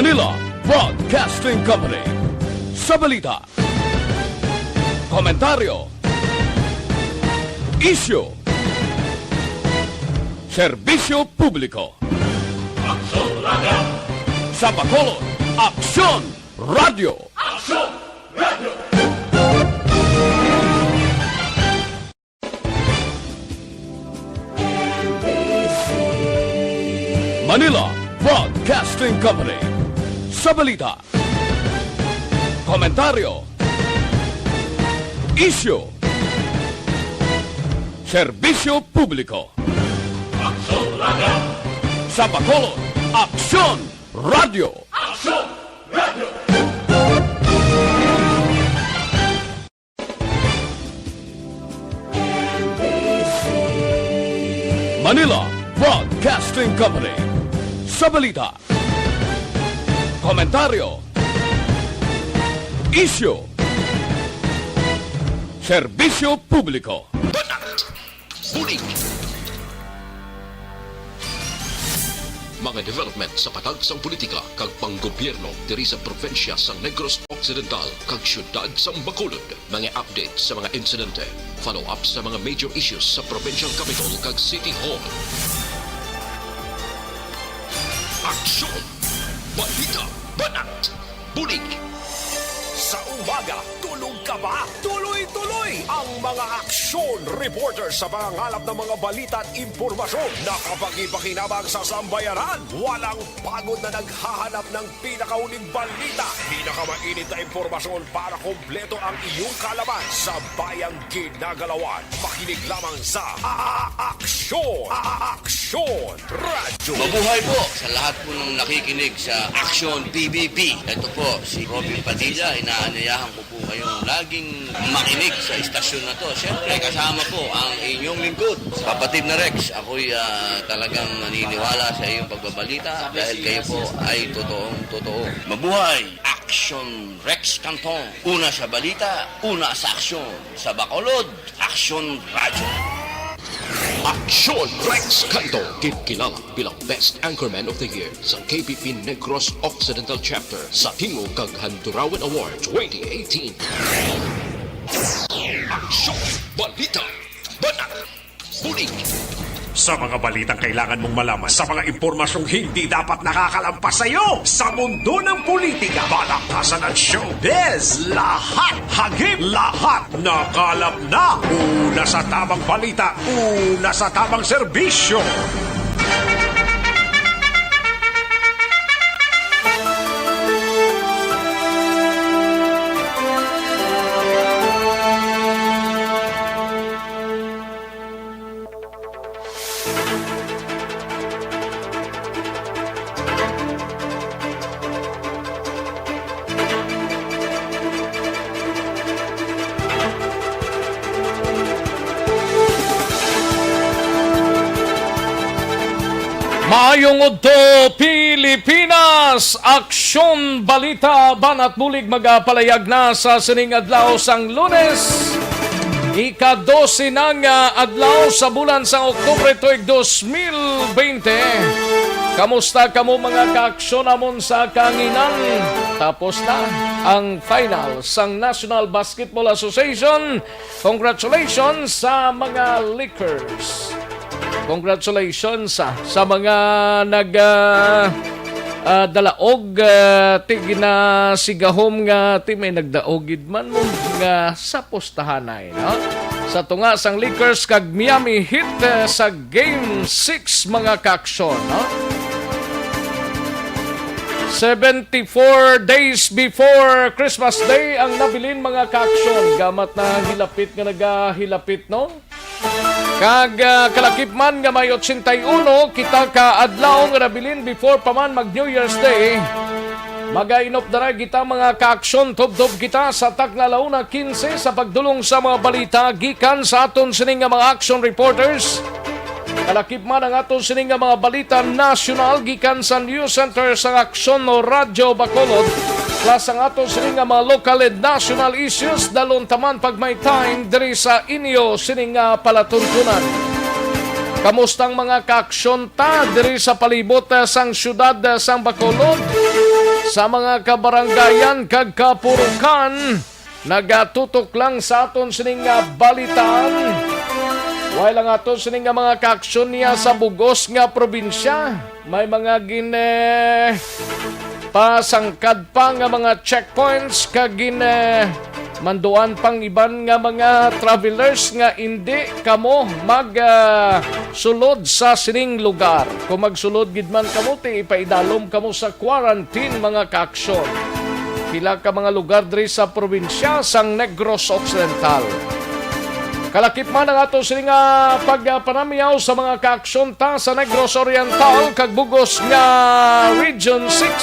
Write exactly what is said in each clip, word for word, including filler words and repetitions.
Manila Broadcasting Company. Sa balita, komentaryo, isyu, serbisyo publiko. Aksyon Radio! Sa Bacolod, Aksyon Radio! Aksyon Radio! Manila Broadcasting Company. Sa balita, komentaryo, isyu, serbisyo publiko. Aksyon Radio! Sa Bacolod, Aksyon Radio! Aksyon Radio! Manila Broadcasting Company. Sa balita, komentaryo, isyu, serbisyo publiko. Banat! Bulig! Mga development sa patag sang politika kag panggobyerno diri sa probinsya sang Negros Occidental kag siyudad sang Bacolod. Mga update sa mga insidente. Follow up sa mga major issues sa provincial capital kag city hall. Aksyon! Balita! Banat! Bulig! Sa umaga, tulog ka ba? Tuloy-tuloy ang mga aksyon reporter sa pangangalap ng mga balita at impormasyon. Nakapagpakinabang sa sambayanan. Walang pagod na naghahanap ng pinakauling balita. Pinakamainit na impormasyon para kompleto ang iyong kaalaman sa bayang ginagalawan. Makinig lamang sa A-, A-, Aksyon! A-, A-, Aksyon! Radyo. Mabuhay po sa lahat po ng nakikinig sa Aksyon P B B. Ito po si Robin Padilla. Inaanyayahan ko po kayong laging makinig sa istasyon na to. Siyempre, kasama po ang inyong lingkod, kapatid na Rex. Ako'y, ah, talagang naniniwala sa iyong pagbabalita dahil kayo po ay totoong totoo. Mabuhay! Aksyon Rex Canton. Una sa balita, una sa aksyon. Sa Bacolod, Aksyon Radyo. Aksyon Rex Canto, gid kilala bilang Best Anchorman of the Year sa K B P Negros Occidental Chapter sa Tingog kag Handurawan Award twenty eighteen. Aksyon, balita, banat, bulig. Sa mga balitang kailangan mong malaman, sa mga impormasyong hindi dapat nakakalampas sa iyo, sa mundo ng politika, balaktasan at showbiz, lahat hagip, lahat nakalap na. Una sa tamang balita, una sa tamang serbisyo. Maayong udto, Pilipinas! Aksyon, balita, banat bulig magapalayag na sa sining adlaw sang Lunes. Ika-dose na nga adlaw sa bulan sang Oktubre tuig dos mil bente. Kamusta kamo, mga kaaksyon namon sa kahanginan? Tapos na ang final sang National Basketball Association. Congratulations sa mga Lakers. Congratulations sa, sa mga nag, ah, ah, dalaog, ah, ti ginasigahom nga ti may nagdaog gid man mo nga sa pustahanay, no? Sa tunga sang Lakers kag Miami Heat, ah, sa Game six, mga kaaksyon, no? Seventy-four days before Christmas Day ang nabilin, mga kaaksyon. Gamat na hilapit nga nagahilapit, no? Kag, ah, kalakip man nga may ochenta y uno kita ka adlaw nga nabilin before pa man mag New Year's Day. Magainop daray kita, mga kaaksyon, tubtob kita sa takna la una quince sa pagdulong sa mga balita gikan sa aton sini nga mga action reporters. Kalakip man ang aton sini nga mga balita nasyonal gikan sa News Center sang Aksyon o Radyo Bacolod, plus ang aton sini nga mga local and national issues, dalon ta man pag may time diri sa inyo sini nga palatuntunan. Kamusta ang mga kaaksyon ta diri sa palibot, ah, sang siyudad, ah, sang Bacolod? sa mga kabarangayan kag kapurukan, nagatutok lang sa aton sining nga balitaan. While ang aton sining nga mga kaaksyon niya sa bugos nga probinsya, may mga gin, eh, pasangkad pa nga mga checkpoints kag gin, eh, manduan pang iban nga mga travelers nga indi kamo mag, ah, sulod sa sining lugar. Kung magsulod gid man kamo, ti ipaidalom kamo sa quarantine, mga kaaksyon. Pila ka mga lugar diri sa probinsya sang Negros Occidental. Kalakip man ang ato sini nga pagpanamyaw sa mga kaaksyon ta sa Negros Oriental kag bugos nga Region six.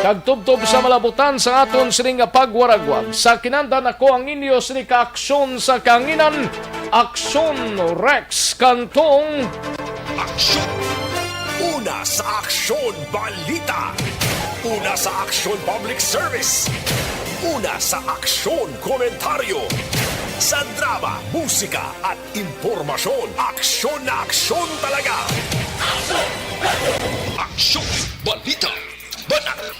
Kag tubtob sa malabutan sa aton sini nga pagwaragwag, sa kinandan ako ang inyo sini ka aksyon sa kanginan, Aksyon Rex Cantong. Aksyon! Una sa Aksyon Balita! Una sa Aksyon Public Service! Una sa Aksyon Komentaryo! Sa drama, musika, at impormasyon, aksyon na aksyon talaga! Aksyon Balita! Banat!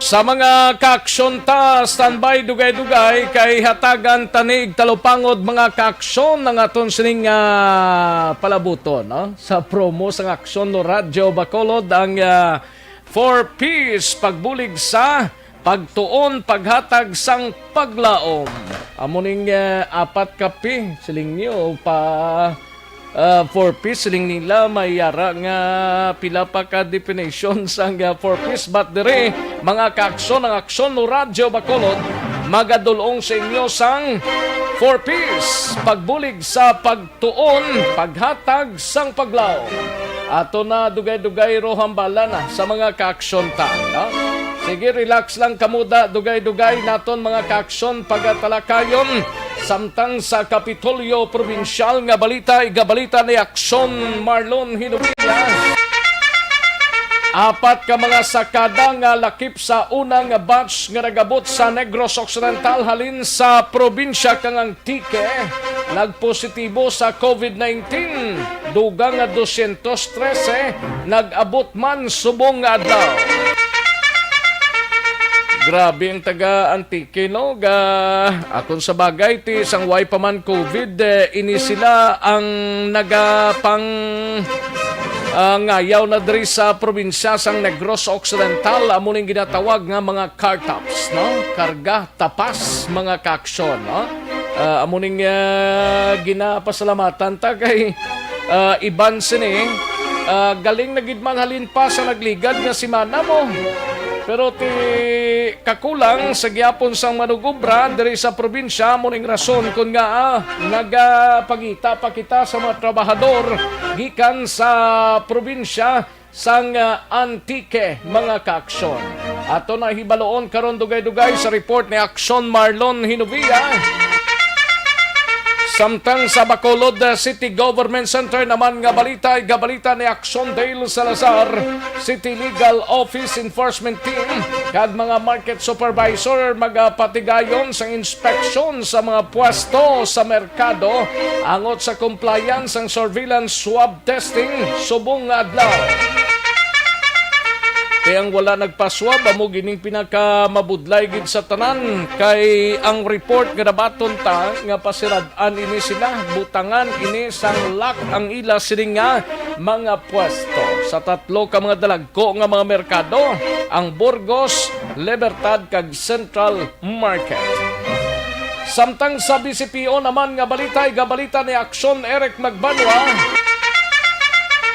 Sa mga kaaksyon ta, standby, dugay-dugay, kay hatagan tanig talupangod mga kaaksyon ang aton sining, ah, palabuton, no? Sa promo sang Aksyon no Radyo Bacolod, ang, ah, Four Ps, pagbulig sa pagtuon, paghatag sang paglaom. Amo ning, ah, apat ka P, siling niyo, pa ah, four Ps, siling nila, may yara nga pila pa ka definition sang, ah, four Ps. But diri, mga kaaksyon, ang Aksyon no Radyo Bacolod magadulong sa inyo sang four Ps, pagbulig sa pagtuon, paghatag sang paglaom. Ato na dugay-dugay ro hambala na sa mga kaaksyon ta, no? Sige, relax lang kamo da, dugay-dugay naton mga kaaksyon pagatalakayon. Samtang sa Kapitolyo Probinsyal nga balita, igabalita ni Aksyon Marlon Hinovilla. Apat ka mga sakada nga lakip sa una nga batch nga nagabot sa Negros Occidental halin sa probinsya kang Antique nagpositibo sa COVID nineteen. Dugang nga dosyentos trese nag-abot man subong nga adlaw. Grabe ang taga Antique, no? Ga, akon sa bagay, ti sang way pa man COVID, eh, ini sila ang nagapang, ah, ngayaw na diri sa probinsya sang Negros Occidental. Amo ning ginatawag nga mga car tops, no? Karga, tapas, mga kaaksyon, no? Ah, amo ning, ah, ginapasalamatan ta kay, ah, iban sini, ah, galing na gid man halin pa sa nagligad nga semana mo. Pero ti kakulang sa gihapon sang manugobra diri sa probinsya, mo ning rason kon ngaa, ah, nagapangita pa kita sa mga trabahador gikan sa probinsya sang, ah, Antique, mga kaaksyon. Ato na hibaloon karon dugay-dugay sa report ni Aksyon Marlon Hinovia. Samtang sa Bacolod, ah, City Government Center naman nga balita, igabalita ni Aksyon Dale Salazar, City Legal Office Enforcement Team, kag mga market supervisor magapatigayon sang inspeksyon sa mga pwesto sa merkado angot sa compliance sang surveillance swab testing subong nga adlaw. Kay ang wala nagpaswab, amo gining pinakamabudlay gid sa tanan, kay ang report nga nabaton ta nga pasirad-an ini sila, butangan ini sang lock ang ila sining nga mga pwesto sa tatlo ka mga dalagko nga mga merkado, ang Burgos, Libertad, kag Central Market. Samtang sa B C P O naman nga balita, igabalita ni Aksyon Eric Magbanwa,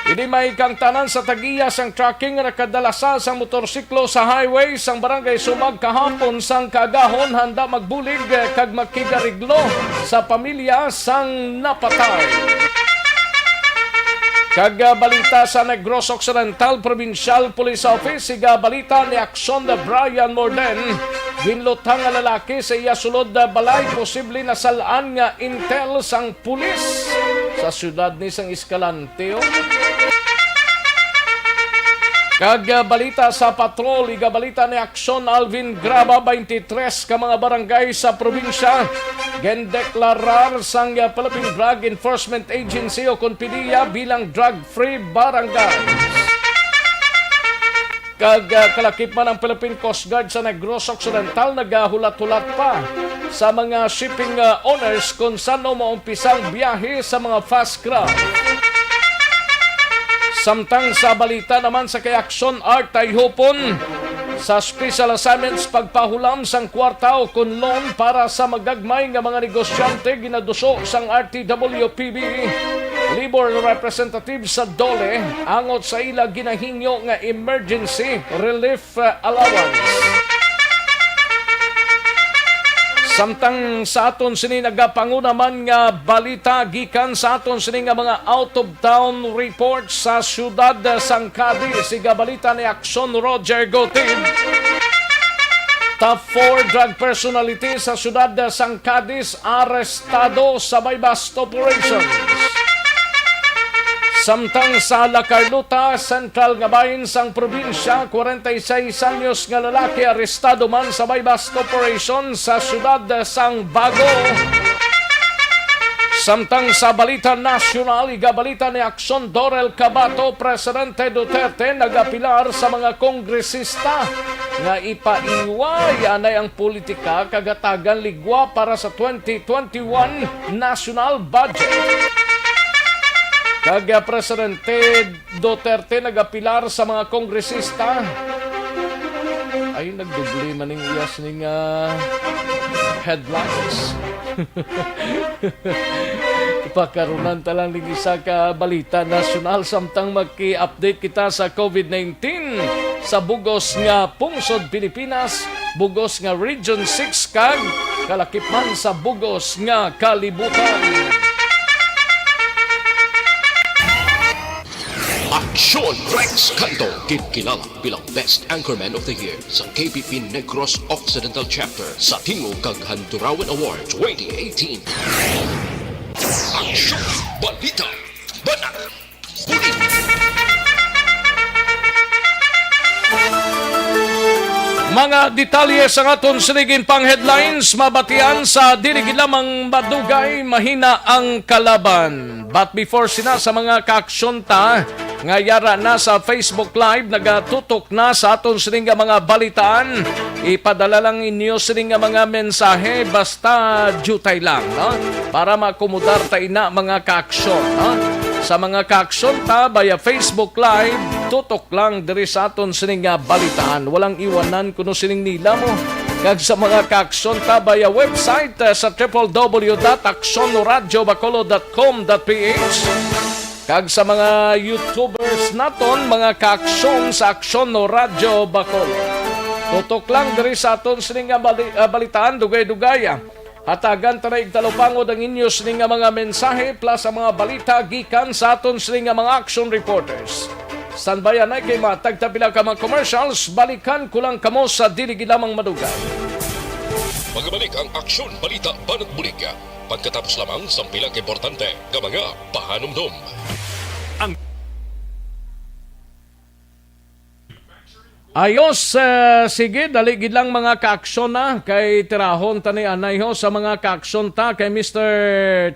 ini may kangtanan sa tag-iya sang trucking nga nakadala sa, sang motorsiklo sa highway sang Barangay Sumag kahapon sang kaagahon, handa magbulig, eh, kag makigariglo sa pamilya sang napatay. Kag, ah, balita sa Negros Occidental Provincial Police Office, igabalita ni Aksyon Brian Morden, ginlutang nga lalaki sa iya sulod nga balay, posible nasal-an nga intel sang pulis sa siyudad ni sang Escalante, oh. Kag, ah, balita sa patrol, igabalita ni Aksyon Alvin Graba, twenty-three ka mga barangay sa probinsya gindeklarar sang, ah, Philippine Drug Enforcement Agency o kon PDEA bilang drug-free barangays. Kag, ah, kalakip man ang Philippine Coast Guard sa Negros Occidental nagahulat-hulat pa sa mga shipping, ah, owners kung sano maumpisa ang biyahe sa mga fast craft. Samtang sa balita naman sa kay Aksyon Art Tayhupon, sa special assignments pagpahulam sang kwarta o kun loan para sa magagmay nga mga negosyante ginaduso sang R T W P B, Labor Representative sa DOLE, angot sa ila ginahingyo nga emergency relief, uh, allowance. Samtang sa aton sini nagapanguna man nga balita gikan sa aton sini nga mga out-of-town report sa siyudad sang Cadiz, igabalita ni Aksyon Roger Gutib. Top four drug personality sa siyudad sang Cadiz arestado sa buy-bust operations. Samtang sa La Carlota, sentral nga bahin sang probinsya, kwarenta y seis anyos nga lalaki arestado man sa buy-bust operation sa siyudad sang Bago. Samtang sa balita nasyonal, igabalita ni Aksyon Dorel Cabato, Presidente Duterte nagapilar sa mga kongresista nga ipaiway anay ang politika kag hatagan ligwa para sa twenty twenty-one national budget. Kag, ah, Presidente Duterte nagapilar sa mga kongresista. Ay, nagdoble man ning iya sini nga headlines. Pakarunan ta lang ning isa ka balita nasyonal samtang maki-update kita sa covid nineteen sa bugos nga pungsod Pilipinas, bugos nga Region six kag kalakip man sa bugos nga kalibutan. Aksyon Rex Canto, gid kilala bilang Best Anchorman of the Year sa K B P Negros Occidental Chapter sa Tingog kag Handurawan Award twenty eighteen. Aksyon, balita, banat, bulig. Mga detalye sa aton sining pang headlines, mabatian sa dili gid lamang madugay, mahina ang kalaban. But before sina sa mga kaaksyon ta, nga yara na sa Facebook Live, nagatutok na sa aton sining nga mga balitaan. Ipadala lang inyo sining nga mga mensahe, basta diutay lang, no? Para maakomodar ta ina, mga kaaksyon, no? Sa mga kaaksyon ta via Facebook Live, tutok lang diri sa aton sining nga balitaan. Walang iwanan kuno sining nila mo. Kag sa mga kaaksyon ta via website, eh, sa triple W dot aksyon radyo bacolod dot com dot P H. Kag sa mga YouTubers naton, mga kaaksyon sa Aksyon no Radyo Bacolod. Tutok lang diri sa aton sining nga bali-, ah, balitaan, dugay-dugay, ah. Hatagan ta na igtalupangod ang inyo sining nga mga mensahe plus ang mga balita gikan sa aton sining nga mga action reporters. Standby anay kay matag ta pila ka mga commercials, balikan ko lang kamo sa dili gid lamang madugay. Magabalik ang Aksyon Balita Banat Bulig. Pagkatapos lamang sang pila ka importante nga mga pahanumdom. Ang Ayos, eh, sige, dali gid lang mga kaaksyon na, kay tirahon ta ni anay ho sa mga kaaksyon ta kay Mister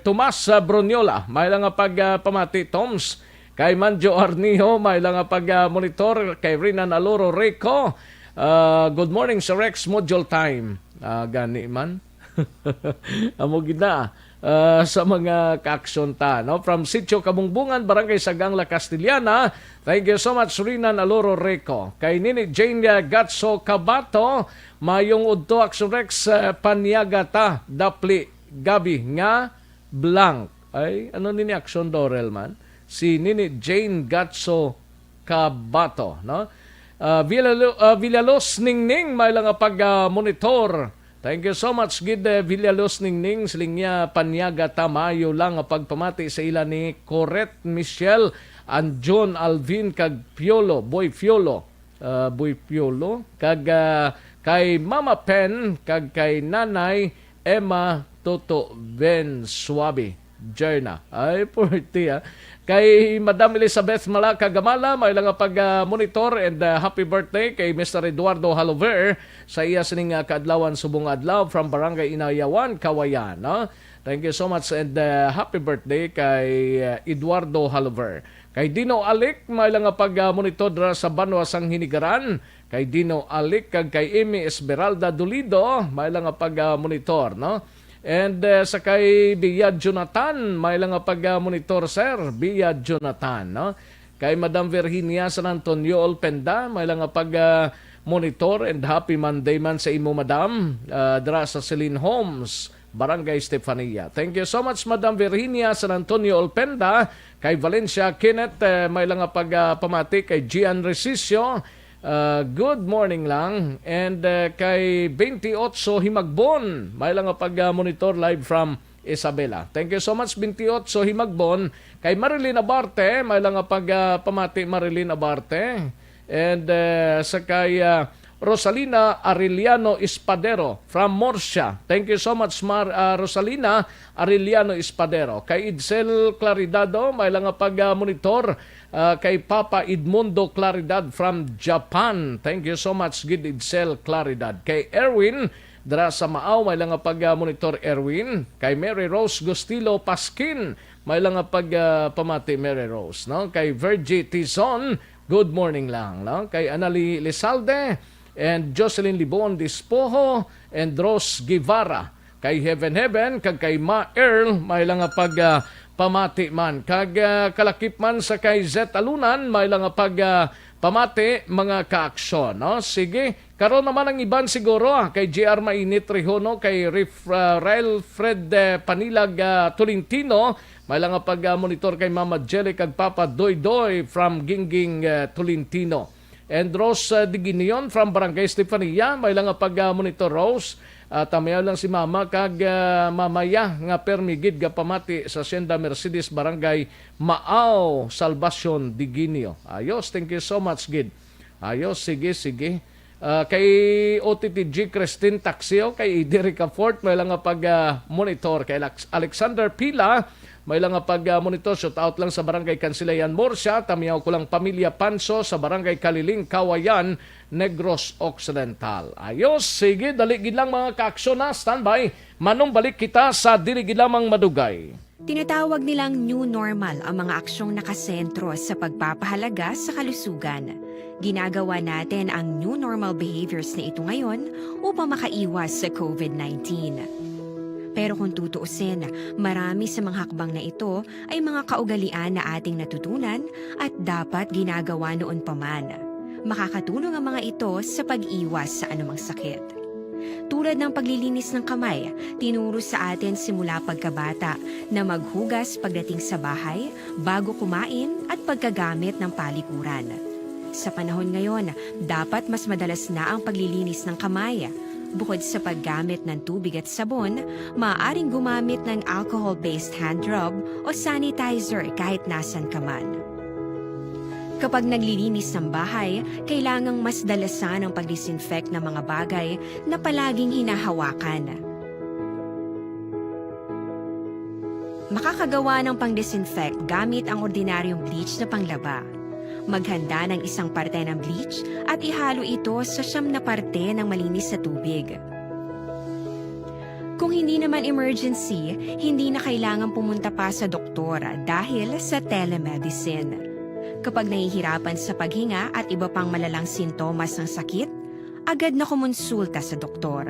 Tomas, ah, Bruniola. May lang nga pag, ah, pamati, Toms. Kay Manjo Arniho, may lang nga pag, ah, monitor kay Rinan Aloro Rico. Ah, good morning sa Rex Module Time. Ah, gani man. Amo gid na, ah, sa mga kaaksyon ta, no? From Sitio Kabungbungan, Barangay Sagang, La Castellana, thank you so much, Rinan Aloro Rico. Kay Nini Jane, ah, Gatso Cabato, mayong udto, Action Rex, ah, paniaga ta, dapli, gabi nga blank. Ay, ano nini, Action Dorel man? Si Nini Jane Gatso Cabato, no? Ah, Villalo-, ah, Villaluz Ningning, may lang nga pag, ah, monitor. Thank you so much, gid, eh, Villaluz Ningning. Siling niya, paniaga ta, maayo lang nga pagpamati sa ila ni Corette Michelle, and John Alvin, kag Piolo, Boy Piolo, ah, Boy Piolo, kag, ah, kay Mama Pen, kag kay Nanay Emma Toto Ben Suabe. Jerna. Ay, puwerte, ah. Kay Madam Elizabeth Malaka Gamala, may lang nga pag, ah, monitor and, ah, happy birthday kay Mister Eduardo Halover sa iya sining, ah, kaadlawan subong adlaw from Barangay Inayawan, Kawayan, no? Thank you so much and, ah, happy birthday kay, ah, Eduardo Halover. Kay Dino Alic, may lang nga pag, ah, monitor dira sa Banwa sang Hinigaran. Kay Dino Alic kag kay Amy Esmeralda Dolido, may lang nga pag, ah, monitor, no? And, eh, sa kay Bia Jonathan, may lang nga pag, ah, monitor, sir. Bia Jonathan, no? Kay Madam Virginia San Antonio Olpenda, may lang nga pag, ah, monitor and happy Monday man sa imo, madam. Ah, dira sa Celine Homes, Barangay Stefania. Thank you so much, Madam Virginia San Antonio Olpenda. Kay Valencia Kenneth, eh, may lang nga pag, ah, pamati kay Gian Resicio. Ah, good morning lang. And, ah, kay twenty-eight Himagbon, may lang nga pag, ah, monitor live from Isabela. Thank you so much, twenty-eight Himagbon. Kay Marilyn Abarte, may lang nga pag, ah, pamati, Marilyn Abarte. And, ah, sa kay, ah, Rosalina Arellano Espadero from Murcia. Thank you so much, Mar-, ah, Rosalina Arellano Espadero. Kay Idsel Claridado, may lang nga pag, ah, monitor, ah, kay Papa Edmundo Claridad from Japan. Thank you so much, gid Idsel Claridad. Kay Erwin, dira sa Maaw, may lang nga pag, ah, monitor, Erwin. Kay Mary Rose Gustilo Pasquin, may lang nga pag, ah, pamati, Mary Rose, no? Kay Virgie Tizon, good morning lang, no? Kay Anali Lizalde and Jocelyn Libon Dispojo and Rose Guevara. Kay Heaven Heaven kag kay Ma Earl, may lang nga pag, ah, pamati man. Kag, ah, kalakip man sa kay Zet Alunan, may lang nga pag, ah, pamati, mga kaaksyon, no? Sige, karon naman ang iban siguro, ah, kay G R Mainit Rehono, kay Rif-, ah, Rael Fred, eh, Panilag, ah, Tolentino, may lang nga pag, ah, monitor kay Mama Jelly kag Papa Doy Doy from Gingging, ah, Tolentino. And Rose, ah, Diginion from Barangay Stefania, may lang nga pag, ah, monitor, Rose. Ah, tamayaw lang si Mama kag, ah, Mamaya nga permi gid gapamati sa Hacienda Mercedes, Barangay Maaw, Salvacion, Diginio. Ayos, thank you so much gid. Ayos, sige, sige. Ah, kay O T T G Christine Taxio, kay Idirica Fort, may lang nga pag, ah, monitor. Kay Alex-, Alexander Pila, may lang nga pag, ah, monitor. Shout out lang sa Barangay Kansilayan, Murcia. Tamiyaw ko lang pamilya Panso sa Barangay Kaliling, Kawayan, Negros Occidental. Ayos, sige, dali gid lang, mga kaaksyon, na. Standby. Manumbalik kita sa dili gid lamang madugay. Tinatawag nilang new normal ang mga aksyong nakasentro sa pagpapahalaga sa kalusugan. Ginagawa natin ang new normal behaviors na ito ngayon upang makaiwas sa covid nineteen. Pero kung tutuusin, marami sa mga hakbang na ito ay mga kaugalian na ating natutunan at dapat ginagawa noon pa man. Makakatulong ang mga ito sa pag-iwas sa anumang sakit. Tulad ng paglilinis ng kamay, tinuro sa atin simula pagkabata na maghugas pagdating sa bahay, bago kumain, at pagkagamit ng palikuran. Sa panahon ngayon, dapat mas madalas na ang paglilinis ng kamay. Bukod sa paggamit ng tubig at sabon, maaaring gumamit ng alcohol-based hand rub o sanitizer kahit nasan ka man. Kapag naglilinis ng bahay, kailangang mas dalasan ang pag-disinfect ng mga bagay na palaging hinahawakan. Makakagawa ng pang-disinfect gamit ang ordinaryong bleach na panglaba. Maghanda ng isang parte ng bleach at ihalo ito sa siyam na parte ng malinis na tubig. Kung hindi naman emergency, hindi na kailangan pumunta pa sa doktor dahil sa telemedicine. Kapag nahihirapan sa paghinga at iba pang malalang sintomas ng sakit, agad na kumonsulta sa doktor.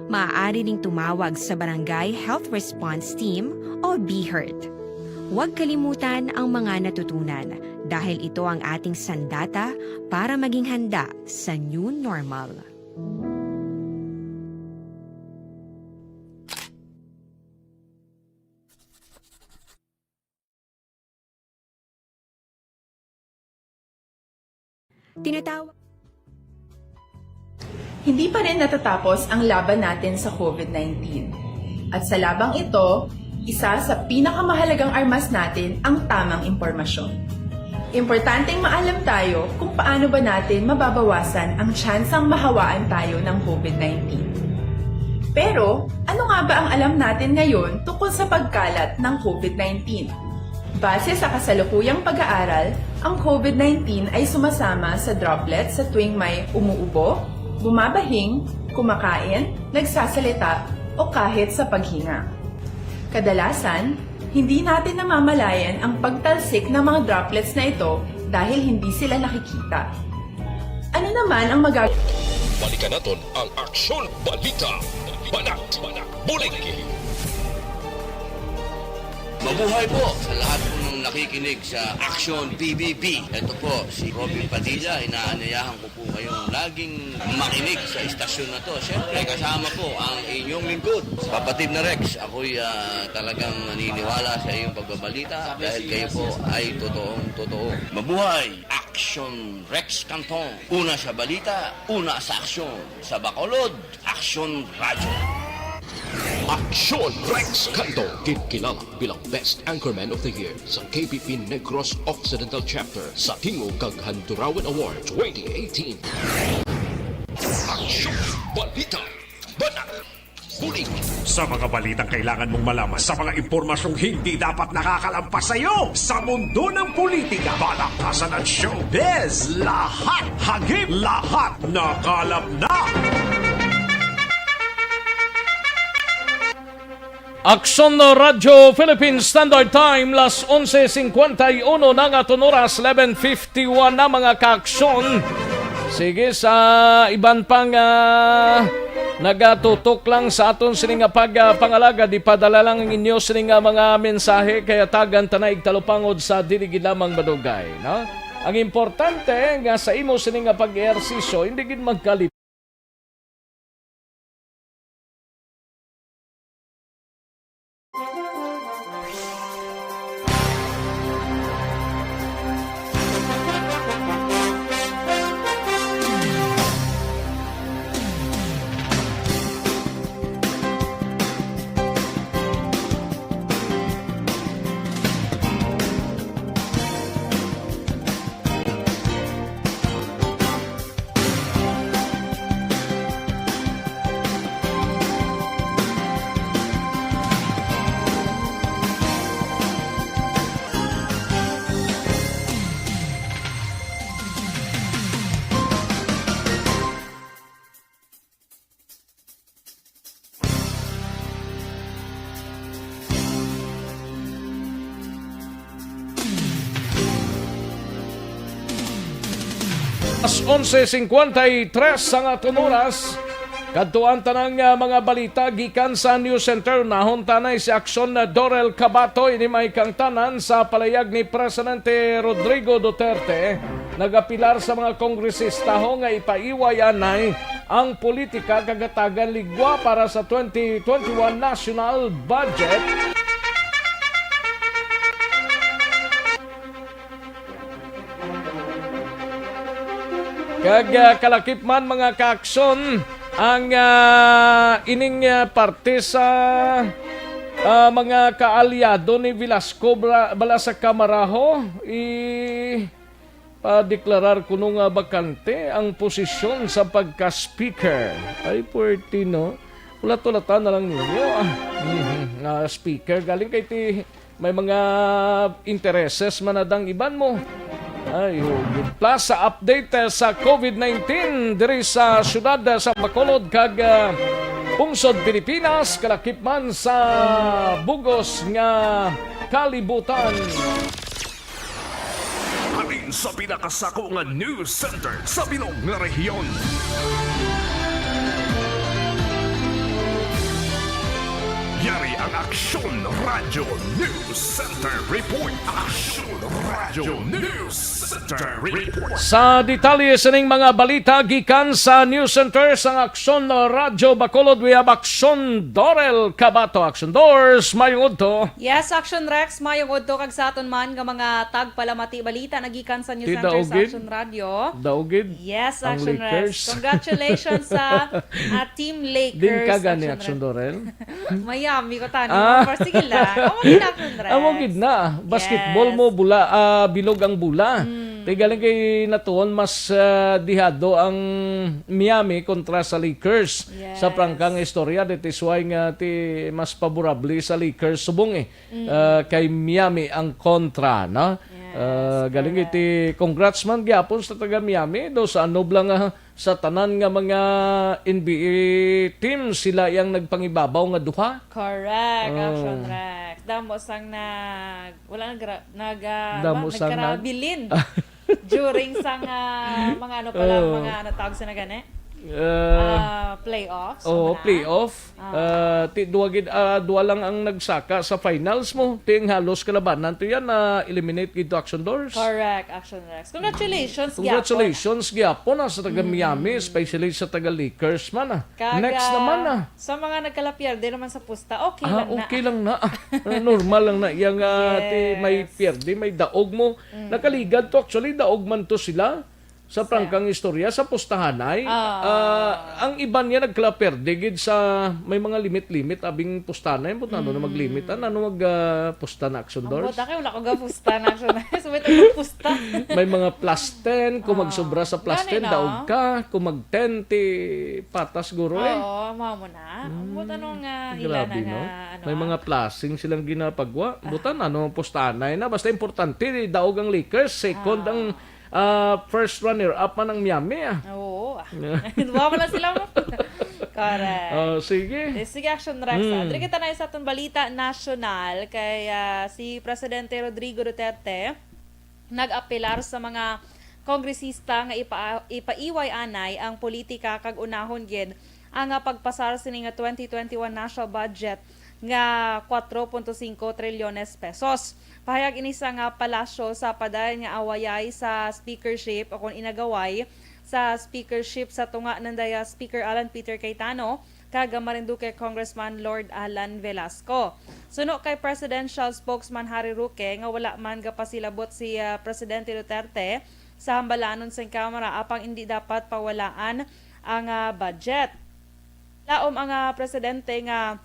Maaari ding tumawag sa Barangay Health Response Team o BHERT. Huwag kalimutan ang mga natutunan dahil ito ang ating sandata para maging handa sa new normal. Tinatawag Hindi pa rin natatapos ang laban natin sa covid nineteen. At sa labang ito, isa sa pinakamahalagang armas natin ang tamang impormasyon. Importanteng maalam tayo kung paano ba natin mababawasan ang tsansang mahawaan tayo ng covid nineteen. Pero, ano nga ba ang alam natin ngayon tungkol sa pagkalat ng COVID nineteen? Base sa kasalukuyang pag-aaral, ang COVID nineteen ay sumasama sa droplets sa tuwing may umuubo, bumabahing, kumakain, nagsasalita, o kahit sa paghinga. Kadalasan, hindi natin namamalayan ang pagtalsik ng mga droplets na ito dahil hindi sila nakikita. Ano naman ang magagawa? Balikan naton ang Aksyon Balita. Banat, Bulig. Mabuhay po sa lahat po ng nakikinig sa Aksyon P B B. Ito po si Robin Padilla. Inaanyayahan ko po kayong laging makinig sa istasyon na to. Siyempre, kasama po ang inyong lingkod, Kapatid na Rex. Ako'y, ah, talagang naniniwala sa iyong pagbabalita dahil kayo po ay totoong totoo. Mabuhay! Aksyon Rex Cantong. Una sa balita, una sa aksyon. Sa Bacolod, Aksyon Radyo. Aksyon Rex Cantong, ginkilala bilang Best Anchorman of the Year sa K P P Negros Occidental Chapter sa Tingog kag Handurawan Award twenty eighteen. Aksyon Balita. Banat. Bulig. Sa mga balitang kailangan mong malaman, sa mga impormasyong hindi dapat nakakalampas sa iyo, sa mundo ng politika, balakasan at showbiz, lahat hagip, lahat nakalap na. Aksyon Radyo Philippine Standard Time, las onse cincuenta y uno na nga aton oras, eleven fifty-one na, mga kaaksyon. Sige, sa iban pang, ah, nagatutok lang sa aton sini nga pag, ah, pangalagad, ipadala lang ang inyo sini nga mga mensahe, kay hatagan ta na igtalupangod sa dili gid lamang madugay, no? Ang importante nga sa imo sini nga pag-ehersisyo, hindi gid magkalip- Alas onse cincuenta y tres ang aton oras. Kadtuan ta na nga mga balita gikan sa News Center. Unahon ta na si Aksyon Dorel Cabato, ini may kangtanan sa palayag ni Presidente Rodrigo Duterte. Nagapilar sa mga kongresista ho nga ipaiway anay ang politika kag hatagan ligwa para sa twenty twenty-one national budget. Kag, ah, kalakip man, mga kaaksyon, ang, ah, ining, ah, parte sa, ah, mga kaalyado ni Velasco Bra-, Balasac-Camaraho, i-, padeklarar kuno nga bakante ang posisyon sa pagka-speaker. Ay, puwerte, no? Ulat-ulatan na lang ninyo, ah. Mhm. Nga speaker, galing kay ti-, may mga intereses man na dang iban mo. Ay, hugid. Plus, sa update, eh, sa COVID nineteen diri sa siyudad, eh, sa Bacolod kag, ah, pungsod Pilipinas, kalakip man sa bugos nga kalibutan. Halin sa pinakasako nga news center sa bilog nga rehiyon. Yari ang Aksyon Radyo News Center Report. Aksyon Radyo News Center Report. Sa detalye sining mga balita gikan sa News Center sang Aksyon Radyo Bacolod, we have Aksyon Dorel Cabato. Aksyon Dors, mayong udto. Yes, Aksyon Rex, mayong udto kag sa aton man nga mga tagpalamati balita nagikan sa News Center sa Aksyon Radyo. Daugid. Yes, Aksyon Rex. Congratulations sa, ah, Team Lakers. Din ka gani, Aksyon Dorel? Miami ko tani. Ah. Pero sige lang. Amo gid na, Aksyon Rex. Amo gid na. Basketball mo, bula, ah, bilog ang bula. Mm. Di galing kay natuon mas, ah, dihado ang Miami kontra sa Lakers. Sa Yes. prangkang istorya, that is why nga ti mas favorable sa Lakers subong eh. Mm. Ah, kay Miami ang kontra, no? Yes, Ah, galing correct. iti congrats man gyapon sa taga Miami, do sa anob lang, ah, sa tanan nga mga N B A team, sila yang nagpangibabaw nga duha. Correct, Oh. Action Rex. Damo sang nag, wala, nagra-, nag, ah, Damo ba? sang nag- Nagkarabilin during sang, ah, mga ano pa lang, Oh. mga ano tawag sa na gani? Ah, Ah, playoffs, oo, ano na? playoff. Ah. Ah, ti-, duwa gid, ah, duwa lang ang nagsaka sa finals mo. Ti ang halos kalabanan to yan na eliminate gid to Action Doors. Correct, Action Rex. Congratulations, Congratulations gyapon, ah, sa taga Mm. Miami, especially sa taga Lakers man, ah. Kag, Next ah, naman, ah. sa mga nagkalapierde naman sa pusta, okay Ah, lang na. okay lang na. Ah, normal lang na. Yang, ah, ti, may Yes. pierde, may daog mo. Mm. Nakaligad to, actually, daog man to sila. Sa Sa prangkang istorya, sa pustahanay, Ah. ah, ang iban niya nagkalaperde gid sa may mga limit-limit, abing pustahanay, but ano na Mm. maglimit, ah, ano mag, ah, pusta na Action Ang Doors? buta kay wala ko ga pusta na Action Doors. May tatlong pusta. May mga plus ten, kung Ah. magsobra sa plus Gani ten, na. daog ka. Kung mag ten, ti patas guro eh. Oo, mao mo na. Ang buta Mm, nung, ah, ila grabe, na no? nga, ano, May ah. mga plasing silang ginapagwa. Ah. Buta na, no? Pustahanay na. Basta importante, daog ang Lakers. Second Ah. ang, ah, first runner-up man ang Miami, ah. Oo, ah. Duha man lang sila, no? Correct. Oh, sige. Eh, sige, Action Rex, ah. Hmm. Diri kita na sa atong balita nasyonal kay, ah, si Presidente Rodrigo Duterte nag-apelar sa mga kongresista nga ipa-, ipaiway anay ang politika kag unahon gid ang, ah, pagpasar sini nga twenty twenty-one national budget nga kwatro punto singko trilyones pesos. Pahayag ini sa nga palasyo sa padayon nga awayay sa speakership o kon inagaway sa speakership sa tunga nanday, ah, Speaker Alan Peter Cayetano kag Marinduque Congressman Lord Alan Velasco. Suno kay Presidential Spokesman Harry Roque nga wala man gapasilabot si, ah, Presidente Duterte sa hambalanon sang Kamara apang indi dapat pawalaan ang, ah, budget. Laom ang, ah, presidente nga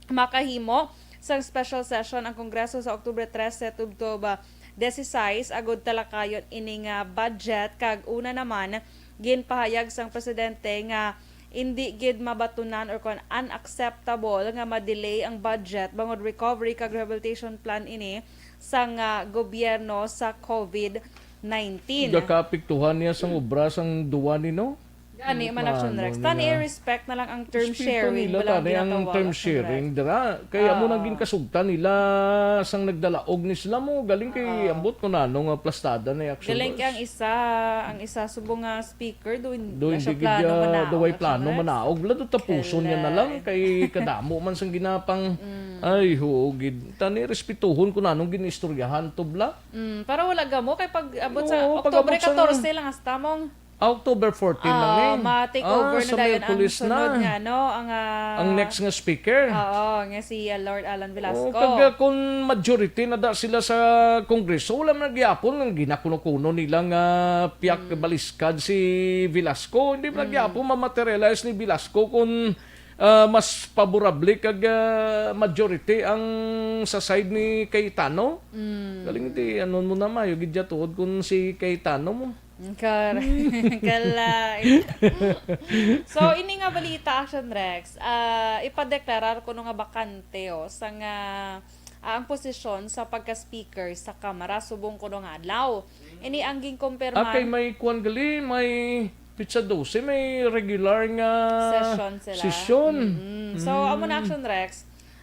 makahimo sang special session ang Kongreso sa Oktubre trese tubtob, ah, dieciséis agud talakayon ini nga budget, kag una naman ginpahayag sang presidente nga indi gid mabatunan or kon unacceptable nga ma-delay ang budget bangod recovery kag rehabilitation plan ini sang, ah, gobyerno sa covid nineteen. Gakaapektuhan niya sang obra sang duwa ni, no? Gani Ang man, Action plano Rex. Tani, nila. i-respect na lang ang term Respeto sharing, nila, balang tani ang ginatawag, term Action sharing, Rex. dira. Kay amo nang Ah. ginkasugtan nila sang nagdalaog ni sila mo. Galing kay Ah. ambot ko na, no, nga plastada na yung Action Galing kay Rex. ang isa, ang isa subong nga speaker, do, Do wala hindi siya gid plano niya, manaog, do way Action plano Rex. manaog. Wala do tapuson niya na lang. Correct. Kay kadamo man sang ginapang, Mm. ay, huo gid. Tani, respetuhon ko na nung ginistoryahan to, bla. Mm, para wala gamo, kay pag abot sa Oo, pag October abot sa katorse lang hasta mong Ah, October fourteen lang Ah, eh. ma-take over Ah, na sa dayon ang Miyerkules sunod na. nga, ano, ang, ah, Ang next nga speaker. Oo, nga si, ah, Lord Alan Velasco. Oh, kag, ah, kung majority na da sila sa Kongreso, wala man gyapon nga ginakuno-kuno nila nga piyak Mm. baliskad si Velasco. Hindi man Mm. gyapon ma-materialize ni Velasco kung, ah, mas favorable kag, ah, majority ang sa side ni Cayetano. Mm. Galing di, ano mo na, mayo gid ya tuod kung si Cayetano mo. Kar-, kalay. So, ini nga balita, Action Rex, ah, ipadeklarar kuno nga bakante, oh, sa nga, ah, ang posisyon sa pagka-speaker sa Kamara subong kuno nga adlaw. Ini ang ginkumpirmar. Ah, kay may kuwan gali, may pitsa dose, may regular nga Session sila. session. Mm. So, amo na, Mm. Action Rex.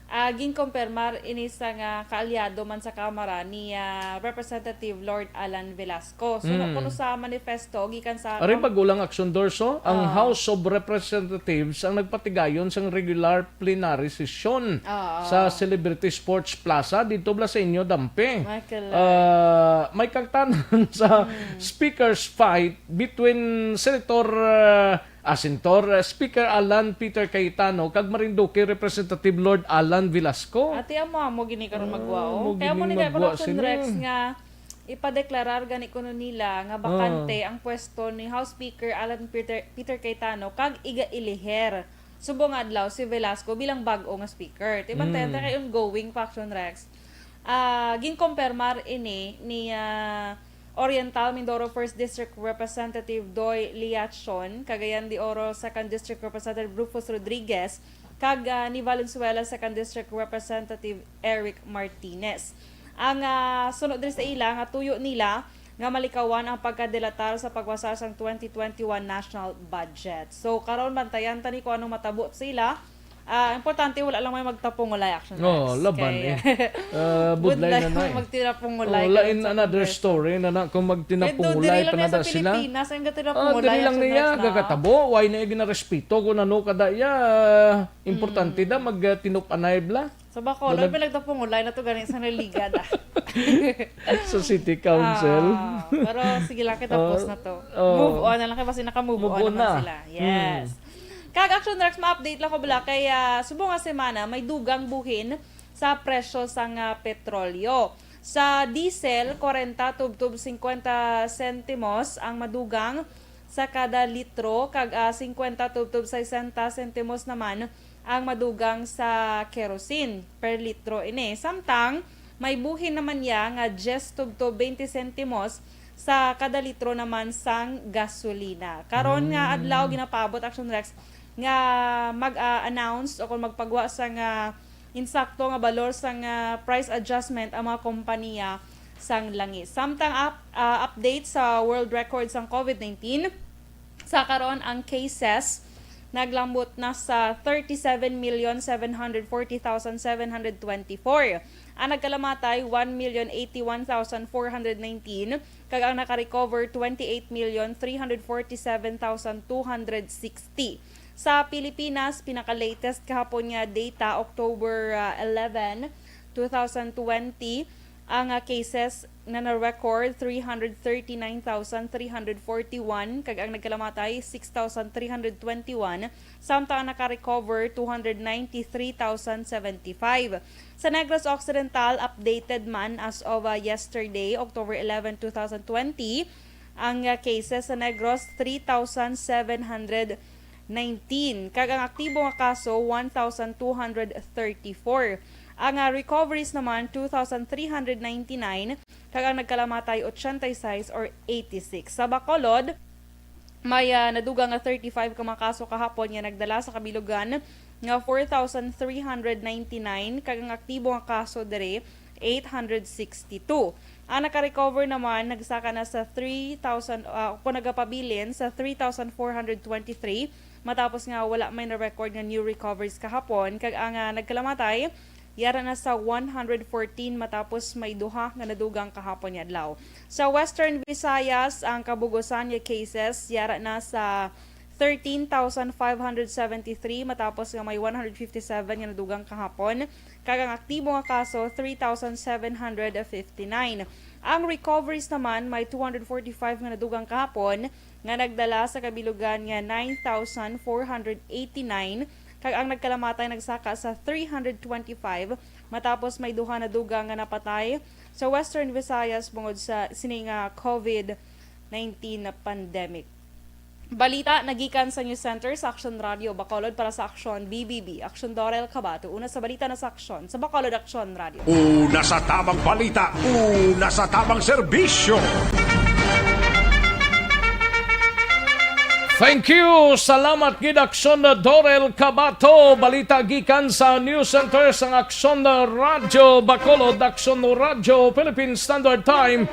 Ah, ginkumpirmar ini sa nga kaalyado man sa Kamara ni, ah, Representative Lord Alan Velasco. Suno Mm. kuno sa manifesto gikan sa Ari kam- bago lang Action Doors, oh. Ang Ah. House of Representatives ang nagpatigayon sang regular plenary session Ah, sa ah. Celebrity Sports Plaza dito bala sa inyo, Dampi. Michael, Ah, may kagtanan sa Mm. speakers fight between Senator, ah, Asintor, eh, Speaker Alan Peter Cayetano kag Marinduque Representative Lord Alan Velasco. Ati amo, amo gini karon Ah, magwa, oh. amo Kaya mo gini ni magwa Corruption sini. Rex nga ipadeklarar gani kuno nila nga bakante Ah. ang pwesto ni House Speaker Alan Peter, Peter Cayetano kag iga-iliher subong nga adlaw si Velasco bilang bag-o nga speaker. Ti bantayan ta Mm. kay ongoing pa, Action Rex. Ah, ginkumpirmar ini ni, ah, Oriental Mindoro First District Representative Doy Liachon, Cagayan de Oro Second District Representative Rufus Rodriguez, kag, ah, ni Valenzuela Second District Representative Eric Martinez. Ang, ah, suno diri sa ila nga tuyo nila nga malikawan ang pagkadilatar sa pagpasar sang twenty twenty-one national budget. So, karon bantayan ta ni kung anong matabo sa ila. Ah, importante, wala lang may magtapungulay, Action Oh, Rex. Laban Kay, eh. Ah, budlay budlay na na ang eh. Magtinapungulay Oh, karon lain sa another Kongreso. Story na na kung Kaya do, magtinapungulay diri lang pa na niya sa da sila. Pilipinas, ang Ah, gatinapungulay, diri lang Action niya, Rex, na. Gakatabo, why na ginarespeto kung ano kada iya. Importante Mm. da, mag, ah, tinupanay bla. Sa Bacolod, Wala. May nagtapungulay na to, gani sa naliga da. Sa City Council. Ah, pero sige lang, kay tapos Ah, na to. Oh. Move on na lang, kay basi naka-move Move on on naman na. Sila. Yes. Hmm. Kag Action Rex, ma-update lang ko bala kay, ah, subong nga semana may dugang buhin sa presyo sang, ah, petrolyo. Sa diesel, kwarenta tubtob singkwenta sentimos ang madugang sa kada litro, kag, ah, singkwenta tubtob sesenta sentimos naman ang madugang sa kerosene per litro ini. Samtang may buhin naman niya nga diyes tubtob twenty sentimos sa kada litro naman sang gasolina. Karon nga Mm. Adlaw, ginapaabot, Action Rex, nga mag-, ah, announce o kung magpagwa sa nga insakto nga balor sang, ah, price adjustment ang mga kompanya sang langis. Samtang up-, ah, update sa world record sang COVID nineteen, sa karon ang cases naglambot na sa thirty-seven million seven hundred forty thousand seven hundred twenty-four. Ang nagkalamatay, one million eighty-one thousand four hundred nineteen, kag ang nakarecover, twenty-eight million three hundred forty-seven thousand two hundred sixty. Sa Pilipinas, pinaka-latest kahapon nga data, October, ah, eleven, two thousand twenty, ang, ah, cases na na-record, three hundred thirty-nine thousand three hundred forty-one, kag ang nagkalamatay, six thousand three hundred twenty-one, samtang ang naka-recover, two hundred ninety-three thousand seventy-five. Sa Negros Occidental, updated man as of, ah, yesterday, October eleven, two thousand twenty, ang, ah, cases sa Negros, three thousand seven hundred nineteen, kag ang aktibo nga kaso, one thousand two hundred thirty-four. Ang, ah, recoveries naman, two thousand three hundred ninety-nine, kag ang nagkalamatay, ochenta y seis or eighty-six. Sa Bacolod, may, ah, nadugang nga thirty-five ka mga kaso kahapon nga nagdala sa kabilugan nga four thousand three hundred ninety-nine, kag ang aktibo nga kaso diri, eight hundred sixty-two. Ang naka-recover naman nagsaka na sa three thousand, ah, kung nagapabilin sa three thousand four hundred twenty-three, matapos nga wala may na-record nga new recoveries kahapon, kag ang, ah, nagkalamatay yara na sa one hundred fourteen, matapos may duha nga nadugang kahapon nga adlaw. Sa Western Visayas, ang kabugusan nga cases yara na sa thirteen thousand five hundred seventy-three, matapos nga may one hundred fifty-seven nga nadugang kahapon, kag ang aktibo nga kaso, three thousand seven hundred fifty-nine. Ang recoveries naman, may two hundred forty-five nga nadugang kahapon, nga nagdala sa kabilugan nga nine thousand four hundred eighty-nine, kag ang nagkalamatay nagsaka sa three hundred twenty-five, matapos may duha nadugang nga napatay sa Western Visayas bungod sa sini nga COVID nineteen pandemic. Balita nagikan sa News Center sa Action Radio Bacolod para sa Action B B B. Action Dorel Cabato. Una sa balita na sa Action. Sa Bacolod, Action Radio. Una sa tamang balita, una sa tamang serbisyo. Thank you. Salamat gid, Action Dorel Cabato. Balita gikan sa News Center sang Action Radio Bacolod, Action Radio Philippine Standard Time.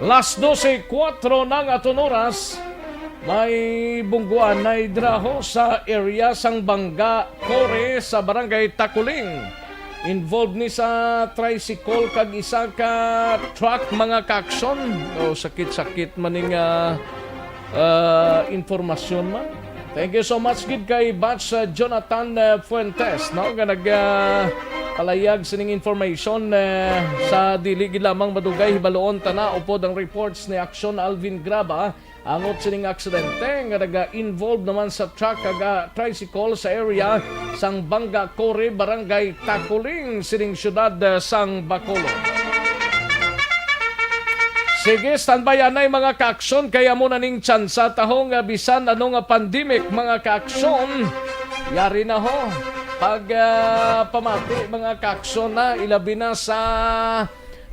Las dose kuwatro na ang aton oras. May bungguan na idraho sa area sang Bangga, Cory, sa Barangay Taculing. Involved ni sa tricycle kag isa ka truck, mga ka-aksyon. Oh, sakit-sakit man ning, ah, ah, informasyon man. Thank you so much gid kay Batch, ah, Jonathan, ah, Fuentes, no, nga nag, ah, palayag sining information, ah, sa dili gid lamang madugay, hibaluon ta na upod ang reports ni Action Alvin Graba angot sining aksidente nga naga-involve naman sa truck kag, ah, tricycle sa area sang Bangga, Cory, Barangay Taculing sining siyudad, ah, sang Bacolod. Sige, standby anay, mga ka-aksyon, kay amo na ning tsansa taho nga bisan ano nga pandemic, mga ka-aksyon, yari na ho pag, ah, pamati, mga ka-aksyon, na ilabi na sa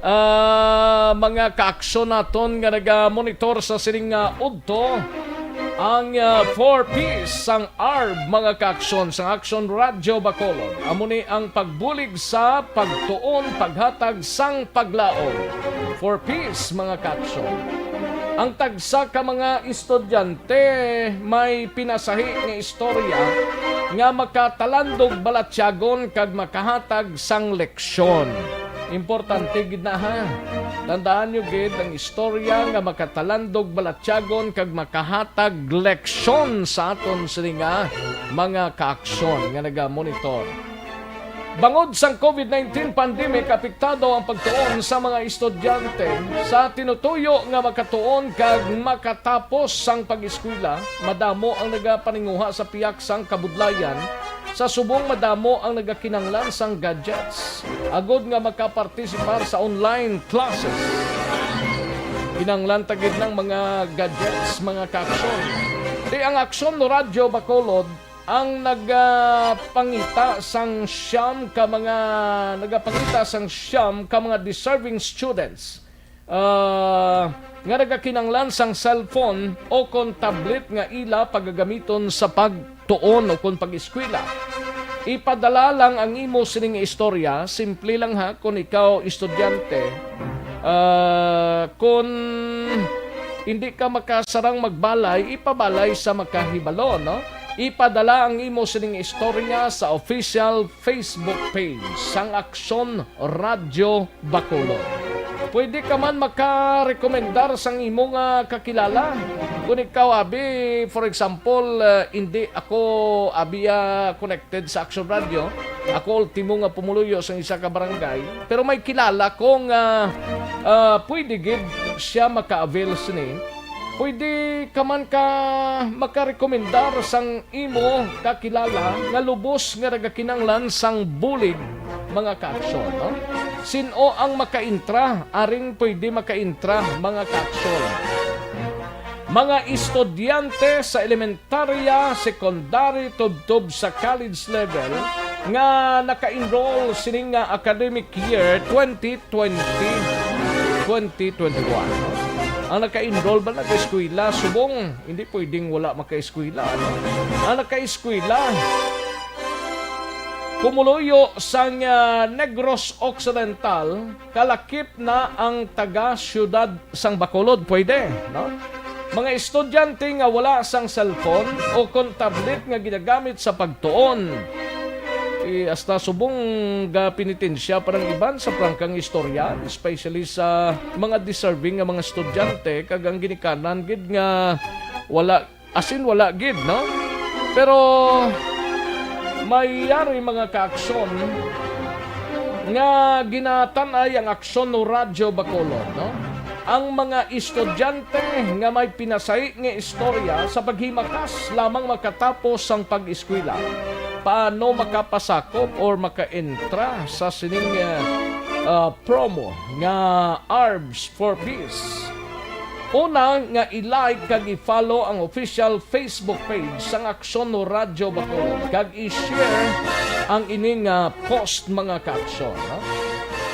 Ah, mga kaaksyon naton nga naga-monitor sa sining nga udto, ang, ah, four Ps sang arb, mga kaaksyon, sang Aksyon Radyo Bacolod. Amo ni ang pagbulig sa pagtuon, paghatag sang paglaom. Four Ps, mga kaaksyon. Ang tagsa ka mga estudyante may pinasahi nga istorya nga makatalandog balatyagon kag makahatag sang leksyon. Importante gid na, ha. Tandaan nyo gid ang istorya nga makatalandog balatyagon kag makahatag leksyon sa aton sini nga mga kaaksyon nga naga-monitor. Bangod sang covid nineteen pandemic, apektado ang pagtuon sa mga estudyante. Sa tinutuyo nga makatuon kag makatapos sang pag-eskwela, madamo ang nagapaninguha sa pihak sang kabudlayan, sa subong madamo ang nagakinahanglan sang gadgets agod nga makapartisipar sa online classes. Kinahanglan ta gid ng mga gadgets, mga kaaksyon. Di ang Aksyon Radyo Bacolod ang nagapangita sang siyam ka mga, nagapangita sang siyam ka mga deserving students, ah, nga nagakinahanglan sang cellphone o kon tablet nga ila pagagamiton sa pagtuon o kon pag-eskwela. Ipadala lang ang imo sining istorya, simple lang ha, kung ikaw estudyante, ah, kung hindi ka makasarang magbalay, ipabalay sa makahibalo, no? Ipadala ang imo sining istorya sa official Facebook page sang Aksyon Radyo Bacolod. Pwede ka man makarekomendar sang imo nga kakilala. Kung ikaw, abi, for example, uh, hindi ako, abi, ah, connected sa Action Radio, ako ultimo nga pumuluyo sang isa ka barangay, pero may kilala ko nga, ah, pwede gid siya maka-avail sini. Pwede ka man ka makarekomendar sang imo kakilala nga lubos nga nagakinahanglan sang bulig, mga kaaksyon, no? Sin-o ang makaintra? Aring pwede makaintra, mga kaaksyon. Mga estudyante sa elementarya, secondary, tubtob sa college level nga naka-enroll sining nga academic year twenty twenty, twenty twenty-one. Ang naka-enroll ba nag-eskwela? Subong, hindi pwedeng wala maka-eskwela, ano? Ang naka-eskwela, pumuluyo sang, ah, Negros Occidental, kalakip na ang taga-siyudad sang Bacolod, pwede, no? Mga estudyante nga wala sang cellphone o kon tablet nga ginagamit sa pagtuon. Eh, hasta subong ga penitensya pa ang iban sa prangkang istorya, especially sa mga deserving nga mga estudyante, kag ang ginikanan gid nga wala, as in, wala gid, no? Pero may yari mga kaaksyon nga ginatan-ay ang Aksyon no Radyo Bacolod, no? Ang mga estudyante nga may pinasahi nga istorya sa paghimakas lamang makatapos sang pag-eskwela, paano makapasakop or maka-entra sa sining, ah, ah, promo nga Arbs for Peace? Una, nga i-like kag i-follow ang official Facebook page sang Aksyon no Radyo Bacolod kag i-share ang ini nga post, mga kaaksyon, no?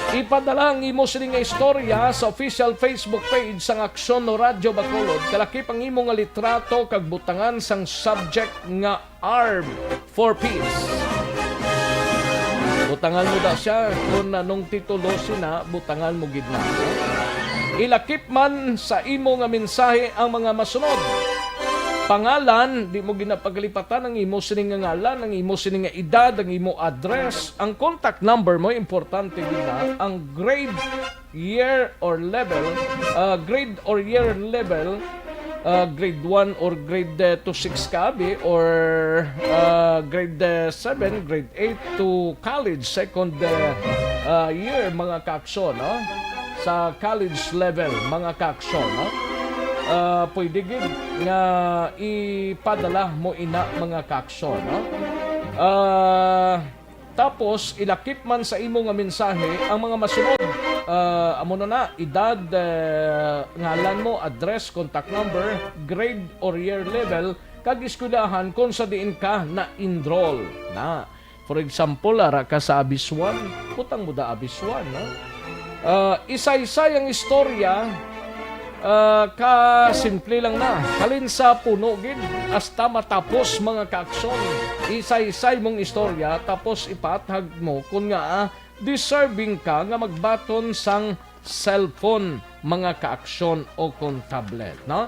Ipadala ang imo sini nga istorya sa official Facebook page sang Aksyon no Radyo Bacolod. Kalakip ang imo nga litrato kag butangan sang subject nga Arb for Peace. Butangan mo da siya kung anong titulo sina, butangan mo gid na. Ilakip man sa imo nga mensahe ang mga masunod. Pangalan, di mo ginapagalipatan ang imo sini nga ngalan, ang imo sini nga edad, ang imo address, ang contact number mo, importante gid na, ang grade, year or level, uh, grade or year level, uh, grade one or grade, uh, to six ka abi, or, uh, grade, uh, seven, grade eight to college, second, uh, uh, year, mga kaaksyon, no? Sa college level, mga kaaksyon, no? Uh, pwede gid nga ipadala mo ina, mga kaaksyon, no? Uh, Tapos, ilakip man sa imo nga mensahe ang mga masunod. Ah, amo na na, edad, eh, ngalan mo, address, contact number, grade or year level, kag eskwelahan kung sa diin ka na-enroll na. For example, ara ka sa Abis one, butang mo da Abis one, no? Ah, isaysay ang istorya, ah, ka simple lang na. Halin sa puno gid hasta matapos, mga kaaksyon. Isaysay mong istorya tapos ipathag mo kung nga, ah, deserving ka nga magbaton sang cellphone, mga kaaksyon, o kung tablet, no?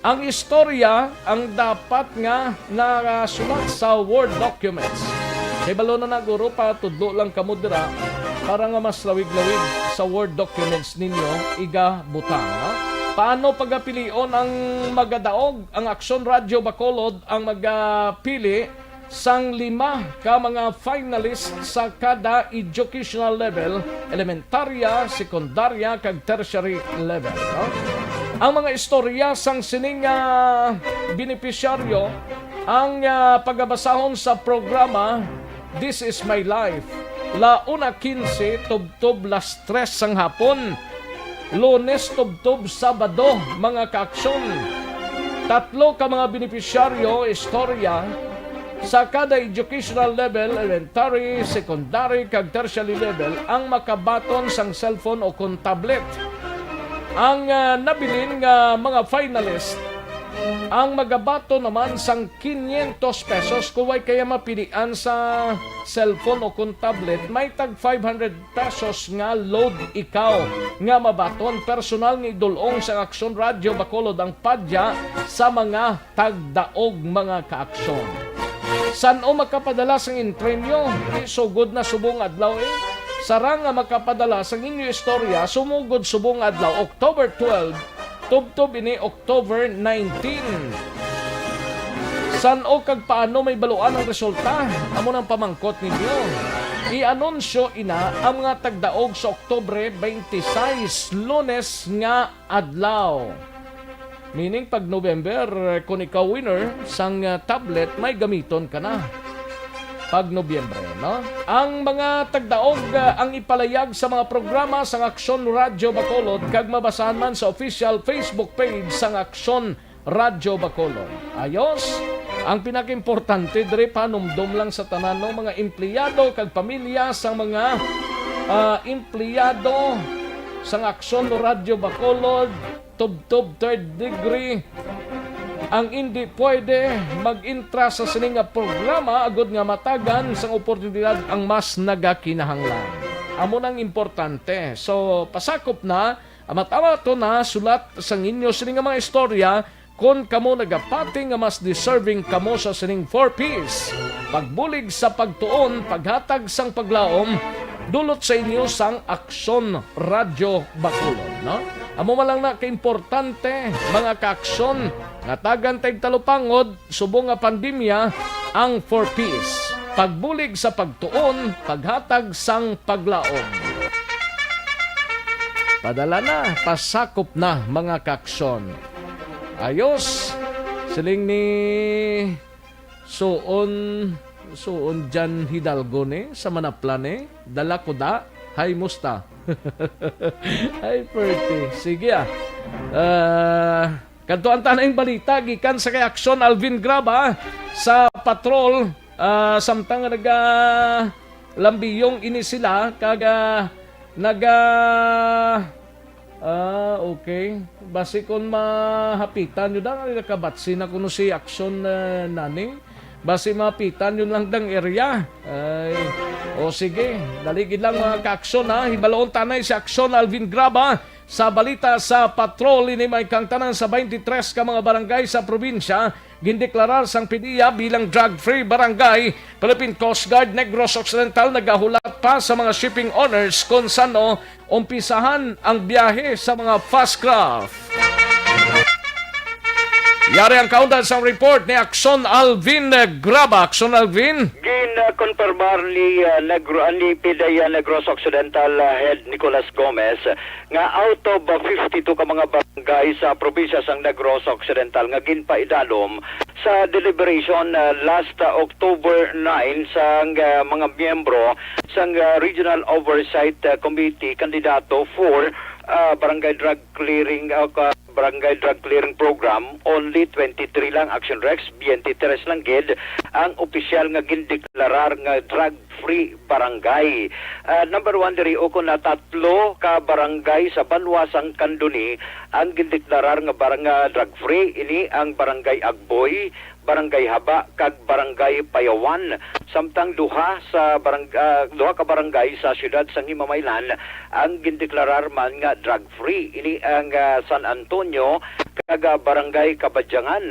Ang istorya ang dapat nga nasulat sa Word documents. Kay balo na na, guro, patudlo lang kamo dira para nga mas lawig-lawig sa Word documents ninyo igabutang, ha? Paano pagapilion ang magadaog? Ang Aksyon Radyo Bacolod ang magapili sang lima ka mga finalist sa kada educational level, elementarya, sekundarya, kag tertiary level, no? Ang mga istorya sang sining, ah, benepisyaryo ang, ah, pagabasahon sa programa This Is My Life, la una quince tubtob las tres sang hapon, Lunes tubtob Sabado, mga kaaksyon. Tatlo ka mga benepisyaryo, istorya, sa kada educational level, elementary, secondary, kag tertiary level, ang makabaton sang cellphone o kon tablet. Ang, ah, nabilin nga mga finalist ang magabaton naman sang quinientos pesos. Kung way kaya mapilian sa cellphone o kon tablet, may tag five hundred pesos nga load ikaw nga mabaton. Personal nga idul-ong sang Aksyon Radyo Bacolod ang padya sa mga tagdaog, mga kaaksyon. San-o makapadala sang entry nyo? Di sugod na subong adlaw, eh. Sarang nga makapadala sang inyo istorya sumugod subong adlaw, October twelve, tubtob ini October nineteen. San-o kag paano may baluan ang resulta? Amo nang pamangkot ninyo. I-anunsyo ina ang mga tagdaog sa Oktubre twenty-six, Lunes nga adlaw. Meaning, pag November, kung ikaw winner sang, ah, tablet, may gamiton ka na pag Nobyembre, no? Ang mga tagdaog, ah, ang ipalayag sa mga programa sang Aksyon Radyo Bacolod kag mabasahan man sa official Facebook page sang Aksyon Radyo Bacolod. Ayos, ang pinakaimportante diri, panumdom lang sa tanan, no, mga empleyado kag pamilya sang mga, ah, empleyado sang Aksyon Radyo Bacolod, tubtob third degree, ang indi pwede mag-intra sa sini nga programa agud nga matagan sang oportunidad ang mas nagakinahanglan. Amo nang importante. So, pasakop na, amat-amaton na sulat sang inyo sini nga mga istorya kon kamo nagapati nga mas deserving kamo sa sining four Ps: pagbulig sa pagtuon, paghatag sang paglaom, dulot sa inyo sang Aksyon Radyo Bacolod, no? Amo man lang na kaimportante, mga kaaksyon, nga tagan ta og talupangod subong nga pandemya, ang four Ps: pagbulig sa pagtuon, paghatag sang paglaom. Padala na, pasakop na, mga kaaksyon. Ayos, siling ni Suon, Suon Jan Hidalgo ni sa Manapla ni. Dala ko da. Hay, musta? Ay, pretty. Sige, ah. Ah, kadtuan ta na ang balita gikan sa kay Aksyon Alvin Graba sa patrol. Ah, samtang nga naga lambiyong ini sila kag, ah, naga Ah, okay. Basi kon mahapitan nyo dang, ay, nakabatsi na kuno si Aksyon, eh, nani. Basi mahapitan nyo lang dang area. Ay, o sige, dali gid lang, mga ka-Aksyon, ha. Hibaloon tanay si Aksyon Alvin Graba sa balita sa patrol. Ini may kang tanan sa twenty-three ka mga barangay sa probinsya gindeklarar sang PDEA bilang drug-free barangay. Philippine Coast Guard Negros Occidental nagahulat pa sa mga shipping owners kung sano umpisahan ang biyahe sa mga fast craft. Yari ang kaundan sang report ni Aksyon Alvin Graba. Aksyon Alvin. Gin-confirmar ni, ah, Negro, ah, ni PDEA Negros Occidental, ah, Head Nicolas Gomez nga out of, ah, fifty-two ka mga barangay sa probinsya sang Negros Occidental nga ginpaidalom sa deliberation, ah, last, ah, October nine sang, ah, mga miyembro sang, ah, Regional Oversight, ah, Committee kandidato for, ah, Barangay Drug Clearing, ah, ka-, Barangay Drug Clearing Program, only twenty-three lang, Action Rex, twenty-three lang gid ang opisyal nga gindeklarar nga drug drug-free barangay. Ah, number one diri, ukon na, tatlo ka barangay sa banwa sang Candoni ang gindeklarar nga barang-, ah, drug-free. Ini ang Barangay Agboy, Barangay Haba, kag Barangay Payawan. Samtang duha sa barang-, ah, duha ka barangay sa siyudad sang Himamaylan ang gindeklarar man nga drug-free. Ini ang, ah, San Antonio kag, ah, Barangay Kabadyangan.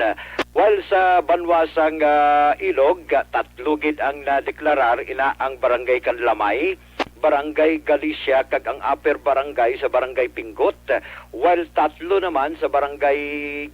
While sa banwa sang, ah, Ilog, ah, tatlo gid ang nadeklarar, ina ang Barangay Canlamay, Barangay Galicia, kag ang Upper Barangay sa Barangay Pinggot. While tatlo naman sa barangay,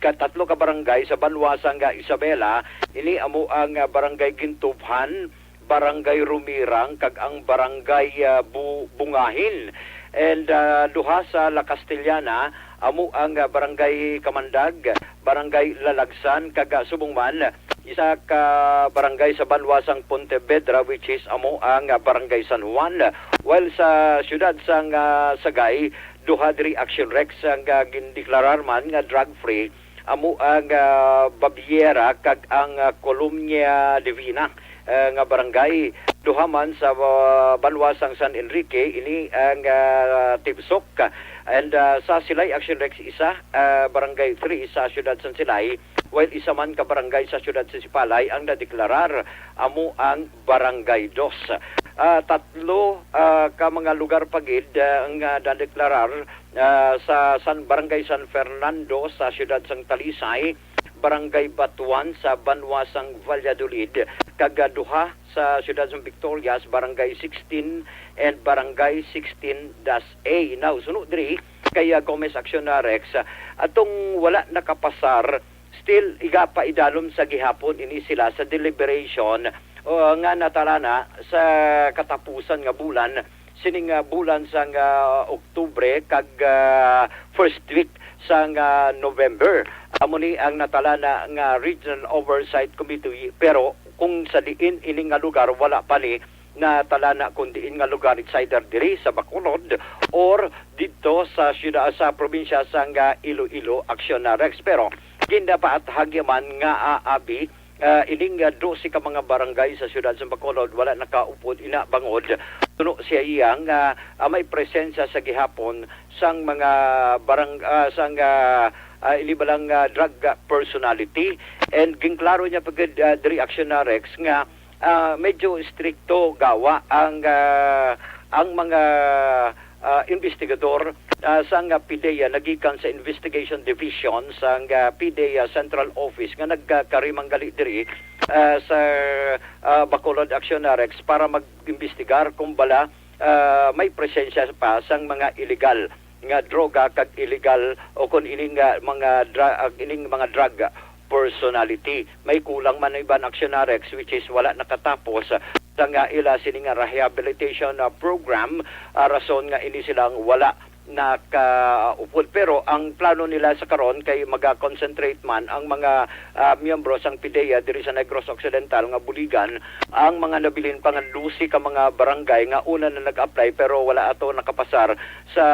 ka, tatlo ka barangay sa banwa sang, ah, Isabela, ini amo ang, ah, Barangay Gintubhan, Barangay Rumirang, kag ang Barangay, ah, Bu-, Bungahin. And, ah, duha sa La Castellana, amo ang, ah, Barangay Kamandag, Barangay Lalagsan, kag, ah, subong man, isa ka barangay sa banwa sang Pontevedra, which is amo ang, ah, Barangay San Juan. While sa siyudad sang, ah, Sagay, duha diri, Action Rex, ang, ah, gindeklarar man nga drug-free, amo ang, ah, Babiera kag ang, ah, Columna Divina, ah, nga barangay. Duha man sa, ah, banwa sang San Enrique, ini ang, ah, Tibsok. And, ah, sa Silay Action Rex, isa, ah, Barangay three sa siyudad sang Silay, while isa man ka barangay sa siyudad sa Sipalay ang nadeklarar, amo ang Barangay Dos. Ah, tatlo, ah, ka mga lugar pa gid, ah, ang, ah, nadeklarar, ah, sa San, Barangay San Fernando sa siyudad sang Talisay, Barangay Batuan sa banwa sang Valladolid, kag, ah, duha sa siyudad sang Victorias, Barangay sixteen and Barangay sixteen dash A. Now, suno diri kay, ah, Gomez Acciona Rex, ah, atong wala nakapasar, still, iga pa idalom sa gihapon ini sila sa deliberation, o, nga natalana sa katapusan nga bulan, sining, ah, bulan sang, ah, Oktubre kag, ah, first week sang, ah, November. Amo ni ang natalana nga Regional Oversight Committee, pero kung sa diin ini nga lugar, wala pa ni natalana kung diin nga lugar, it's either diri sa Bacolod or didto sa siyudad, sa probinsya sang, ah, Iloilo, Acciona Rex. Pero ginapaathag man nga, ah, abi, ah, ining, ah, dose ka mga barangay sa siyudad sa Bacolod wala nakaupod ina bangod suno siya iya nga, ah, may presensya sa gihapon sang mga barang-, ah, sang, ah, ah, ini balang, ah, drug, ah, personality. And ginklaro niya pa gid, ah, diri, Acciona Rex, nga, ah, medyo istrikto gawa ang, ah, ang mga, ah, investigador, ah, sang, ah, PDEA, nagikan sa Investigation Division sang, ah, PDEA Central Office nga nagkakarimanggali diri, ah, sa, ah, Bacolod, Acciona Rex, para mag-imbestigar kung bala, ah, may presensya pa sang mga illegal nga droga kag illegal o kon ining, ah, mga dra-, ah, ining mga drug personality. May kulang man iban, Acciona Rex, which is wala nakatapos sa nga ila sini nga rehabilitation, ah, program, ah, rason nga ini silang wala nakaupod. Pero ang plano nila sa karon kay maga-concentrate man ang mga, ah, miyembro sang PDEA diri sa Negros Occidental nga buligan ang mga nabilin pa nga dose ka mga barangay nga una na nag-apply pero wala ato nakapasar sa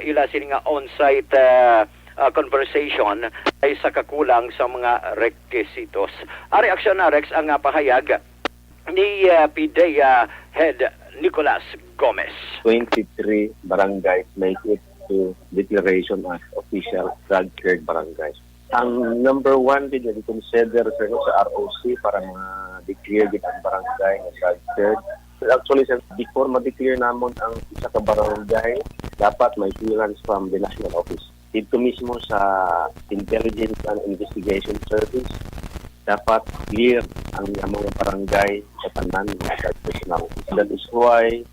ila sini nga on-site, ah, ah, conversation ay sa kakulang sa mga requisitos. Ari, Acciona Rex, ang, ah, pahayag ni, ah, PDEA Head Nicolas Gomez. Twenty-three barangays make it to declaration as official drug-cleared barangays. Ang number one gid nga gi-consider, sir, no, sa R O C para ma-declare gid ang barangay nga drug-cleared. Actually, sir, before ma-declare namon ang isa ka barangay, dapat may clearance from the national office. Dito mismo sa Intelligence and Investigation Service, dapat clear ang among barangay sa tanan nga drug personality. That is why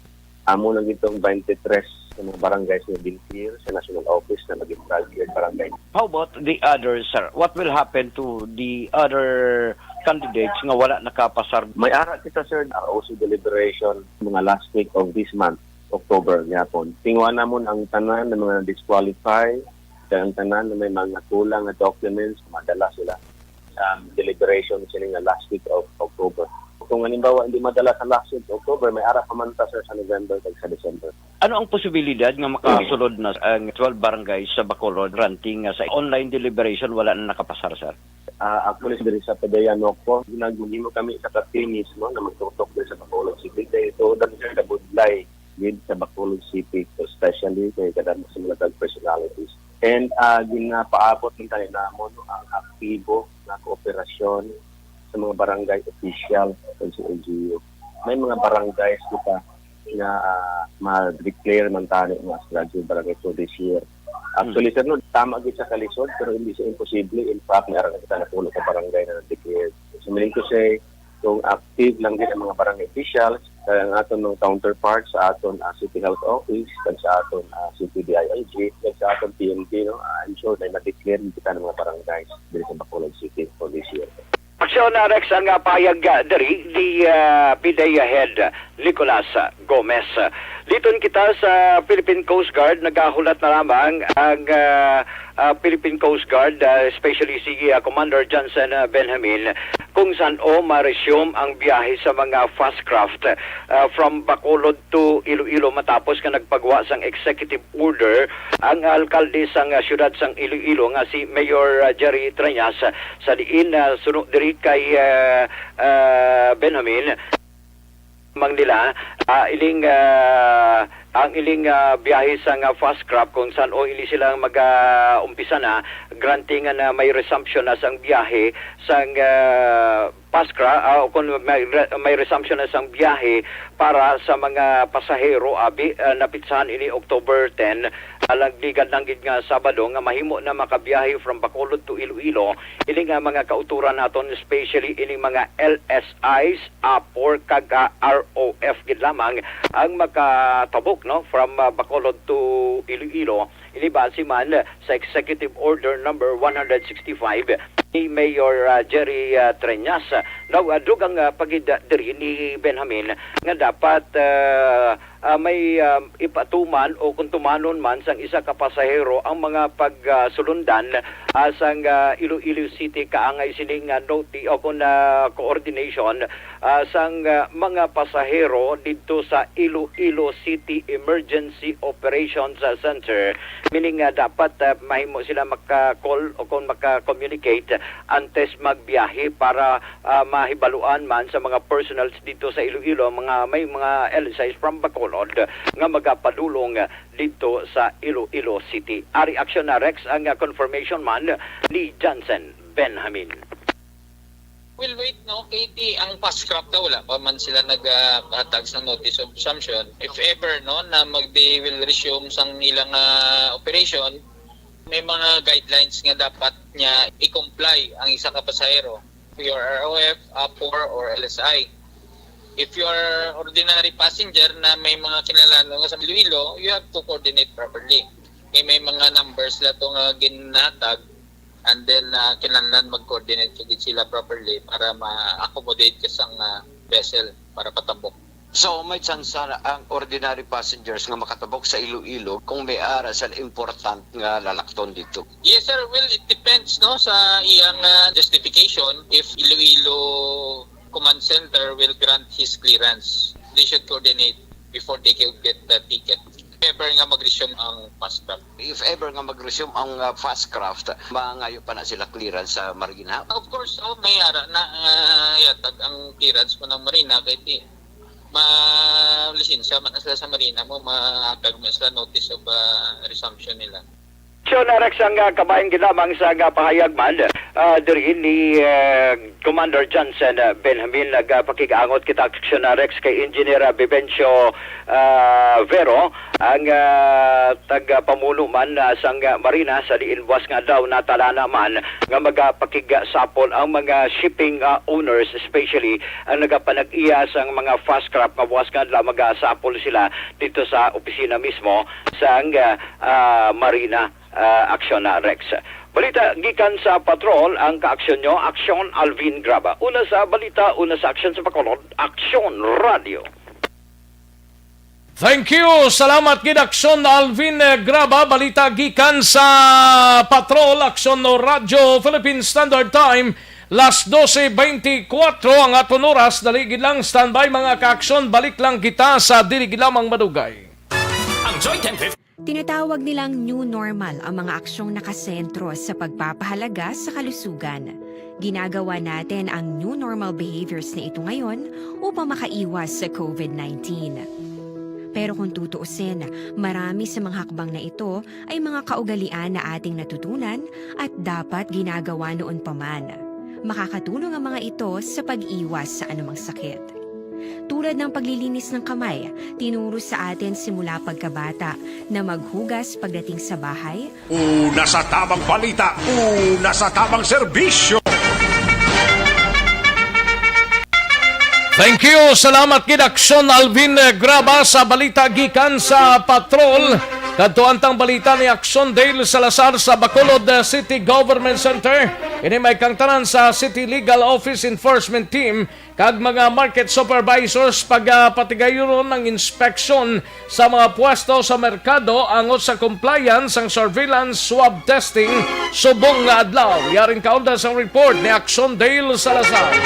amo lang itong twenty-three sa mga barangays nga bin-clear sa National Office na maging drug-cleared barangay. How about the others, sir? What will happen to the other candidates nga wala nakapasar? May ara kita, sir, R O C deliberation mga last week of this month, October, gihapon. Tinguha namon ang tanan nga mga disqualify, kag ang tanan nga may mga kulang nga documents, madala sila sa deliberation sini nga last week of October. Kung halimbawa hindi madala sa last week of October, may ara pa man ta, sir, sa November kag sa December. Ano ang posibilidad nga makasulod na ang twelve barangays sa Bacolod, granting nga sa online deliberation wala na nakapasar, sir? Ah, actually, diri sa Padayan, Nocpo, ginagunimo kami sa kape mismo na magtutok diri sa Bacolod City. Kay ito, dami siya kabudlay gid sa Bacolod City, especially kay kadamo sa mga drug personalities. And, ah, ginapaabot man tayo namon, no, ang aktibo nga kooperasyon sa mga barangay official sa L G U. May mga barangays kita nga, ah, ma-declare man tani nga as drug-free barangay for this year. Actually, sir, no, tama gid sa kalisod, pero hindi siya imposible. In fact, may ara na kita napulo ka barangay na na-declare. So, meaning to say, kung active lang gid ang mga barangay officials, kag ang aton mga counterparts sa aton, ah, City Health Office, kag sa aton, ah, City D I L G, kag sa aton P N P, no, ah, I'm sure na ma-declare kita ng mga barangays diri sa Bacolod City for this year. Aksyon, ah, Rex, ang, ah, pahayag, ah, diri ni, ah, P D A Head Nicolas Gomez. Liton kita sa Philippine Coast Guard, nagahulat na lamang ang, ah, ah, Philippine Coast Guard, ah, especially si, ah, Commander Johnson, ah, Benjamin, kung san-o ma-resume ang biyahe sa mga fast craft, ah, from Bacolod to Iloilo matapos nga nagpagwa sang executive order ang alkalde sang, ah, siyudad sang Iloilo nga si Mayor, ah, Jerry Treñas, ah, sa diin, ah, suno diri kay, ah, ah, Benjamin, mang nila, ah, ining, ah, ang ining, ah, biyahe sang, ah, fast craft kung san-o ini sila mag, ah, umpisa na, granting na may resumption na sang biyahe sang, ah, fast craft, ah, kung may re-, may resumption na sang biyahe para sa mga pasahero, abi, ah, napitsahan ini October ten, ah, nagligad lang gid nga Sabado nga mahimo na makabiyahe from Bacolod to Iloilo. Ini nga mga kauturan naton, especially ini mga L S Is, APOR, kag, ah, R O F gid lamang ang makatabok, no, from, ah, Bacolod to Iloilo. Ini base man sa Executive Order Number one hundred sixty-five ni Mayor, ah, Jerry, ah, Treñas. Now, ah, dugang, ah, pa gid, ah, diri ni Benjamin nga dapat, ah, ah, may, ah, ipatuman o kung tumanon man sang isa ka pasahero ang mga pagsulundan, ah, sang, ah, Iloilo City kaangay sining, ah, noti o kung, ah, coordination, ah, sang, ah, mga pasahero didto sa Iloilo City Emergency Operations, ah, Center. Meaning nga dapat, ah, mahimo sila maka-call o kung maka-communicate antes magbiyahe para, ah, mahibaluan man sa mga personnels dito sa Iloilo, mga, may mga L S Is from Bacolod nga magapadulong dito sa Iloilo City. Ari aksyon na, Rex, ang, ah, confirmation man ni Johnson Benjamin. We'll wait, no? Kay ti ang fast craft daw, wala pa man sila naghatag sa notice of resumption. If ever, no, na mag, they will resume sang ilang, ah, operation, may mga guidelines nga dapat niya i-comply ang isa ka pasahero. If you're R O F, APOR, or L S I. If you're ordinary passenger na may mga kinahanglan nga sa Iloilo, you have to coordinate properly. Kay may mga numbers la to nga ginhatag, and then, ah, kinahanglan mag-coordinate ka gid sila properly para ma-accommodate ka sang, ah, vessel para patabok. So, may tsansa ang ordinary passengers nga makatabok sa Iloilo kung may ara sa important nga lalakton dito? Yes, sir. Well, it depends, no, sa iyang, ah, justification if Iloilo Command Center will grant his clearance. They should coordinate before they can get the ticket. If ever nga mag-resume ang fast craft. If ever nga mag-resume ang, ah, fast craft, mangayo pa na sila clearance sa Marina? Of course, oh, may ara na, ah, yatag ang clearance mo ng Marina kay ti ma-lisensya man na sila sa Marina mo, mahatag mo sila notice of, ah, resumption nila. So, na, Rex, ang, ah, kabahin gid lamang sa, ah, pahayag man, ah, diri ni, ah, Commander Johnson, ah, Benjamin. Nagapakig-angot kita, aksyon na, Rex, kay Engineer, ah, Vivencio, ah, Vero, ang, ah, tagapamuno man, ah, sang, ah, Marina sa diin buwas nga adlaw natalana man nga magapakigsapol ang mga shipping, ah, owners, especially ang nagapanag-iya sang mga fast craft nga buwas nga adlaw magasapol sila dito sa opisina mismo sang, ah, ah, Marina, ah, Aksyon na, Rex. Balita gikan sa Patrol, ang kaaksyon nyo, Aksyon Alvin Graba. Una sa balita, una sa aksyon sa Bacolod, Aksyon Radio. Thank you. Salamat gid, Aksyon Alvin, eh, Graba. Balita gikan sa Patrol, Aksyon no Radyo Philippine Standard Time. Las doce veinticuatro ang aton oras. Dali gid lang, standby, mga kaaksyon. Balik lang kita sa dili gid lamang madugay. Ang Joy ten fifty. Tinatawag nilang new normal ang mga aksyong nakasentro sa pagpapahalaga sa kalusugan. Ginagawa natin ang new normal behaviors na ito ngayon upang makaiwas sa covid nineteen. Pero kung tutuusin, marami sa mga hakbang na ito ay mga kaugalian na ating natutunan at dapat ginagawa noon pa man. Makakatulong ang mga ito sa pag-iwas sa anumang sakit. Tulad ng paglilinis ng kamay, tinuro sa atin simula pagkabata na maghugas pagdating sa bahay. Una sa tamang balita, una sa tamang serbisyo. Thank you. Salamat gid, Action Alvin Graba, sa balita gikan sa patrol. Kadto ang tang balita ni Action Dale Salazar sa Bacolod City Government Center. Ini may kangtanan sa City Legal Office Enforcement Team kag mga market supervisors pagapatigayon ang inspeksyon sa mga pwesto sa merkado angot sa compliance sang surveillance swab testing subong nga adlaw. Yaring kaunda sang report ni Action Dale Salazar.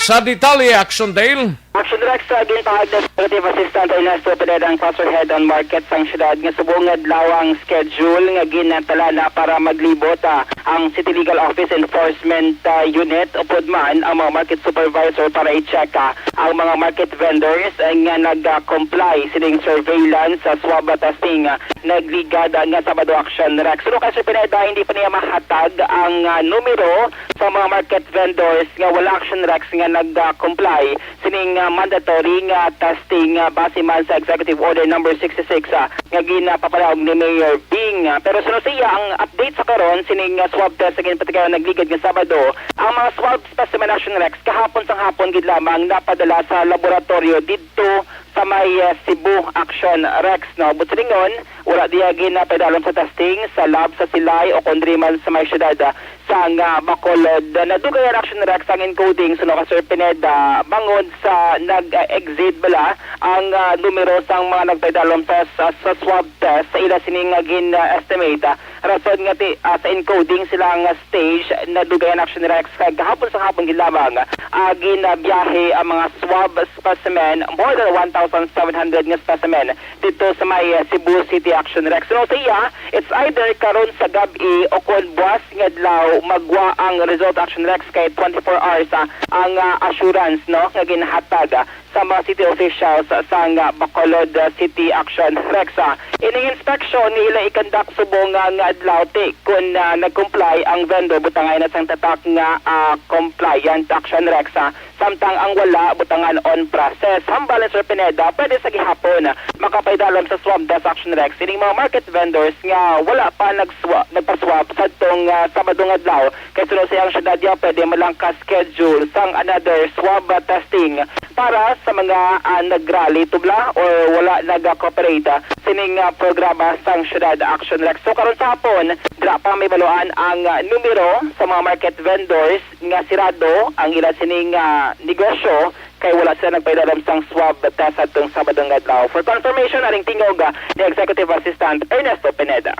Sa detalye, Action Dale. Action Rex, uh, ginpahayag ni Executive Assistant Ernesto Pineda, ang Cluster Head on Market sang siyudad, nga subong nga adlaw ang schedule nga ginatala na para maglibot, ah, ang City Legal Office Enforcement, ah, Unit, upod man ang mga market supervisor para i-check, ah, ang mga market vendors, eh, nga nag-comply sining surveillance sa swab testing, ah, nagligad, ah, nga Sabado, Action Rex. Suno kay Sir Pineda, hindi pa niya mahatag ang, ah, numero sa mga market vendors nga wala, Action Rex, nga nag-comply sining, ah, mandatory nga testing, ah, base man sa Executive Order Number sixty-six, ah, nga ginapapanaog ni Mayor Bing. Ah, pero suno siya, ang update sa karon, sining, ah, swab test nga ginpatigayon nagligad nga Sabado, ang mga swab specimen, Action Rex, kahapon sang hapon gid lamang napadala sa laboratorio didto sa may, ah, Cebu, Action Rex, no? Buot silingon, wala diya ginapaidalom sa testing sa lab sa Silay o kon diri man sa may siyudad, ah, sang, ah, Bacolod. Nadugayan, Action Rex, ang encoding suno kay Sir Pineda bangod sa nag-exceed bala ang, ah, numero sang mga nagpaidalom sa, sa, sa swab test sa ila sining, ah, gin-estimate, ah, rason nga ti-, ah, sa encoding sila nga stage. Nadugayan, Action Rex, kag gahapon sang hapon gid lamang, ah, ginabiyahe ang mga swab specimen, more than one thousand seven hundred nga specimen didto sa may, ah, Cebu City, Action Rex. Suno sa iya, it's either karon sa gab-i o kon buwas nga adlaw magwa ang result, Action Rex, kay twenty-four hours, ah, ang, ah, assurance, no, nga ginhatag, ah, sa mga city officials, ah, sang, ah, Bacolod, ah, City, Action Rex. Ah, ining inspection nga ila i-conduct subong, ah, nga adlaw ti kon, ah, nag-comply ang vendor, butangan na sang tatak nga, ah, compliant, Action Rex. Ah, samtang ang wala, butangan on process. Hambal ni Sir Pineda, pwede sa gihapon makapaidalom sa swab test, Action Rex, ining mga market vendors nga wala pa nagswa-, nagpa-swab sadtong, ah, Sabado nga adlaw, kay suno sa iyang siyudad, ya pwede man lang ka-schedule sang another swab, ah, testing para sa mga, ah, nag-rally tubla or wala nag-cooperate, ah, sining, ah, programa sang siyudad, Action Rex. So, karon sa hapon, dira pa mahibaluan ang, ah, numero sa mga market vendors nga sirado ang ila sining, ah, negosyo kay wala sila nagpaidalom sang swab test adtong Sabado nga adlaw. For confirmation, aring tingog, ah, ni Executive Assistant Ernesto Pineda.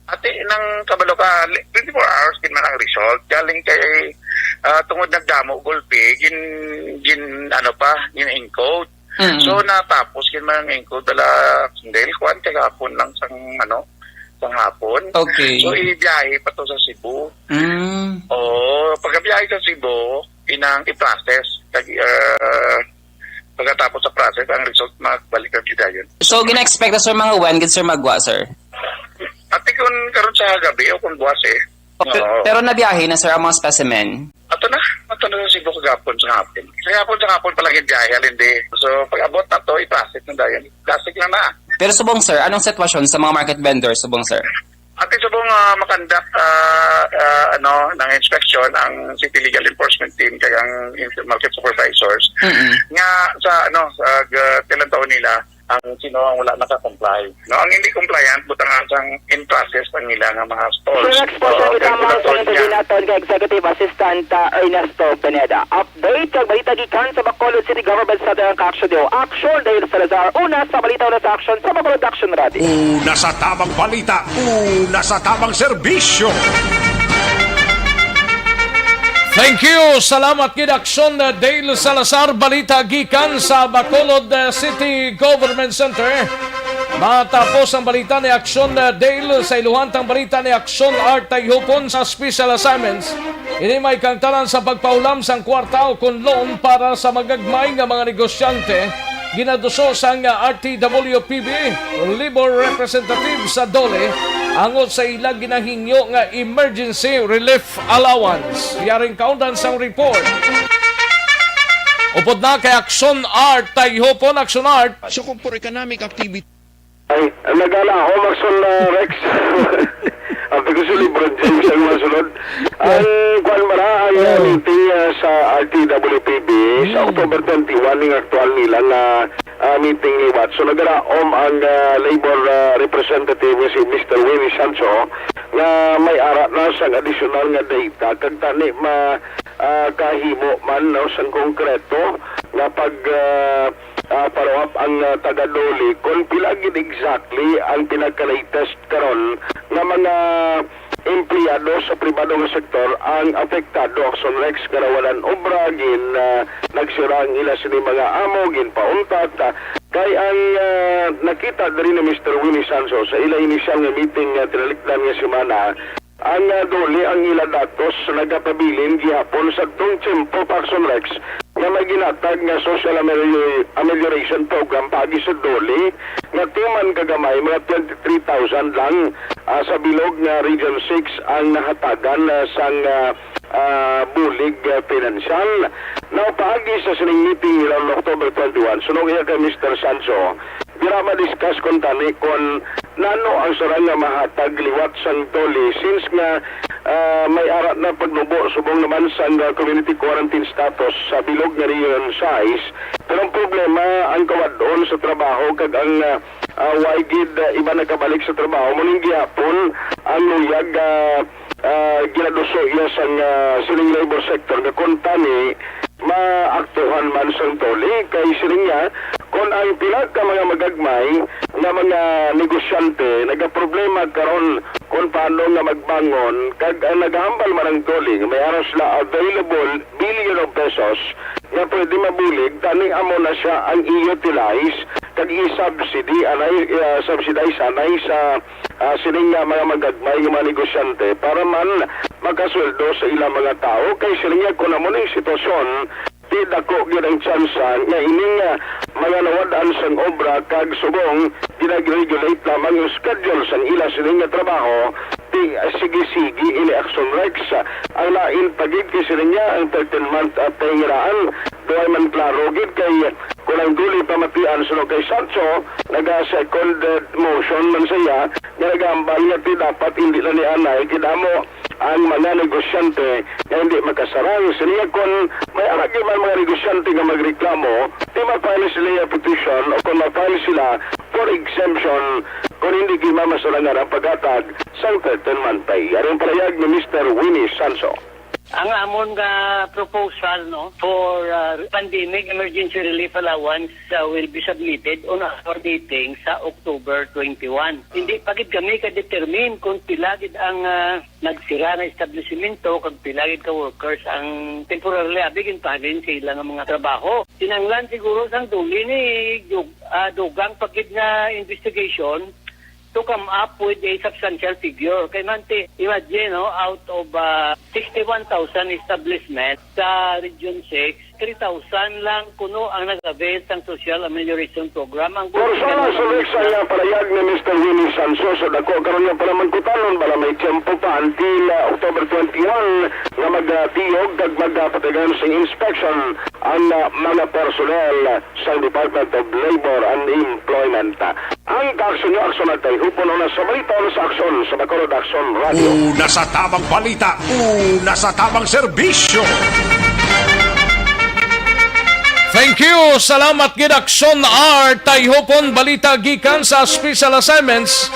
Ati, nang kabalo ka, li-, twenty-four hours gid man ang result. Galing kay, ah, tungod nagdamo gulpi, gin, gin, ano pa, gin-encode. Mm. So, natapos gid man ang encode, dala, dahil kuwan, kagahapon lang sang, ano, sang hapon. Okay. So, ibiyahe pa to sa Cebu. Mm. Oo, pagkabiyahe sa Cebu, inang i-process. Kag, ah, pagkatapos sa process, ang result, magbalik ang dayon. So, gina-expect na, sir, mga when gid, sir, magwa, sir? Ati, kung karon sa gabi o kung buwas, eh. Pe-, Oo. pero nabiyahe na, sir, ang mga specimen? Ato na, ato na sa Cebu kagahapon sa hapon. Sa hapon sa hapon pa lang yung biyahe, halin di. So, pag-abot na to, i-process na dayon. Plastic na na. Pero subong, sir, anong sitwasyon sa mga market vendors, subong, sir? Ati subong, ah, makandak, ah, ah, ano, ng inspection ang City Legal Enforcement Team kag ang in-, market supervisors Mm-mm. nga sa, ano, sa, ah, tilantaon nila ang sino ang wala naka-comply. No, ang hindi compliant, butangan sang in process ang nila nga mga stalls. So, next portion, Oo, kita kay mga sa interview naton kay Executive Assistant, ah, Ernesto Pineda. Update kag balita gikan sa Bacolod City Government Center ang Kaaksyon Deo. Action dahil Salazar. Una sa balita, una sa action sa Bacolod Action Radio. Una sa tamang balita, una sa tamang serbisyo. Thank you. Salamat gid, Action, uh, Dale Salazar. Balita gikan sa Bacolod, uh, City Government Center. Matapos ang balita ni Action, uh, Dale, sa iluhantang balita ni Action Art Tayhupon sa special assignments. Ini may kangtanan sa pagpaulam sang kwarta o kon loan para sa magagmay nga mga negosyante. Ginaduso sang R T W P B labor representative sa DOLE angot sa ila ginahingyo nga emergency relief allowance. Yaring kaundan sang report. Upod na kay Action Art, Tayhupon, Action Art. So, kung for economic activity, Ay, nagalaom, Action, uh, Rex. Ang ko si LeBron James ang masunod. Ang kwan ba na, ang uh, meeting uh, sa R T W P B sa October twenty-one, yung aktual nila nga uh, meeting liwat. So, nagalaom ang uh, labor uh, representative nga si Mister Winnie Sancho nga may ara na sang additional nga data kag tani ma uh, kahimo man no, sang konkreto nga pag uh, uh, follow up ang uh, taga DOLE kung pila gid exactly ang pinaka-latest karon nga mga empleyado sa pribado nga sektor ang apektado, Action Rex, nga nawalan obra, gin uh, nagsira ang ila sini mga amo, ginpauntat uh, kay ang uh, nakita diri ni Mister Winnie Sancho sa ila inisyal nga meeting nga tinalikdan nga semana. Ang uh, DOLE ang ila datos nagapabilin gihapon sa tong tiyempo pa, Action Rex, nga may ginatag nga social amelior- amelioration program paagi sa DOLE nga tuman kagamay mga twenty-three thousand lang uh, sa bilog nga Region six ang nahatagan uh, sang uh, uh, bulig uh, pinansyal. Now, paagi sa sining meeting nila on October twenty-one, suno iya kay Mister Sancho, dira ma-discuss kon tani kon nano ang sarang nga mahatag liwat sang DOLE since nga uh, may ara na pagnubo subong naman sang uh, community quarantine status sa bilog nga Region six. Pero ang problema ang kawad-on sa trabaho kag ang uh, uh, way gid uh, iba nakabalik sa trabaho mo ning gihapon ang luyag uh, uh, ginaduso iya sang uh, sining labor sector nga kon tani maaktuhan man sang DOLE kay siling niya kon ang pila ka mga magagmay nga mga negosyante nagaproblema karon kon paano nga magbangon kag ang nagahambal man ang DOLE nga may araw sila available billion of pesos nga pwede mabulig tani amo na siya ang i-utilize kag i-subsidy anay uh, subsidize anay sa uh, sining uh, mga magagmay nga mga negosyante para man makasweldo sa ilang mga tao kay siling niya kung amo ning sitwasyon, di dako gid ang tsansa nga ining uh, mga nawad-an sang obra kag subong ginag-regulate lamang yung schedule sang ila sining nga trabaho, di uh, sige-sige ini Action Rex. Ang lain pa gid kay siling niya ang thirteen month uh, pay nga daan, duay man klaro gid kay kung ang DOLE pamatian suno kay Sancho, naga-second uh, motion man siya nga nagahambal nga ti dapat hindi na ni anay gid amo ang mga negosyante nga hindi makasarang. Siya kon may agi man mga negosyante nga magreklamo, ti ma-file sila petition o kung ma-file sila for exemption kung hindi gid mamasarangan ang paghatag sang thirteen month pay. Aring palayag ni Mister Winnie Sancho. Ang amon nga proposal, no, for uh, pandemic emergency relief allowance uh, will be submitted on our meeting sa October twenty-one. Hindi pa gid kami ka-determine kung pila gid ang uh, nagsira nga establishmento kag pila gid ka workers ang temporarily abi ginpahalin sa ila nga mga trabaho. Kinahanglan siguro sang DOLE ni dug- uh, dugang pa gid nga investigation to come up with a substantial figure. Kay man ti, imagine, no, out of uh, sixty-one thousand establishment sa Region six, three thousand lang kuno ang nag-avail sang social amelioration program. Ang Persona sa Rex ang uh, palayag ni Mister Winnie Sancho sa dako karon nga pala man kutanon bala may tiyempo pa until uh, October twenty-one nga magatiog kag magapatigayon sing inspection ang uh, mga personnel sa Department of Labor and Employment. Ang kaaksyon nyo, Aksyon Agtay, hupon una sa balita, una sa aksyon, sa Bacolod Aksyon Radio. Una sa tamang balita, una sa tamang serbisyo. Thank you. Salamat gid, Aksyon Art. Tay hupon balita gikan sa special assignments.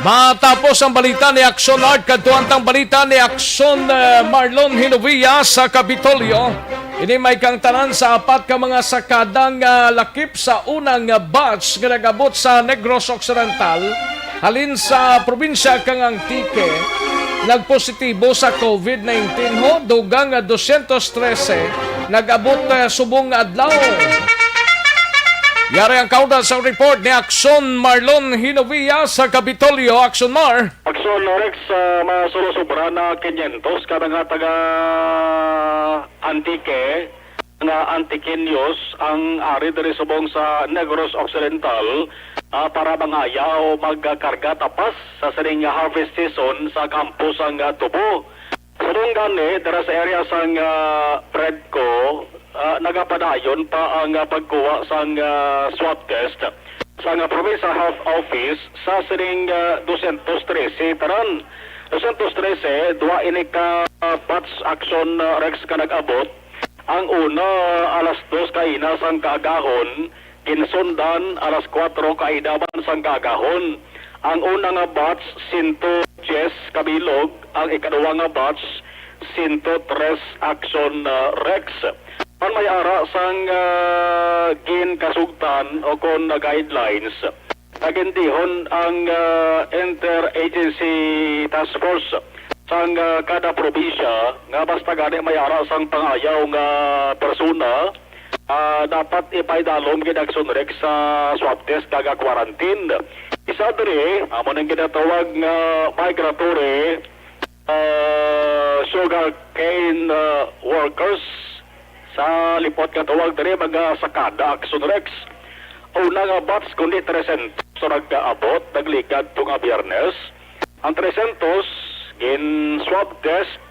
Matapos ang balita ni Aksyon Art, kadtuan tang balita ni Aksyon, eh, Marlon Hinovia sa Kapitolyo. Ini may kangtanan sa apat ka mga sakadang, ah, lakip sa unang, ah, batch nga nag-abot sa Negros Occidental, halin sa probinsya kang Antique. nagpositibo sa COVID nineteen, ho, dugang nga dosyentos trese nag-abot, eh, subong nga adlaw. Yari ang kaunda sa report ni Akson Marlon Hinovia sa Kapitolyo. Akson Mar. Akson Rex, ah, masulo sobra na quinientos ka mga taga Antique nga Antiqueños ang ari diri subong sa Negros Occidental, ah, para mangayaw magkarga tapas sa sining harvest season sa kampo sang, ah, tubo. Subong gani, dira sa area sang, ah, Predco, ah, nagapadayon pa ang, ah, pagkuha sang, ah, swab test sang, ah, Provincial Health Office sa sining, ah, dosyentos trese tanan. Dosyentos trese, dua ini ka, ah, batch, Akson, ah, Rex, ka nag-abot. Ang una, alas dos kaina sang kaagahon, ginsundan alas kuwatro kaina man sang kaagahon. Ang una nga batch, sento dyes kabilog, ang ikaduha nga batch, sento tres, Akson, ah, Rex. Man may ara sang, ah, ginkasugtan o kon guidelines, nagindihon ang, ah, Interagency Task Force sang, ah, kada probinsya nga basta gani may ara sang pangayaw nga persona, ah, dapat ipaidalom gid, Akson Rex, sa swab test kag quarantine. Isa diri, amo nang ginatawag nga migratory, ah, sugarcane, ah, workers. Sa lipot nga tawag diri, mga sakada, Akson Rex. Una nga batch, kundi tresyentos ang nag-abot, nagligad to nga Biyernes. Ang tresyentos, gin-swab test,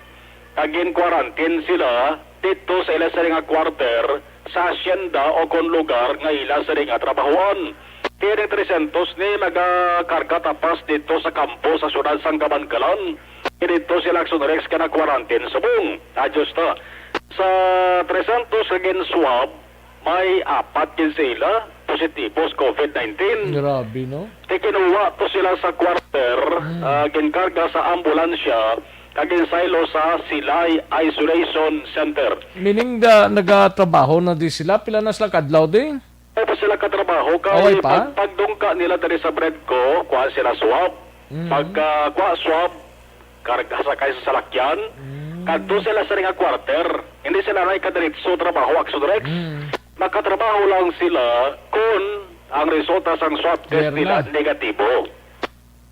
kag gin-quarantine sila didto sa ila sini nga quarter sa hacienda o kon lugar nga ila sini nga trabahoan. Kini tresyentos ni nagakarga tapas didto sa kampo sa siyudad sang Kabankalan. Didto sila, Akson Rex, ka na-quarantine subong. Adjust ta. Sa tresyentos ka gin-swab, may apat gid sila positibo sa COVID nineteen. Grabe, no? Ti kinuha to sila sa quarter, Mm. ah, ginkarga sa ambulansya, kag ginsaylo sa Silay Isolation Center. Meaning, da, nagatrabaho na di sila? Pila na sila kadlaw di? Ay pa sila katrabaho, kay Away pa? pag, pagdungka nila diri sa Bredco, kuha sila swab. Mm. Pag, ah, kuha swab, karga sakay sa salakyan, Mm. kadto sila sa ring quarter. Hindi sila na ikadiretso trabaho, Akson Rex. Mm. Makatrabaho lang sila kung ang resulta sang swab test Clear nila na. negatibo.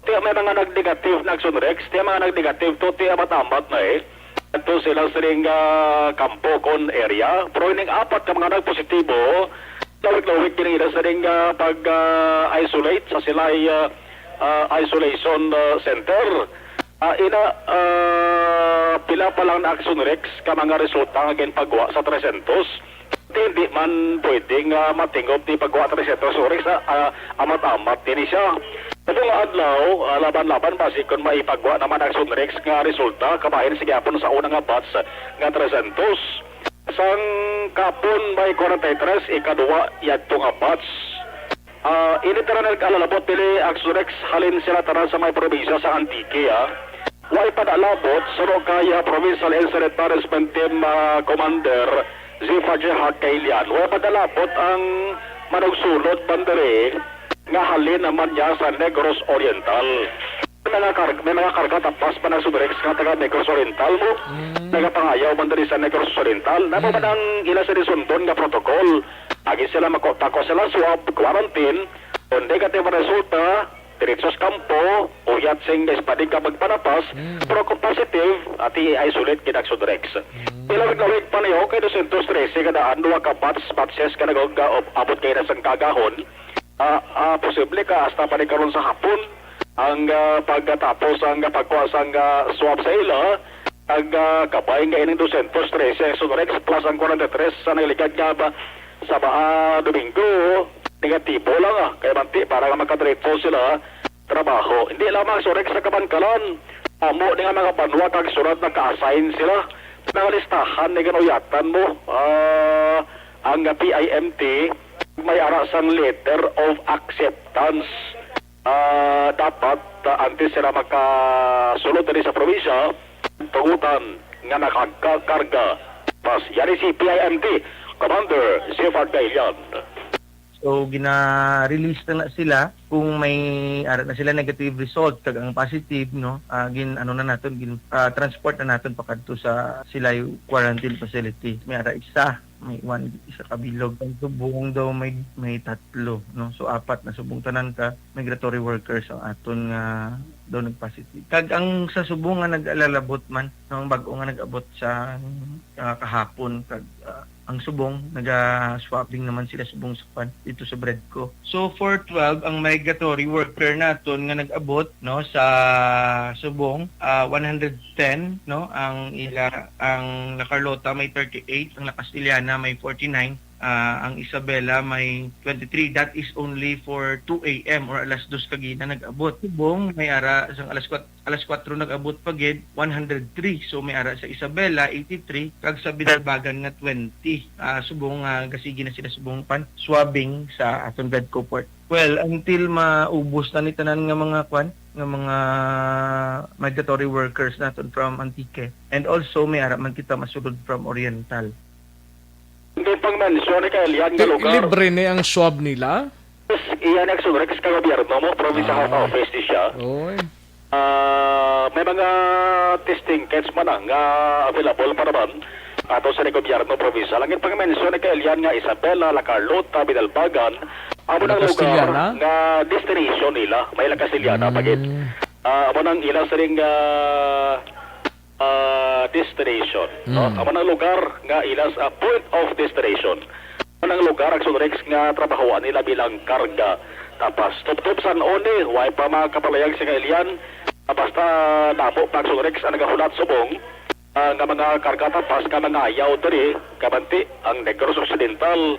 Ti may mga nag-negative na, Akson Rex, ti mga nag-negative to, ti amat-amat na eh. Kadto sila sa ring, ah, kampo kon area. Pero ining apat ka mga nagpositibo, lawig-lawig kini ila sa ring, ah, pag, ah, isolate sa Silay, ah, ah, isolation, ah, center. Ah, ina, ah, pila pa lang na, Akson Rex, ka mga resulta nga ginpagwa sa tresyentos. Di, di man pwede nga matingog ti pagwa tresyentos, Akson Rex, ah, ah, amat-amat din siya. Subong nga adlaw, ah, laban-laban basi kon maipagwa naman, Akson Rex, nga resulta kabahin sa gihapon sa una nga batch nga tresyentos. Sang kapon may kwarenta y tres, ikaduha yadto nga batch. Ah, ini tanan nag-alalabot dili, Akson Rex, halin sila tanan sa may probinsya sa Antique, ah. Way pa nalabot, suno kay, ah, Provincial Incident Management Team, ah, Commander Zephyr J. Hart Kailian. Way pa nalabot ang manugsulod bandere nga halin naman niya sa Negros Oriental. May mga kar-, may mga karga tapas pa, Akson Rex, nga taga Negros Oriental mo. Mm. Nagapangayaw man diri sa Negros Oriental. Namo Mm. man ang ila sa disundon nga protocol. Agi sila mako-, tako sila swab, quarantine. Kung negative ang resulta, diretso sa kampo, uyat sing espading ka magpanapas. Mm. Pero kung positive, ati i-isolate gid, Akson Rex. Mm. Ilawig-lawig pa niyo kay dosyentos trese ka daan, duha ka batch, batches ka nag-, abot kay na sang kagahon. Ah, ah, posible ka hasta pa ni karon sa hapon ang, ah, pagkatapos ang pagkuha sang, ah, swab sa ila, ang, ah, kabay nga ining dosyentos trese, Akson Rex, plus ang kwarenta y tres sa nagligad nga ba, sa ba, ah, Domingo, negatibo lang, ah, kay manti para nga makadiretso sila trabaho. Hindi lamang, Akson Rex, sa Kabankalan, amo ni nga mga banwa kag syudad naka-assign sila. Nangalistahan ni ginuyatan mo, ah, ang P I M T, may ara sang letter of acceptance. Ah, dapat, ah, antes sila makasulod diri sa probinsya, tugutan nga nakagkakarga. Pas, yari si P I M T Commander Zephyr Kailian. So, gina-release na, na sila kung may ara na sila negative result, kag ang positive, no, ah, gin-, ano na naton, gin-, ah, transport na naton pakadto sa Silay Quarantine Facility. May ara isa, may one, isa ka bilog. Ang subong daw may, may tatlo, no? So, apat na subong. Tanan ka migratory workers ang aton nga daw nag-positive. Kag ang sa subong nga nag-alalabot man, no, ang bag-o nga nag-abot sa, ah, kahapon, kag, ah, ang subong, naga-swabbing naman sila subong sa kwan, dito sa Bredco. So, for twelve, ang migratory worker naton nga nag-abot, no, sa subong, ah, one hundred ten, no, ang ila, ang La Carlota may thirty-eight, ang La Castellana may forty-nine, ah, ang Isabela may twenty-three. That is only for two a m or alas dos kagina nag-abot. Subong, may ara sang alas kwat-, alas kwatro nag-abot pa gid, one hundred three. So, may ara sa Isabela, eighty-three, kag sa Binalbagan nga twenty. Ah, subong nga gasigi na sila subong pan swabbing sa aton Bredco Port. Well, until maubos na ni tanan nga mga kwan, nga mga migratory workers naton from Antique. And also, may ara man kita masulod from Oriental. Hindi pang mention ni Kaelian nga Ti-, lugar. Libre ni ang swab nila? Yes, iya ni Action Rex ka gobyerno mo, provincial health Ah. office ni siya. Oy. Ah, may mga testing kits man na nga available pa naman ato sa gobyerno provincial. Ang pang-mention ni Kaelian nga Isabela, La Carlota, Binalbagan, amo La nang lugar Castellana? Nga destination nila. May La Castellana pa gid. Mm. Ah, amo nang ilang siling, ah, ah, destination, no? Mm. Amo nang lugar nga ilas, ah, point of destination. Amo nang lugar, Action Rex, nga trabahoan nila bilang karga tapas. Tubtob san-o ni, way pa makapalayag si Kaelian. Ah, basta namo pa, Action Rex, ang nagahulat subong, ah, nga mga karga tapas nga mangayaw diri, kabanti ang Negros Occidental,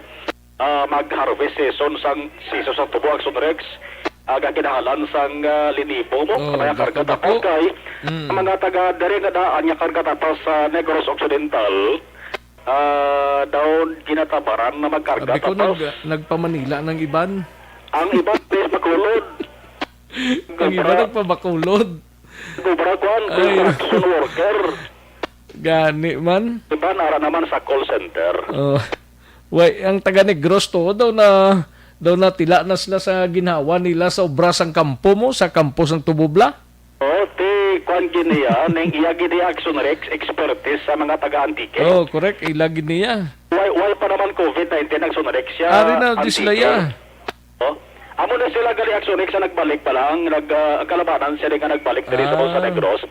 ah, mag-harvest season sang, season sang tubo, Action Rex, ah, nga kinahalan sang, ah, linibo mo, Oh, ang mga karga dako-dako. Tapas kay, Mm. ang mga taga diri nga daan nga karga tapas sa Negros Occidental, ah, daw ginatabaran na magkarga Sabi ko, tapas. Nag-, nagpa-Manila ng iban. Ang iban, please, Bacolod. Ang iban Sobra. Nagpa-Bacolod. Sobra, kuan, Ay. Construction worker. Gani man. Iban, ara naman sa call center. Oh. Way, ang taga Negros to, daw na, daw natila na sila sa ginhawa nila sa obra sang kampo mo, sa kampo sang tubobla. Oh, ti, kuan gid niya, ning iya gid ni Action Rex, expertise sa mga taga Antique. Oh, correct. Ila gid niya. Why, why pa naman covid nineteen, Action Rex, siya Ari na, Antique? Dislaya. Oh, amo na sila gali, Action Rex, sa nagbalik pa lang, nag, ah, kalabanan sila nga nagbalik diri sa Ah. Negros.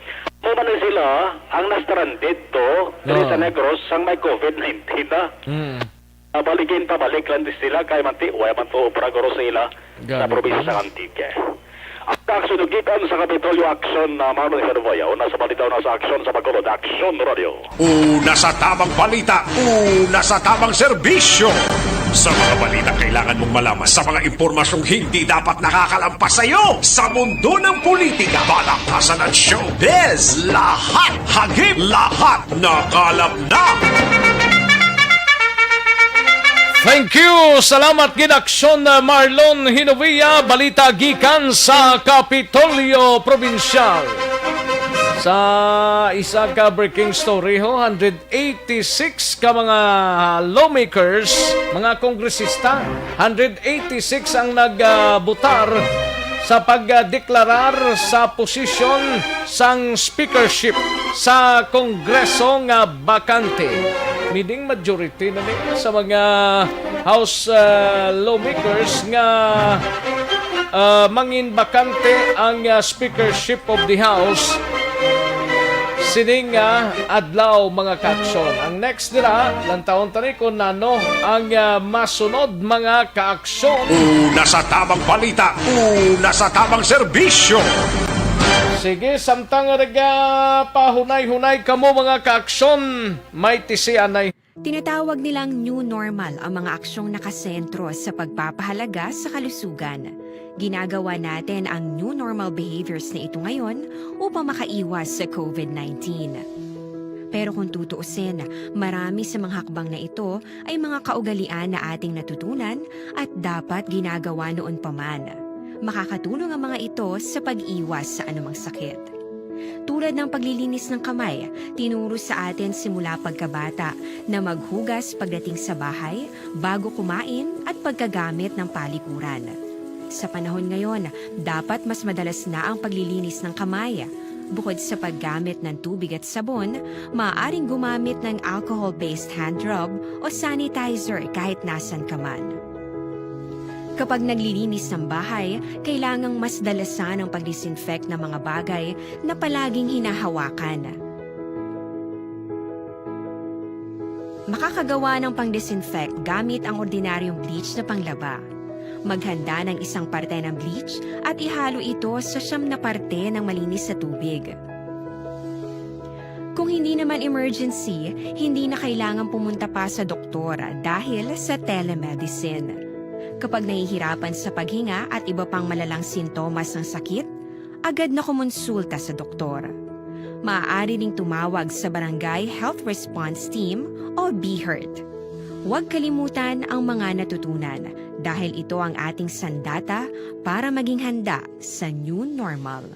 Mo man na sila ang na-stranded to, diri sa Oo. Negros, sang may covid nineteen na. Mm. Pabaligin, pabalik lang di sila, kay manti, wala man to obra guro sa ila sa Gani. Probinsya sa Antique. Ang aksyon gikan sa Kapitolyo Action na Marlon Herboya, una sa balita, una sa aksyon sa Bacolod Action Radio. Una sa tamang balita, una sa tamang serbisyo. Sa mga balita kailangan mong malaman, sa mga impormasyong hindi dapat nakakalampas sa iyo, sa mundo ng politika, balaktasan at showbiz, lahat hagip, lahat nakalap na. Thank you. Salamat gid, Aksyon, uh, Marlon Hinovia. Balita gikan sa Kapitolyo Probinsyal. Sa isa ka breaking story, ho, hundred eighty-six ka mga lawmakers, mga kongresista, hundred eighty-six ang nagbutar sa pagdeklarar sa posisyon sang speakership sa Kongreso nga bakante. Meaning, majority na ni sa mga House, ah, lawmakers nga, ah, mangin bakante ang, ah, speakership of the House sining nga adlaw, mga kaaksyon. Ang next dira, lantawon ta ni kung nano ang, ah, masunod, mga kaaksyon. Una sa tamang balita, una sa tamang serbisyo. Sige, samtang nagapahunay-hunay kamo, mga kaaksyon, may tisianay. Tinatawag nilang new normal ang mga aksyong nakasentro sa pagpapahalaga sa kalusugan. Ginagawa natin ang new normal behaviors na ito ngayon upang makaiwas sa covid nineteen. Pero kung tutuusin, marami sa mga hakbang na ito ay mga kaugalian na ating natutunan at dapat ginagawa noon pa man. Makakatulong ang mga ito sa pag-iwas sa anumang sakit. Tulad ng paglilinis ng kamay, tinuro sa atin simula pagkabata na maghugas pagdating sa bahay, bago kumain, at pagkagamit ng palikuran. Sa panahon ngayon, dapat mas madalas na ang paglilinis ng kamay. Bukod sa paggamit ng tubig at sabon, maaaring gumamit ng alcohol-based hand rub o sanitizer kahit nasan ka man. Kapag naglilinis ng bahay, kailangang mas dalasan ang pag-disinfect ng mga bagay na palaging hinahawakan. Makakagawa ng pang-disinfect gamit ang ordinaryong bleach na panglaba. Maghanda ng isang parte ng bleach at ihalo ito sa siyam na parte ng malinis na tubig. Kung hindi naman emergency, hindi na kailangan pumunta pa sa doktor dahil sa telemedicine. Kapag nahihirapan sa paghinga at iba pang malalang sintomas ng sakit, agad na kumonsulta sa doktor. Maaari ding tumawag sa Barangay Health Response Team o BHERT. Huwag kalimutan ang mga natutunan dahil ito ang ating sandata para maging handa sa new normal.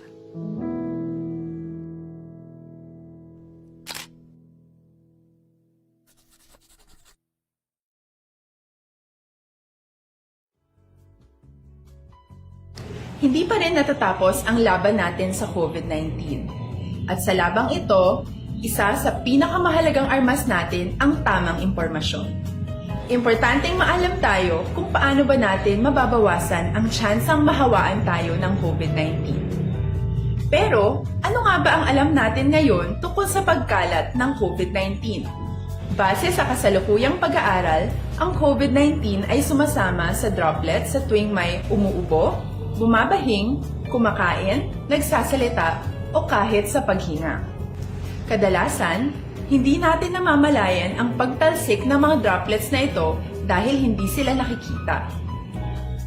Hindi pa rin natatapos ang laban natin sa COVID nineteen. At sa labang ito, isa sa pinakamahalagang armas natin ang tamang impormasyon. Importanteng maalam tayo kung paano ba natin mababawasan ang tsansang mahawaan tayo ng COVID nineteen. Pero, ano nga ba ang alam natin ngayon tungkol sa pagkalat ng COVID nineteen? Base sa kasalukuyang pag-aaral, ang COVID nineteen ay sumasama sa droplets sa tuwing may umuubo, bumabahing, kumakain, nagsasalita, o kahit sa paghinga. Kadalasan, hindi natin namamalayan ang pagtalsik ng mga droplets na ito dahil hindi sila nakikita.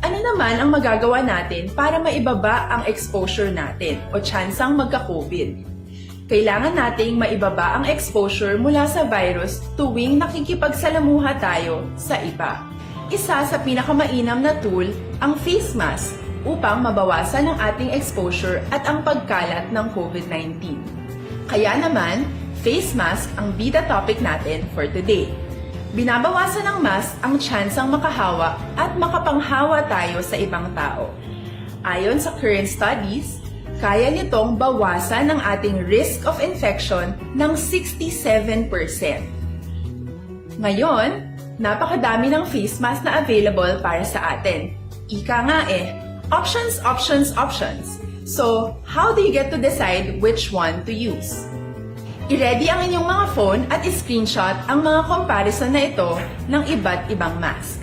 Ano naman ang magagawa natin para maibaba ang exposure natin o tsansang magka-COVID? Kailangan nating maibaba ang exposure mula sa virus tuwing nakikipagsalamuha tayo sa iba. Isa sa pinakamainam na tool ang face mask upang mabawasan ang ating exposure at ang pagkalat ng COVID nineteen. Kaya naman, face mask ang bida topic natin for today. Binabawasan ng mask ang tsansang makahawa at makapanghawa tayo sa ibang tao. Ayon sa current studies, kaya nitong bawasan ang ating risk of infection ng sixty-seven percent. Ngayon, napakadami ng face mask na available para sa atin. Ika nga eh, options, options, options. So, how do you get to decide which one to use? I-ready ang inyong mga phone at i-screenshot ang mga comparison na ito ng iba't ibang mask.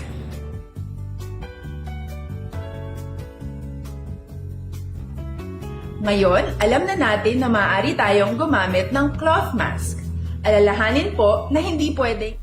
Ngayon, alam na natin na maaari tayong gumamit ng cloth mask. Alalahanin po na hindi pwedeng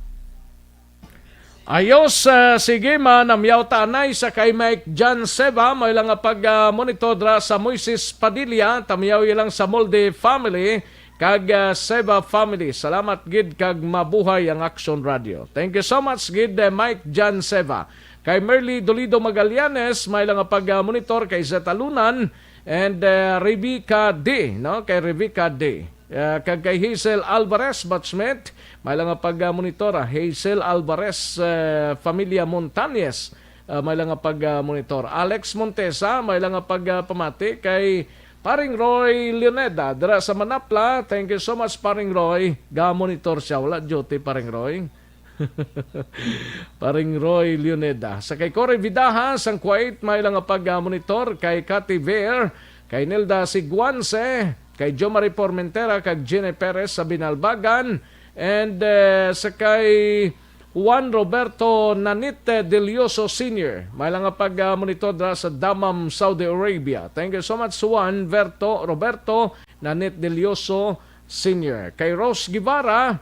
Ayos, ah, sige, manamyaw ta anay sa kay Mike John Seva, may lang nga pag, ah, monitor dra sa Moises Padilla, tamyaw ilang sa Molde family, kag, ah, Seva family. Salamat gid kag mabuhay ang Action Radio. Thank you so much gid, eh, Mike John Seva. Kay Merly Dolido Magallanes, may lang nga pag, ah, monitor kay Zeta Lunan and, ah, Rebecca D, no? Kay Rebecca D. Ah, kag kay Hazel Alvarez, batchmate, may lang nga pag, ah, monitor, ah, Hazel Alvarez, ah, Familia Montañez, ah, may lang nga pag, ah, monitor. Alex Montesa, may lang nga pag, ah, pamati kay Paring Roy Leoneda, dira sa Manapla. Thank you so much, Paring Roy. Ga-monitor siya. Wala duty, Paring Roy. Paring Roy Leoneda. Sa kay Cory Vidaha, sang Kuwait, may lang nga pag, ah, monitor kay Cathy Ver, kay Nilda Siguanse, kay Jo Marie Formentera, kag Jenny Perez sa Binalbagan, and, eh, sa kay Juan Roberto Nanit Delioso Senior, may lang nga pag, ah, monitor dira sa Dammam, Saudi Arabia. Thank you so much, Juan Berto, Roberto Nanit Delioso Senior. Kay Rose Guevara,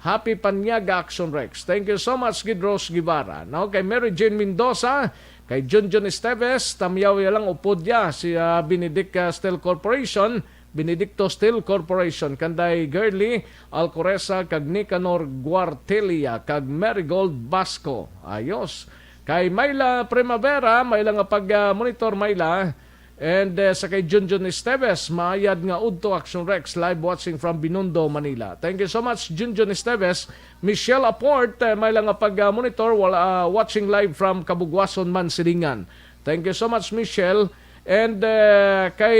Happy Panyaga Action Rex. Thank you so much, gid Rose Guevara. No? Kay Mary Jane Mendoza, kay Junjun Esteves, tamyaw ya lang upod ya si, ah, Benedict, ah, Steel Corporation, Benedicto Steel Corporation, kanday Girly Alcoreza, kag Nicanor Guartelia, kag Marigold Basco. Ayos. Kay Myla Primavera, may lang nga pag, ah, monitor, Myla. And, eh, sa kay Junjun Esteves, maayad nga udto, Action Rex, live watching from Binondo, Manila. Thank you so much, Junjun Esteves. Michelle Aport, eh, may lang nga pag-monitor, wala, ah, watching live from Cabugwason, Mansilingan. Thank you so much, Michelle. And, eh, kay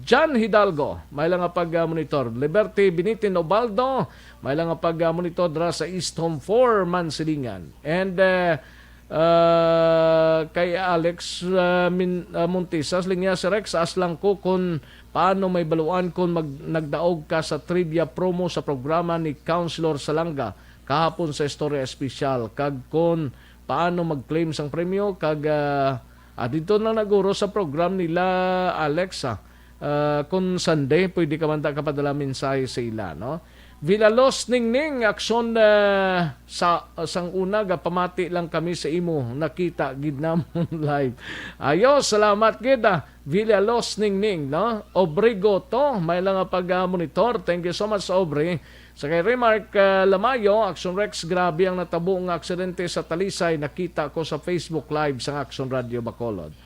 John Hidalgo, may lang nga pag-monitor. Liberty Binitin Obaldo, may lang nga pag-monitor dra sa East Home four, Mansilingan. And, eh, Ah, kay Alex, ah, Min-, ah, Montesas, linya si Rex, ask lang ko kung paano may baluan kung mag-, nagdaog ka sa trivia promo sa programa ni Councilor Salanga kahapon sa Istorya Espesyal, kag kung paano mag-claim sang premyo, kag, ah, ah, dito na naguro sa program nila, Alex, ah. Ah, kung Sunday, pwede ka man ta kapadala mensahe sa ila, no? Villalos Ningning, Aksyon, ah, sa, sang una, gapamati lang kami sa imo, nakita gid namon live. Ayo, salamat gid, ah, Villalos Ningning, no? Obrigo to, may lang nga pag-monitor. Thank you so much, Obri. Sa kay Remark, ah, Lamayo, Action Rex, grabe ang natabo nga aksidente sa Talisay, nakita ko sa Facebook Live sang Action Radio Bacolod.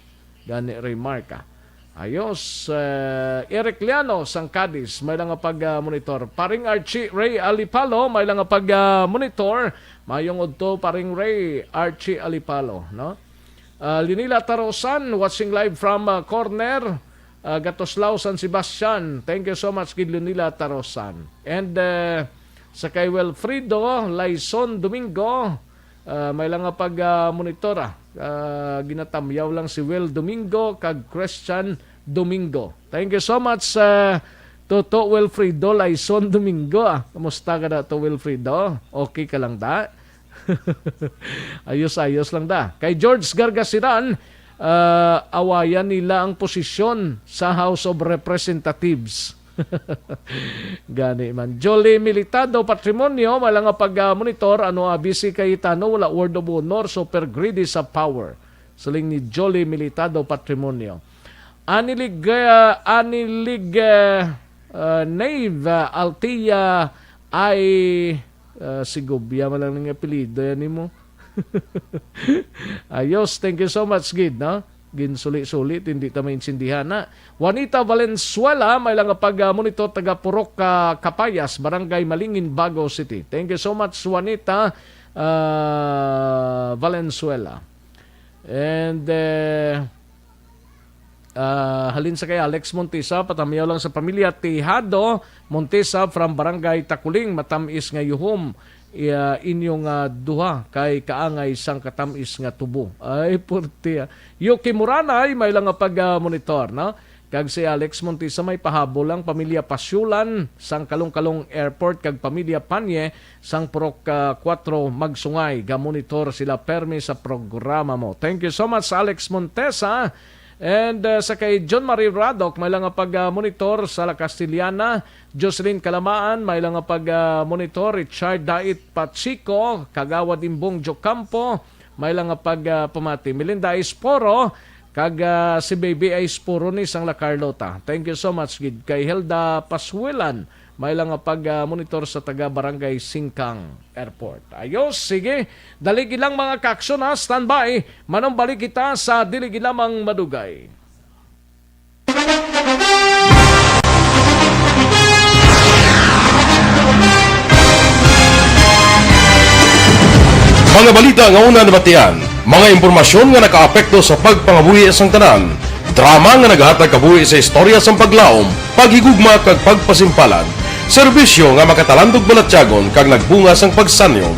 Gani, Remark, ah. Ayos, eh, Eric Liano, sang Cadiz, may lang nga pag-monitor. Paring Archie Ray Alipalo, may lang nga pag-monitor. Mayong udto, Paring Ray Archie Alipalo, no? Ah, Linila Tarosan, watching live from, ah, corner, ah, Gatoslao, San Sebastian. Thank you so much, gid Linila Tarosan. And, eh, sa kay Wilfredo Laison Domingo, ah, may lang nga pag, ah, monitor, ah. Ah, ginatamyaw lang si Will Domingo kag Christian Domingo. Thank you so much, ah, Toto Wilfredo Laison Domingo, ah. Kamusta ka da to, Wilfredo? Okay ka lang da? Ayos-ayos lang da. Kay George Gargasiran, ah, awayan nila ang posisyon sa House of Representatives. Gani man. Jolly Militado Patrimonio, wala nga pag-monitor, ano, ah, busy kay Tano, wala word of honor, super greedy sa power. Siling ni Jolly Militado Patrimonio. Anilig, ah, Anilig, ah, ah, Nave, ah, Altia, ay, ah, si Gubya man lang nga apelyido yan nimo. Ayos, thank you so much, gid, no? Ginsuli-suli, hindi ta maintindihan na. Juanita Valenzuela, may lang nga pag-monitor, taga Purok, ah, Capayas, Barangay Malingin, Bago City. Thank you so much, Juanita, ah, Valenzuela. And, eh, ah, halin sa kay Alex Montesa, patamiyaw lang sa pamilya Tejado Montesa from Barangay Takuling, matamis nga yuhom, iya, inyong, ah, duha kay kaangay sang katamis nga tubo. Ay, purti, ah. Yuki Muranay, may lang nga pag-monitor, no? Kag si Alex Montesa may pahabol ang pamilya Pasyulan sang Kalong-Kalong Airport kag pamilya Panye sang Purok, ah, kuwatro magsungay. Ga-monitor sila permi sa programa mo. Thank you so much, Alex Montesa. And, ah, sa kay John Marie Radok, may lang nga pag-monitor sa La Castellana. Jocelyn Kalamaan, may lang nga pag-monitor. Richard Dait Pachico, Kagawad Imbong Jocampo, may lang nga pag, ah, pamati. Melinda Esporo, kag, ah, si Baby Esporo ni sang La Carlota. Thank you so much, gid. Kay Hilda Paswilan, may lang nga pag, ah, monitor sa taga Barangay Singkang Airport. Ayos, sige. Dali gid lang, mga kaaksyon, ha. Standby. Manumbalik kita sa dili gid lamang madugay. Mga balita nga una nabatian, mga impormasyon nga nakaapekto sa pagpangabuhi sang tanan, drama nga nagahatag kabuhi sa istorya sang paglaom, paghigugma kag pagpasimpalan, serbisyo nga makatalandog balatyagon kag nagbunga sang pagsanyog.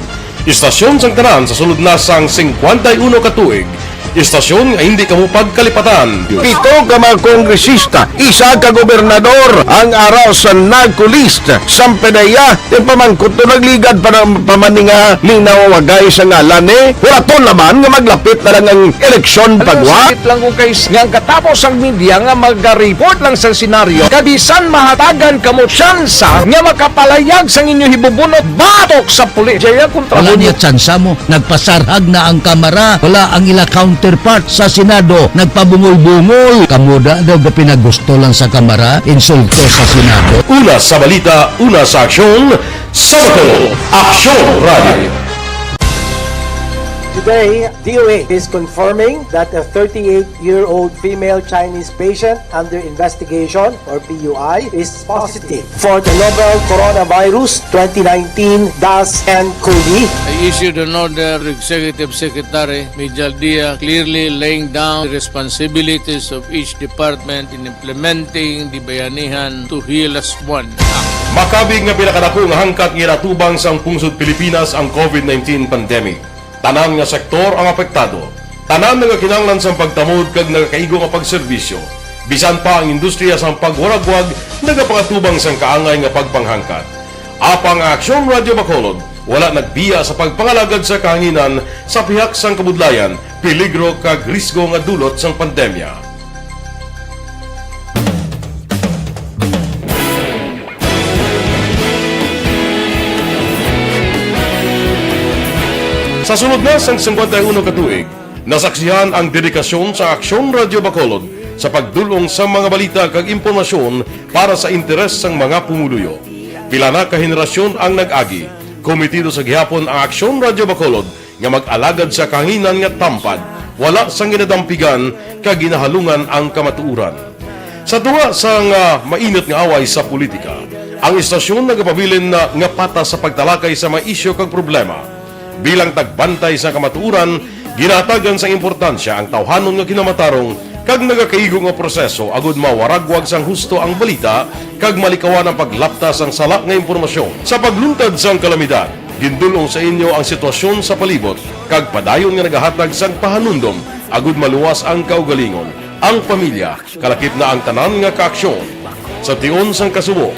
Istasyon sang tanan sa sulod na sang singkwenta y uno ka tuig. Istasyon nga hindi kamo pagkalipatan. Pito ka mga kongresista, isa ka gobernador ang ara sa NAGCO list. Sampe na iya, yung pamangkot to nagligad pa ng pamaninga, linawagay sa ngalan eh. Wala to naman nga maglapit na lang ang eleksyon pagwa. Sakit lang kung kay nga ang katapos ang media nga maga-report lang sa senaryo. Kabisan mahatagan kamo tsansa nga makapalayag sang inyo hibubunot batok sa pulis. Jaya kontra Wala mo. Niya tsansa mo. Nagpasarhag na ang Kamara. Wala ang ila counterpart sa Senado. Nagpabungol-bungol. Kamo da daw gapinagusto lang sa Kamara. Insulto sa Senado. Una sa balita, una sa aksyon, sa Bato, Aksyon Radio. Today, D O H is confirming that a thirty-eight-year-old female Chinese patient under investigation, or P U I, is positive for the novel coronavirus twenty nineteen dash N cov. I issued an order to Executive Secretary Mijal Dia, clearly laying down the responsibilities of each department in implementing the Bayanihan to Heal Us One Act. Makabig nga pinakadako nga hangkat nga ginatubang sang pungsod Pilipinas ang COVID nineteen pandemic. Tanan nga sektor ang apektado. Tanan nagakinahanglan sang pagtamod kag nagakaigo nga pagserbisyo. Bisan pa ang industriya sang pagwaragwag nagapangatubang sang kaangay nga pagpanghangkat. Apang ang Aksyon Radyo Bacolod wala nagbiya sa pagpangalagad sa kahanginan sa pihak sang kabudlayan, peligro kag risgo nga dulot sang pandemya. Sa sulod na sang singkwenta y uno ka tuig, nasaksihan ang dedikasyon sa Aksyon Radyo Bacolod sa pagdul-ong sa mga balita kag impormasyon para sa interes sang mga pumuluyo. Pila na ka henerasyon ang nag-agi. Komitido sa gihapon ang Aksyon Radyo Bacolod nga mag-alagad sa kahanginan nga tampad, wala sang ginadampigan kag ginahalungan ang kamatuoran. Sa tunga sang, ah, mainit nga away sa politika, ang istasyon nagapabilin na nga patas sa pagtalakay sa mga isyu kag problema. Bilang tagbantay sa kamatuoran, ginahatagan sang importansya ang tawhanon nga kinamatarong kag nagakaigo nga proseso agud mawaragwag sang husto ang balita kag malikawan ang paglapta sang sala nga impormasyon. Sa pagluntad sang kalamidad, gindul-ong sa inyo ang sitwasyon sa palibot kag padayon nga nagahatag sang pahanumdom agud maluwas ang kaugalingon, ang pamilya, kalakip na ang tanan nga kaaksyon. Sa tion sang kasubo,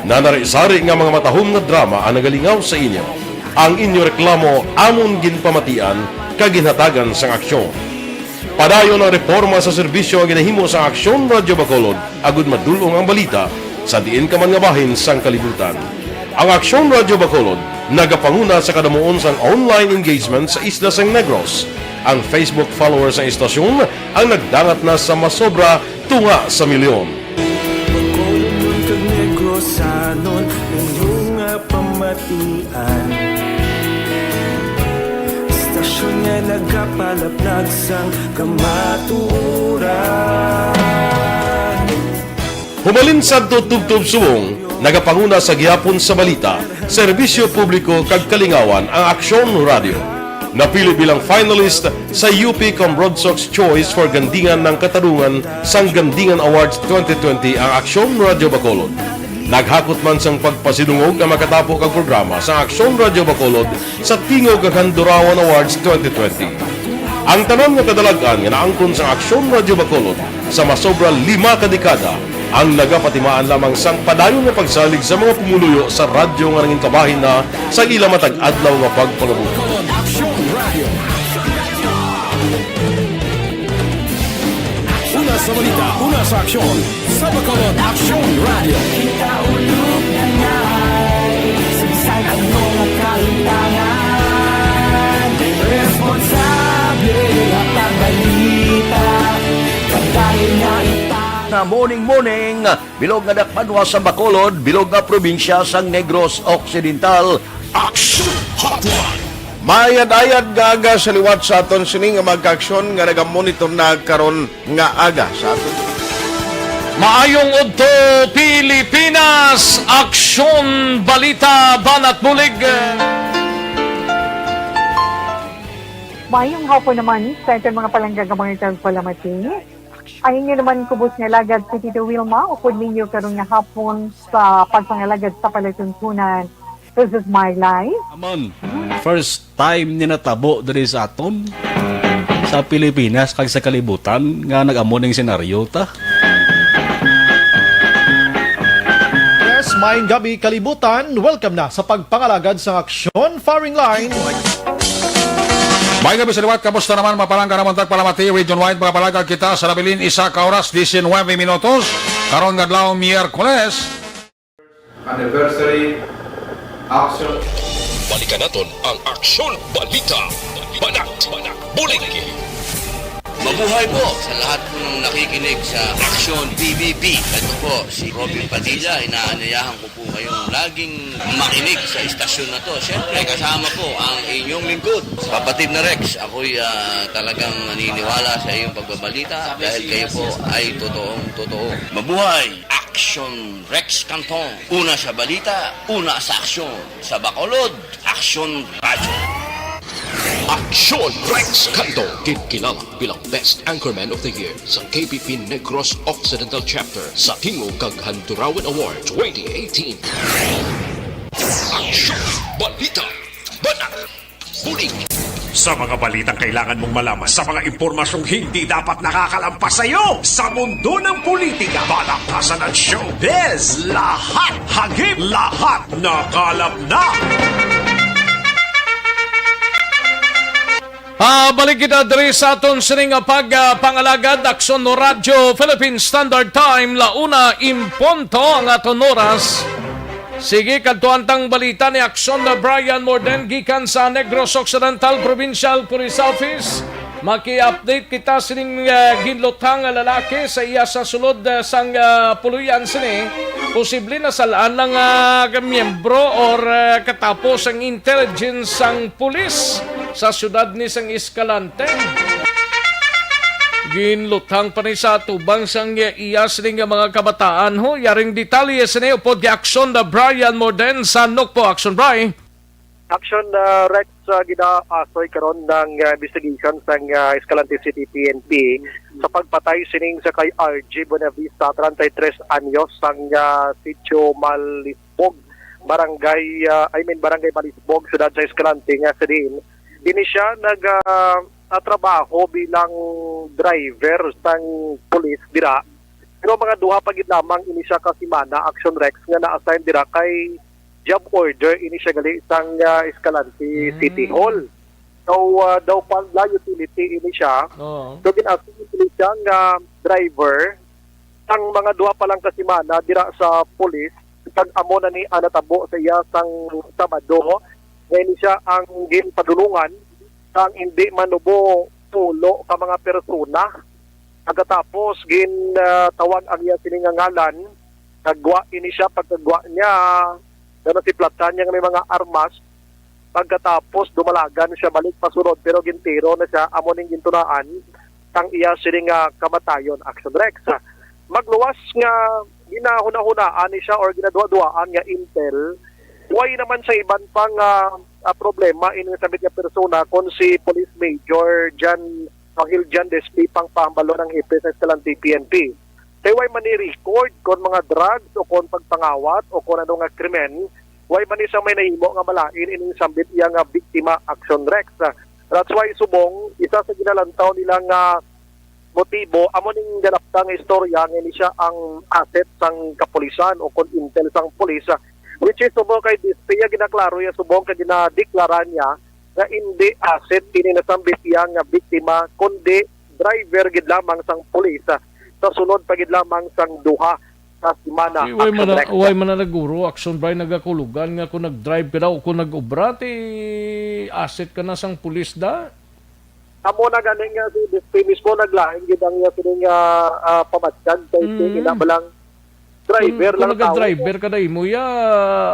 nanari-sari nga mga matahom nga drama ang nagalingaw sa inyo. Ang inyo reklamo amon ginpamatian kag ginhatagan sang aksyon. Padayon ang reporma sa serbisyo nga ginahimo sa Aksyon Radyo Bacolod agud madul-ong ang balita sa diin ka man nga bahin sang kalibutan. Ang Aksyon Radyo Bacolod nagapanguna sa kadamuon sang online engagement sa isla sang Negros. Ang Facebook followers sang istasyon ang nagdangat na sa masobra tunga sa milyon. Bacolodnon kag Negrosanon, inyo nga pamatian. Istasyon nga nagapalaplag sang kamatuoran. Hubalin sadto tubtob subong, nagapanguna sa gihapon sa balita, serbisyo publiko kag kalingawan ang Aksyon Radyo. Napili bilang finalist sa U P Cambronsox Choice for Gandingan ng Katarungan sang Gandingan Awards twenty twenty ang Aksyon Radyo Bacolod. Naghakot man sang pagpasidungog ang makatapo kag programa sa Aksyon Radyo Bacolod sa Tingog kag Handurawan Awards twenty twenty. Ang tanan nga kadalag-an nga naangkon sang Aksyon Radyo Bacolod sa masobra lima ka dekada ang nagapatimaan lamang sang padayon nga pagsalig sa mga pumuluyo sa radyo nga nangin kabahin na sa ila matag adlaw nga pagpangabuhi. Una sa balita, una sa aksyon, sa Bacolod Aksyon Radio. Kita ulog na ngay, sa bisan ano nga kalimtangan, responsable, hatag balita, pagdayon na ita. Na morning, morning, bilog nga dakbanwa sa Bacolod, bilog nga probinsya sang Negros Occidental. Action Hotline. Mayad-ayad nga aga sa liwat sa aton sini nga mga kaaksyon nga nagamonitor na karon nga aga sa aton. Maayong udto, Pilipinas! Aksyon, balita, banat, bulig. Maayong hapon naman sa aton mga palangga nga mga tagpalamati. Ang inyo naman kubos nga alagad si Tito Wilma, upod ninyo karon nga hapon sa pagpangalagad sa palatuntunan. This is my life. Amon, first time ni natabo diri sa aton, sa Pilipinas kag sa kalibutan nga nag-amo ning senaryo ta. Yes, maayong gabi, kalibutan. Welcome na sa pagpangalagad sa aksyon, firing line. Maayong gabi sa liwat, kamusta naman, mga palangga namon tagpalamati, region wide, mga palangga kita sa nabilin, isa ka oras, diecinuebe minutos, karon nga adlaw, Miyerkules. Anniversary Action. Balikan naton ang Aksyon Balita, Banat, Bulig. Mabuhay po sa lahat po ng nakikinig sa Action P B B. Ito po si Robin Padilla. Inaanyayahan ko po kayong laging makinig sa istasyon na to. Siyempre, kasama po ang inyong lingkod, Kapatid na Rex. Ako'y ah, talagang naniniwala sa iyong pagbabalita dahil kayo po ay totoong totoo. Mabuhay! Action Rex Canton. Una sa balita, una sa aksyon. Sa Bacolod, Action Radyo. Action Rex Canton, gin kilala bilang Best Anchorman of the Year sa K P P Negros Occidental Chapter sa Tingog kag Handurawan Award twenty eighteen. Action Balita, Banat, Bulig. Sa mga balitang kailangan mong malaman, sa mga impormasyong hindi dapat nakakalampas sa iyo, sa mundo ng politika, balakasan at showbiz, lahat hagip, lahat nakalap na. Ah, balik kita diri sa aton sining pag, ah, pangalagad, Aksyon Radyo Philippine Standard Time, la una en punto ang aton oras. Sige, kadtuan tang balita ni Aksyon na Brian Morden gikan sa Negros Occidental Provincial Police Office. Maki-update kita sining, ah, ginluthang nga lalaki sa iya sa sulod, ah, sang, ah, puluyan sini. Posible na salaan lang, ah, miyembro or, ah, katapo sang intelligence sang pulis sa siyudad ni sang Escalante. Ginluthang pa ni sa atubang sang iya sini nga mga kabataan. Ho, yaring detalye sini upod kay Aksyon na Brian Morden sa Nokpo. Aksyon, Bri. Action, ah, Rex, sa ginaasoy karon ng, ah, investigation sang, ah, Escalante City P N P sa pagpatay sining sa kay R G Buenavista, treinta y tres anyos, sang, ah, Sitio Malisbog, barangay, ah, I mean, Barangay Malisbog, siyudad sa Escalante, nga sa diin ini siya nag, ah, ah, trabaho bilang driver sang pulis dira. Pero mga duha pa gid lamang ini siya ka semana, Action Rex, nga na-assign dira kay job order ini siya gali sang, ah, Escalante Mm. City Hall. So, ah, daw pala utility ini siya. Oo. So, gin-assign ini siya nga driver sang mga duha pa lang ka semana dira sa pulis, kag amo na ni ang natabo sa iya sang Sabado, nga ini siya ang ginpadulungan sang hindi manubo tulo ka mga persona. Pagkatapos, gin, ah, tawag ang iya sini nga ngalan, nagwa ini siya, pagkagwa niya, daw nasiplatan niya nga may mga armas, pagkatapos dumalagan siya balik pasulod, pero gintiro na siya, amo ning gintunaan sang iya sini nga kamatayon, Action Rex. Magluwas nga ginahunahunaan ni siya or ginaduha-duhaan nga intel, way naman sa iban pa nga, ah, problema ining sabit nga persona kon si Police Major Jan, o Hiljan Despi, pang pahambalo ng hepe sa Escalante P N P. Kay way man ni record kon mga drugs o kon pagpangawat o kon ano nga krimen, way man ni sa may nahimo nga malain ining sambit iya nga biktima, Action Rex. That's why subong isa sa ginalantaw nila nga motibo, amo ning ganapta nga istorya nga ini siya ang asset sang kapulisan o kon intel sang pulis, ah, which is subong kay Despi, iya ginaklaro iya subong kay ginadeklara niya nga indi asset ini nasambit iya nga biktima, kundi driver gid lamang sang pulis, ah, sa sulod pa gid lamang sang duha ka semana. Di, way man na, way man na naguro, Action Brian, nagakulugan nga kung nag-drive ka daw o kung nag-obra, ti asset ka na sang pulis da. Amo na gani nga si Despi mismo naglain gid ang iya sini nga, ah, pamatyag kay Mm. ina ba lang driver Kung, lang kung tao. Nag-driver ka na imo ya,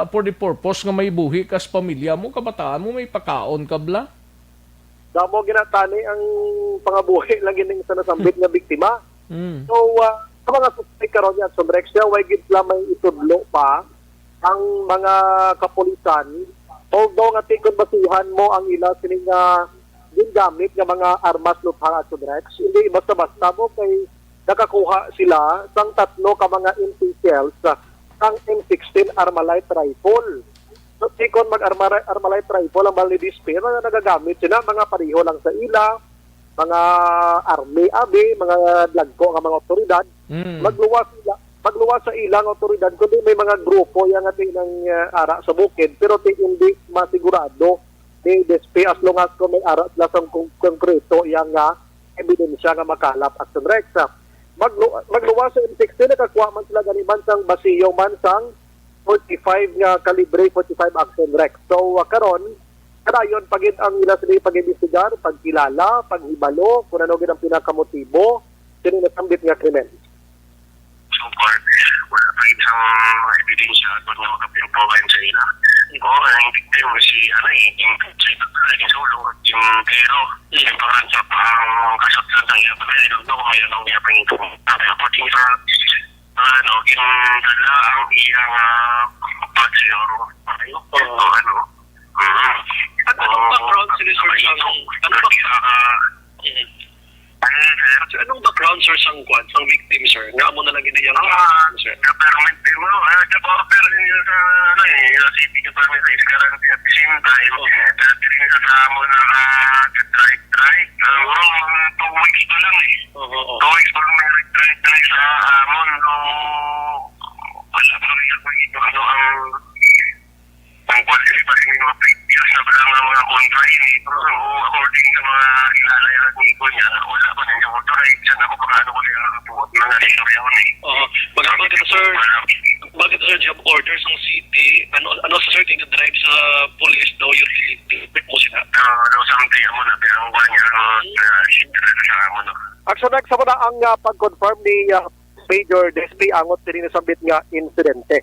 for the purpose nga may buhi ka sa pamilya mo, kabataan mo, may pakaon ka bla? Damo ginatani ang pangabuhi lang gining sa nasambit nga biktima. Mm. So, ah, sa mga suspek karon ni Action Rex, siya, way gid sila may itudlo pa ang mga kapulisan. Although nga tikon basihan mo ang ila sini nga gingamit nga mga armas, luthang, Action Rex, hindi basta-basta mo kay nakakuha sila sang tatlo ka mga M P shells, ah, sang M sixteen Armalite rifle. So, tikon mag-Arma-, Armalite rifle ang bala ni Despi, mga nagagamit sila, mga pareho lang sa ila, mga army, abi, mga dagko nga mga otoridad. Mm. Magluwas sila, magluwas sa ilang otoridad, kundi may mga grupo yang ati nang, ah, ara sa bukid, pero ti hindi masigurado ni Despi as long as kung may ara sila sa kung-, konkreto yang, ah, ebidensya nga makalap, Action Rex. Maglu-, magluwas sa M sixteen, nakakuha man sila gani man sang basiyo man sang forty-five nga kalibre, forty-five, Action Rex. So, ah, karon, Kadayon pa gid ang ila sini pag-imbestigar, pagkilala, paghibalo kung ano gid ang pinakamotibo sini nasambit nga krimen. So far, wala pa gid sang mga ebidensya ato nga makapinpoint sa ila. O, ang victim si, ano, eh, yung sa ito, yung solo, yung pero, yung pangansa pa ang kasabtan sa iya, pero I don't know kung may anong iya pang ito. According sa, ano, yung dala ang iyang, ah, pagsiyor, ano, ano, mm. Ano, anong background sila, sir, ang, ano ba? Kaya, ah, Mm. Ano, sir? So, anong background, sir, sang kwan, sang victim, sir? Nga amo na lang gid iyang, ah, sir? Government, eh, mo, ah, nag-order din yun sa, ano, eh, sa city government, eh, sa Garanti. At the same time, oh, eh, dati rin sa, sa amo na, ah, strike, strike. Ah, bro, mga two weeks pa lang, eh. Oo, oo. Two weeks pa lang may strike, strike sa amon, no? Wala pa rin ako, ano, ang Ang kwan diri ba, may mga fake news na ba lang ang mga kontra ini? Pero according sa mga kilala yan, ni ko niya, wala pa ninyo kontra. Eh, saan ako, baka ano ko niya, buot na nga istorya ko ni. Oo. Baka, bakit, sir, bakit, sir, job order sa city? Ano, ano, sir, tingin drive sa police daw yung mo sila? Ah, daw something, amo na, pero ang kwan niya, ano, ah, siyempre, sa amo na. Action X, amo na ang, ah, pag-confirm ni, ah, Major Despi angot sini nasambit nga insidente.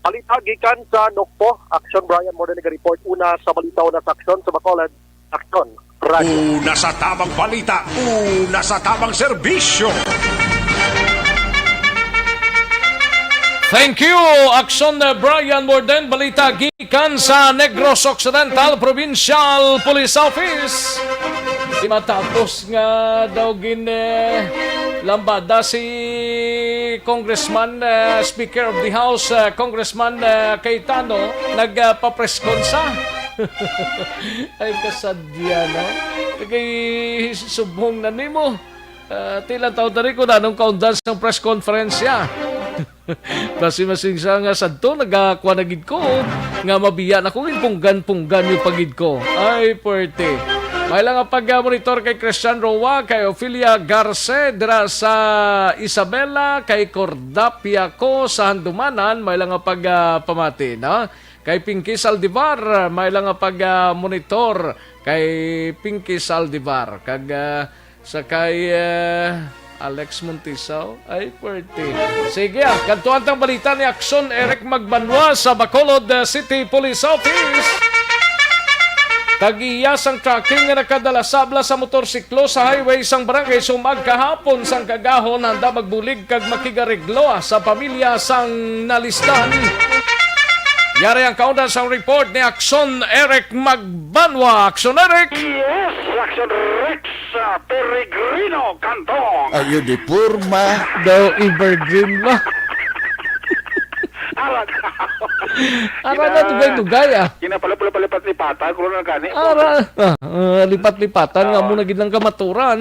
Balita gikan sa Nokpo, Action Brian Morden naga-report una sa balita una sa Action sa Bacolod, Action Radio. Una sa tamang balita, una sa tamang serbisyo. Thank you, Action, uh, Brian Morden. Balita gikan sa Negros Occidental Provincial Police Office. Di matapos nga daw gin, eh, lambada si Congressman, eh, Speaker of the House, eh, Congressman, eh, Cayetano, nagpapreskon sa. Ay, kasadya, no? Kay subong na nimo. Ah, tila tao tari kung anong kaundan sa press conference niya. Basi masing sa nga sadto, nagakuha na gid ko nga mabiya na ko, ginpunggan-punggan yung pagid ko. Ay, puwerte. May lang nga pag-monitor kay Christian Roa, kay Ophelia Garce, dira sa Isabela, kay Cordapia ko sa Handumanan, may lang nga pag, ah, pamati, no? Kay Pinky Saldivar, may lang nga pag-monitor kay Pinky Saldivar. Kag, ah, sa kay, ah, Alex Montisaw. Ay, puwerte. Sige, ah, kadtuan tang balita ni Action Eric Magbanwa sa Bacolod, ah, City Police Office. Tag-iya sang trucking nga nakadala sabla sa motorsiklo sa highway sang Barangay Sumag kahapon sang kagahon, handa magbulig kag makigareglo, ah, sa pamilya sang nalisdan. Yari ang kaundan sang report ni Action Eric Magbanwa. Action Eric! Yes, Action Rex, ah, Peregrino Cantong. Ayo di porma. Daw evergreen ba? Ara ka. Ara na, dugay-dugay, ah. Kinapalapalapalipat-lipatan, kuno na gani. Ara, ah, ah, lipat-lipatan nga Oo. mo na gid lang kamaturan.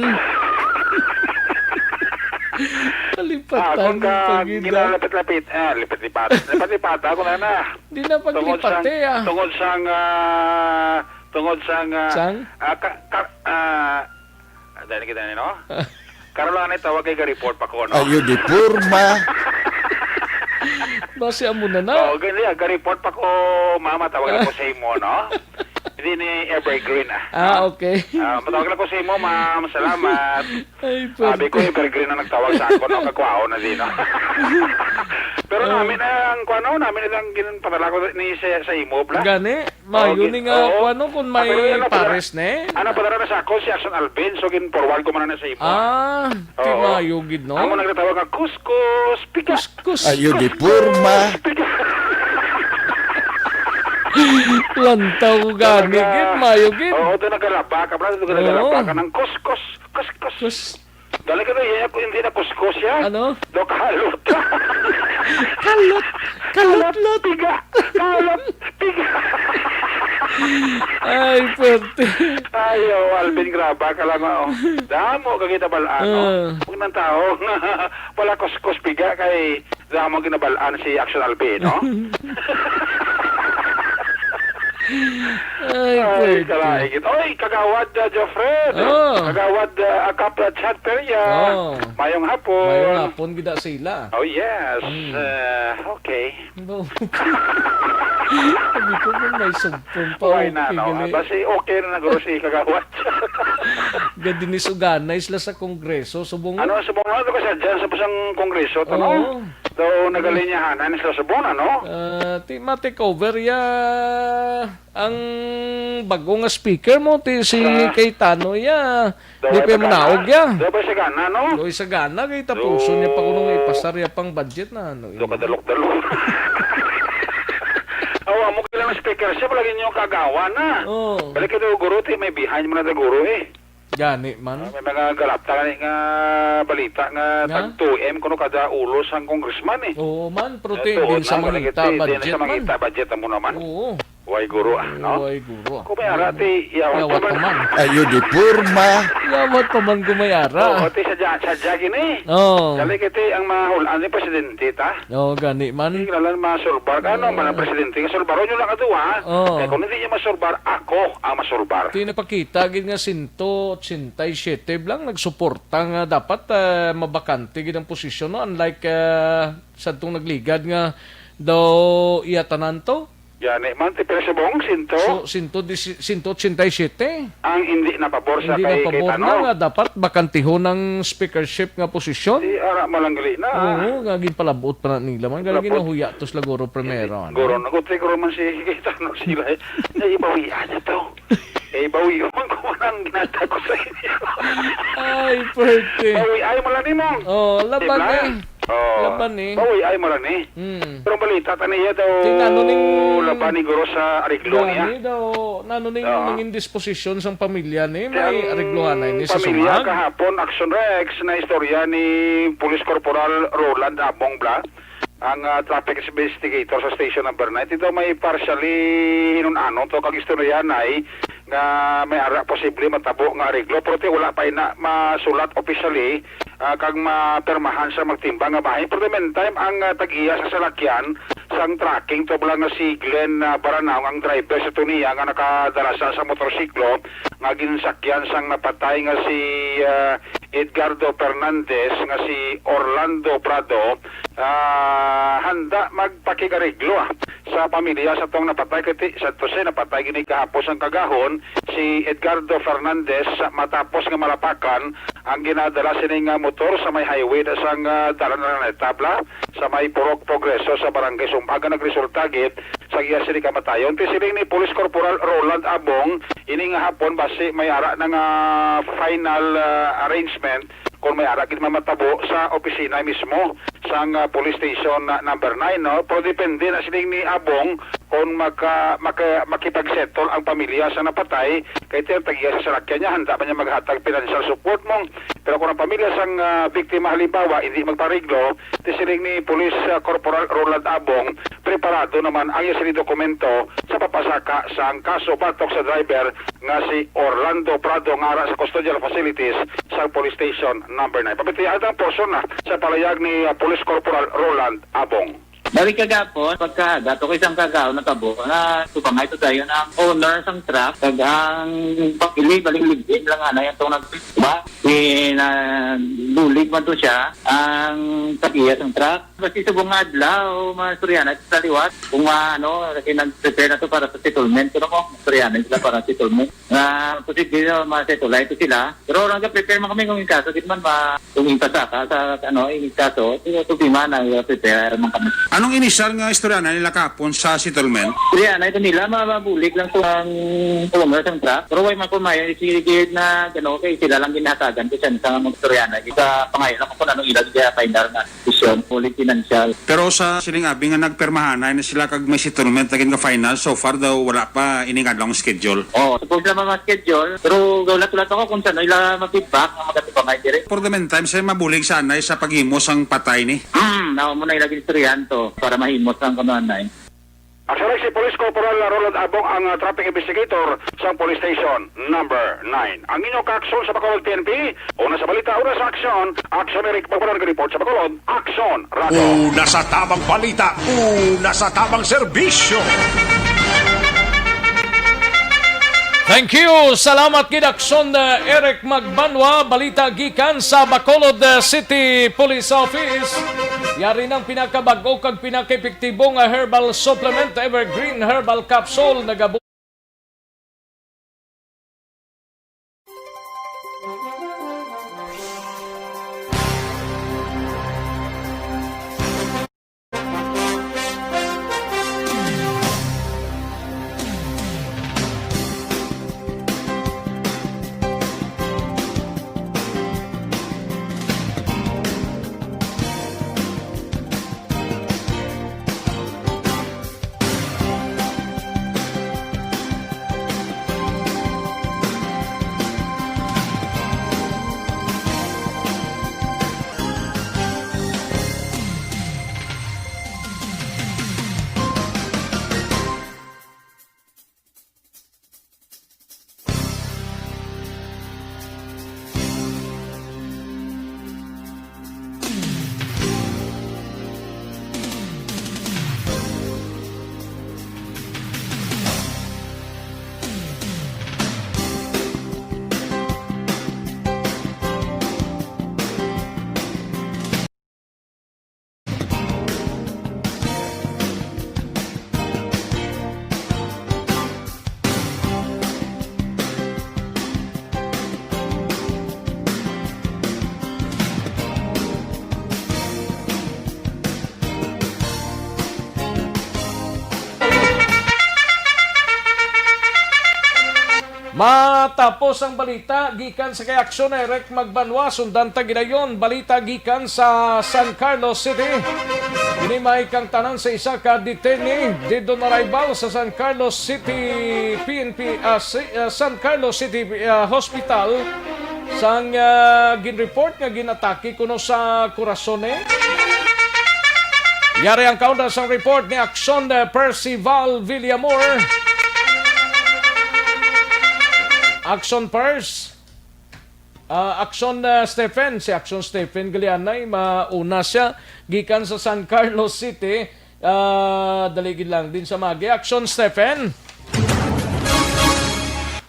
Kalipatan Ah, kung mo ka pa gid, ah. ginalapit-lapit, ah, lipit-lipat. Lipit-lipat, ah, kung ano. Di na Tungod sang, paglipate, ah. tungod sang, ah, tungod sang, ah, Sang? ah, ka, ka, ah, ah, dali kita ni, no? Karon lang ni tawag kay ga-report pa ko, no? Ayo di porma. Basi amo na na. Oh, gani, ah, ga-report pa ko, mama, tawag lang ko sa imo, no? Hindi ni Evergreen, ah. Ah, okay. Ah, matawag lang ko sa imo, ma'am. Salamat. Ay, Sabi ko, pwerte. Evergreen na nagtawag sa ako, no? Kakuhaon na din, no? Pero Ah. namin ang, kuwan, no? Namin nilang ginpadala ko ni sa, sa imo, bla? Gani? Mayo Oo, ni nga, oo. kuwan, no, kung Ah, may pero yan ang padala-, pares, ne? Ano, padala na sa ako, si Action Alvin. So, gin-forward ko man na sa imo. Ah, di Oo. mayo gid, no? Amo nagtatawag nga, kuskus, piga. Kus- Kus. Ayo di porma. Lantaw ko gani, Talaga. gid, mayo, gid. Oo, ito nagalaba ka, bro. Ito Oo. nagalaba ka ng kus, kus, kus, kus. Kus. Dali ka na, iya, kung hindi na kuskus, ya. Ano? Do, kalot. Kalot. Kalot, lot. Piga. Kalot. Piga. Ay, puwerte. Ay, oh, Alvin, graba ka lang, oh. Damo ka kita balaan, no? Ah. Huwag ng tao. Wala kuskus, piga, kay Damo ginabal-an si Action Alvin, no? Ay, Ay, puwerte. Kalaigit. Oy, Kagawad, uh, Jeffred. Oh. Kagawad, uh, Akap, uh, Chad Peria. Oh. Mayong hapon. Mayong hapon gid sila. Oh, yes. Mm. Uh, okay. No. Sabi ko, "Kung may sugpon pa, Why na, okay no? gali." Basi okay na naguro si Kagawad. Gadinis uganay sila sa Kongreso. Subong Ano, subong na ito ka sa dyan, sa pusang Kongreso, to, no? Oo. Daw nagalinyahanan sila subong na, no? Ah, ti ma-take over ya ang bago nga speaker mo, ti si Sa Cayetano ya. Daw Di ay pa mo pagana. naog ya. Daw pa sa gana, no? Doy sa gana, kay tapuson niya pa kunong ipasar ya pang budget na, ano, Do yun. kadalok-dalok. Awa mo kailang speaker siya, palagi niyo kagawa na. Oh. Balik ka daw, guro, ti may behind mo na daw, guro, eh. Gani man. Ah, may mga galapta gani nga balita nga Nga? tag two M kuno kada ulo sang congressman, eh. Oo man, pero Eh, ti, tuod din sa man, mangita, balagit, ti, din budget sa mangita, man. budget mo naman. Oo. Way guro, ah, no? Way guro. Kung may ara, ti, yawat Yawat naman. naman. Ayo di porma. Yawat pa man kung may ara. Oo, ti, sadya, sadya gini. Oo. Dali kiti ang mahulaan ni presidente, ta? Oo, gani man. Di kilala ang mga sulbar. Ano man ang Ah. presidente nga sulbar? Ano lang ato, ha? Oo. Eh, kung hindi niya masulbar, ako ang masulbar. Ti napakita gid nga sento otsenta y siyete lang nagsuporta nga dapat, ah, mabakante gid ang posisyon, no? Unlike, ah, sa tong nagligad nga daw iya tanan to. Gani man, ti, pero subong, sinto? So, sinto disi-, sinto otsenta y siyete. Ang hindi na pabor sa Hindi kay na pabor Cayetano. na nga dapat bakantihon ang speakership nga posisyon. Di ara malanggali na. Oo, nga ginpalabot pa na nila man. Gani Labot. ginahuya to sila guro primero, Hindi, ano? guro, nagutri guro man si Cayetano sila, eh. Naibawian na to. Eh, bawi man ko man ang ginatag ko sa inyo. Ay, pwerte. Bawi ay mo lang nimo. Oh, laban Diba? eh. Oh. Laban eh. Bawi ay mo lang ni. Hmm. Pero balita ta niya daw Ti nano ning laban ni guro sa ariglo niya. Gani daw, nano ning Oo. nangin disposisyon sang pamilya ni? May Ang ariglohanay ni sa pamilya sumag? kahapon, Action Rex, na istorya ni Police Corporal Roland Abong Bla, ang, ah, traffic investigator sa Station Number Nine. Ti daw may partially hinun-anon to kag istorya na nga may ara posible matabo nga ariglo, pero ti wala pa ina masulat officially, ah, kag mapirmahan sa magtimbang nga bahin. For the meantime, ang, ah, tag-iya sa salakyan sang tracking to bala nga si Glenn, ah, Baranaw, ang driver sa tuniya nga nakadala sa, sa motorsiklo nga ginsakyan sang napatay nga si, ah, Edgardo Fernandez nga si Orlando Prado, ah, handa magpakigariglo, ah, sa pamilya sa tong napatay. Kay ti-, sa to siya napatay gini kahapon sang kagahon si Edgardo Fernandez matapos nga malapakan ang ginadala sini nga motor sa may highway na sang, ah, dalan na tabla sa may Purok Progreso sa Barangay Sumag nga nagresulta gid sa iya sini kamatayon. Ti siling ni Police Corporal Roland Abong, ini nga hapon basi may ara na nga final, ah, arrangement kung may ara gid mamatabo sa opisina mismo sang, ah, police station na number nine, no? Pero depende na sining ni Abong kung maka-, maka-, makipag-settle ang pamilya sa napatay kay ti ang tag-iya sa salakyan niya, handa ba niya maghatag financial support mo? Pero kung ang pamilya sang, ah, biktima halimbawa hindi magpariglo, ti siling ni Police, ah, Corporal Roland Abong, preparado naman ang iya sini dokumento sa papasaka sang kaso batok sa driver nga si Orlando Prado nga ara sa custodial facilities sa Police Station Number Nine. Pabitian ang portion na sa palayag ni, ah, Police Corporal Roland Abong. Balik kagapon, pagkahaga, to kay isang kagao na tabo, na tubangay to dayon ang owner sang truck, kag ang pag-ili, balik ligid lang anay ang tong nagba, in, ah, bulig man to siya, ang tag-iya sang truck. Basta subong nga adlaw, mastoryahan na sa liwat. Kung, ah, ano, lagi nag-prepare na to para sa settlement. Pero kung mastoryahan na sila para sa settlement, nga posible na ma-settle ito sila. Pero nag-prepare man kami kung yung kaso, di man ma-, kung yung kasaka sa, ano, yung kaso, yung problema na, yung prepare man kami. Anong inisyal nga istorya na nila kahapon sa settlement? Kaya na ito nila, ma-, mabulig lang to ang owner sa truck. Pero way man po may sige na, ano, kay sila lang ginahatagan ko siya sa mga istorya na. Sa pangayon ako kung anong ilag siya, final na. Desisyon, fully financial. Pero sa siling abi nga nagpermahanay na sila kag may settlement na gid nga final, so far daw wala pa ining adlaw ang schedule. Oo, supposed na mga schedule, pero gaulat-ulat ako kung saan ila ma-feedback ang magatubangay diri. For the meantime, sa mabulig sa anay sa paghimo sang patay ni? Hmm, na mo na ila gistoryahan to para mahimo sang kuno anay. Aksyon si Police Corporal Roland Abong ang, ah, traffic investigator sa Police Station Number Nine. Ang inyo kaaksyon sa Bacolod P N P, una sa balita, una sa aksyon, Aksyon Eric Magbanon, report sa Bacolod, Aksyon Radio. Una sa tamang balita, una sa tamang serbisyo. Thank you. Salamat gid, Aksyon, uh, Eric Magbanwa. Balita gikan sa Bacolod, uh, City Police Office. Yari ng pinakabag-o kag pinakaepektibo nga herbal supplement, Evergreen Herbal Capsule, nagabo Matapos ang balita gikan sa kay Aksyon Eric Magbanwa, sundan ta gidayon balita gikan sa San Carlos City. Ini may kangtanan sa isa ka detainee dead on arrival sa San Carlos City P N P, ah, si-, ah, San Carlos City, ah, Hospital sang, ah, ginreport nga ginatake kuno sa kurason, eh. Yari ang kaunda sang report ni Aksyon, eh, Percival Villamor. Aksyon Pers. Ah, Aksyon, ah, Stephen. Si Aksyon Stephen Galianay, mauna siya gikan sa San Carlos City. Ah, dali gid lang din sa magi. Aksyon Stephen.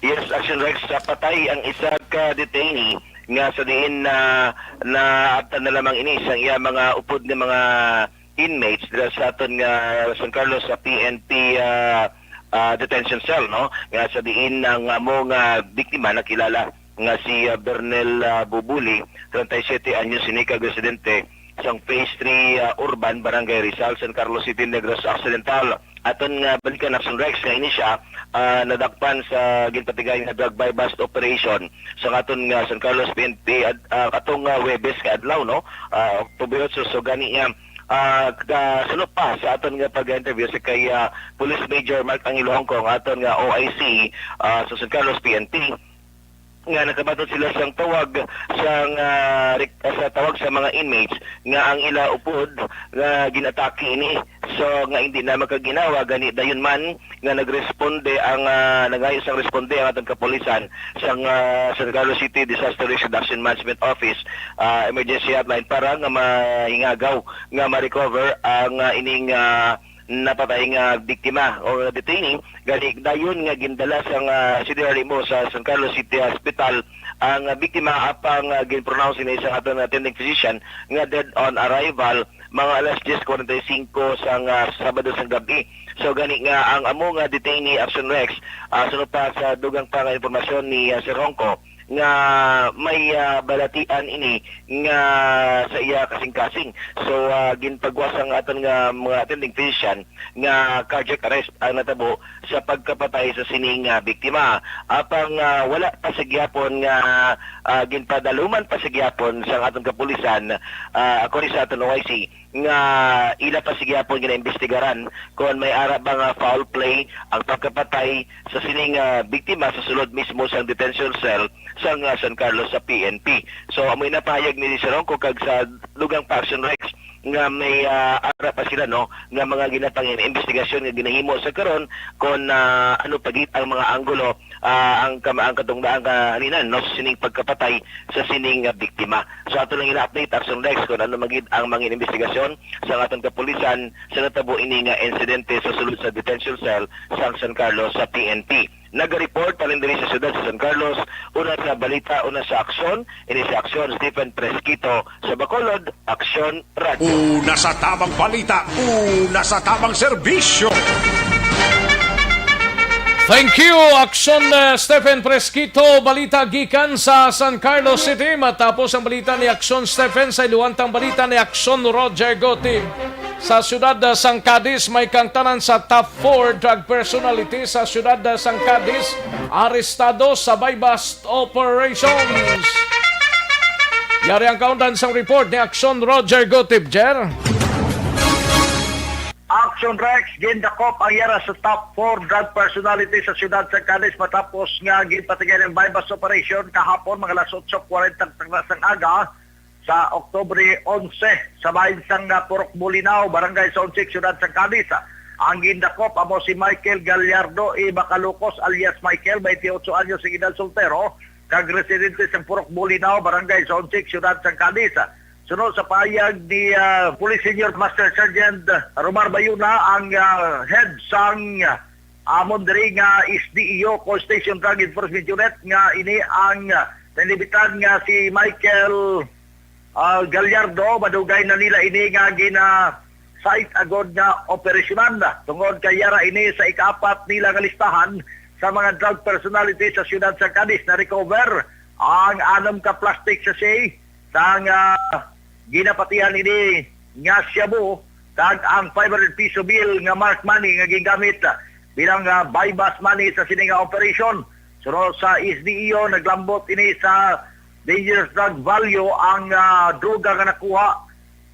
Yes, Action Rex, sa patay ang isa ka detainee nga sa diin na naabtan na lamang ini sa iya mga upod nga mga inmates dira sa aton nga San Carlos sa P N P, ah, ah, detention cell, no? Nga sa diin ang amo nga biktima nakilala nga si, ah, Bernel, ah, Bubuli, treinta y siete anyos, sini kag residente sang Phase three, ah, Urban, Barangay Rizal, San Carlos City, Negros Occidental. Aton nga balikan, Action Rex, nga ini siya, ah, nadakpan sa ginpatigay nga drug buy-bust operation sa aton nga San Carlos P N P ad-, ah, katong, ah, Huwebes nga adlaw, no? Ah, Oktubre otso. So, gani nga, ah, kasunod pa sa aton nga pag-interview sa kay, ah, Police Major Mark Angelo Hongco, ang aton nga O I C, ah, sa San Carlos P N P, nga nakabaton sila sang tawag sang, ah, rek-, ah, sa tawag sa mga inmates nga ang ila upod nga ginatake ini. So, nga hindi na makaginawa, gani dayon man nga nagresponde ang, ah, nangayo sang responde ang atong kapulisan sang, ah, San Carlos City Disaster Risk Reduction Management Office, ah, Emergency Hotline para nga mahingagaw nga ma-recover ang, ah, ining, ah, napatay nga biktima o detainee. Gani, dayon nga gindala sang, ah, C D R M O sa San Carlos City Hospital ang, ah, biktima, apang, ah, gin-pronounce ini sa aton attending physician nga dead on arrival mga alas diyes cuarenta y cinco sang, ah, Sabado sang gab-i. So, gani nga ang amo nga detainee, Action Rex, ah, sunod pa sa dugang pa nga impormasyon ni, ah, Sir Hongco, nga may, ah, balatian ini nga sa iya kasing-kasing. So, ah, ginpagwa sang aton nga mga attending physician nga cardiac arrest ang natabo sa pagkapatay sa sining, ah, biktima. Apang, ah, wala pa sa gihapon nga, ah, ginpadaluman pa sa gihapon sang aton kapulisan, ah, according sa aton O I C, nga ila pa sa gihapon ginaimbestigaran kon may ara ba nga foul play ang pagkapatay sa sining, ah, biktima sa sulod mismo sang detention cell sang, ah, San Carlos sa P N P. So, amoy napahayag ni Sir Hongco kag sa dugang pa, Action Rex, nga may, ah, ara pa sila, no, nga mga ginapangin-, imbestigasyon nga ginahimo sa karon kon, ah, ano pa gid ang mga anggulo, ah, ang kama-, ang katungdaang kahalinan, no, sa sining pagkapatay sa sining, ah, biktima. So, ato lang ina-update, Action Rex, kung ano man gid ang mga imbestigasyon sa aton kapulisan sa natabo ini nga insidente sa sulod sa detention cell sang San Carlos sa P N P. Nagareport pa rin diri sa siyudad sa San Carlos, una sa balita, una sa aksyon, ini sa aksyon, Stephen Fresquito sa Bacolod, Aksyon Radyo. Una sa tabang balita, una sa tabang serbisyo. Thank you, Aksyon, uh, Stephen Fresquito. Balita gikan sa San Carlos City. Matapos ang balita ni Aksyon Stephen, sa iluwantang balita ni Aksyon Roger Gotib. Sa siyudad, uh, sang Cadiz, may kangtanan sa top four drug personality sa siyudad, uh, sang Cadiz, arestado sa buy-bust operations. Yari ang kaundan sang report ni Aksyon Roger Gotib, Jer. Action Rex, gindakop ang yara sa top four drug personality sa siyudad sa Cadiz matapos nga ginpatigay ang buy-bust operation kahapon, mga alas otso kwarenta sang aga, sa Oktubre onse, sa bahin sang, ah, Purok Bolinao, Barangay Saonsik, siyudad sa Cadiz. Ang gindakop amo si Michael Gallardo E. Bacalocos alias Michael, twenty-ocho anyos, edad, soltero, kag residente sa Purok Bolinao, Barangay Saonsik, siyudad sa Cadiz. Suno sa pahayag ni, ah, Police Senior Master Sergeant Romar Bayuna, ang, ah, head sang, ah, amon diri nga S D E O, Call Station Drug Enforcement Unit, nga ini ang, ah, nanibitan nga si Michael, ah, Gallardo. Madugay na nila ini nga gina-cite agod nga operasyonan, tungod kay yara ini sa ikaapat nila nga listahan sa mga drug personality sa siyudad sa Cadiz. Na-recover ang anom ka plastic sachet sang, ah, ginapatihan ini nga shabu, kag ang five hundred piso bill nga marked money nga gingamit, ah, bilang, ah, buy-bust money sa sini nga operasyon. Suno sa S D E O, naglambot ini sa dangerous drug value ang, ah, droga nga nakuha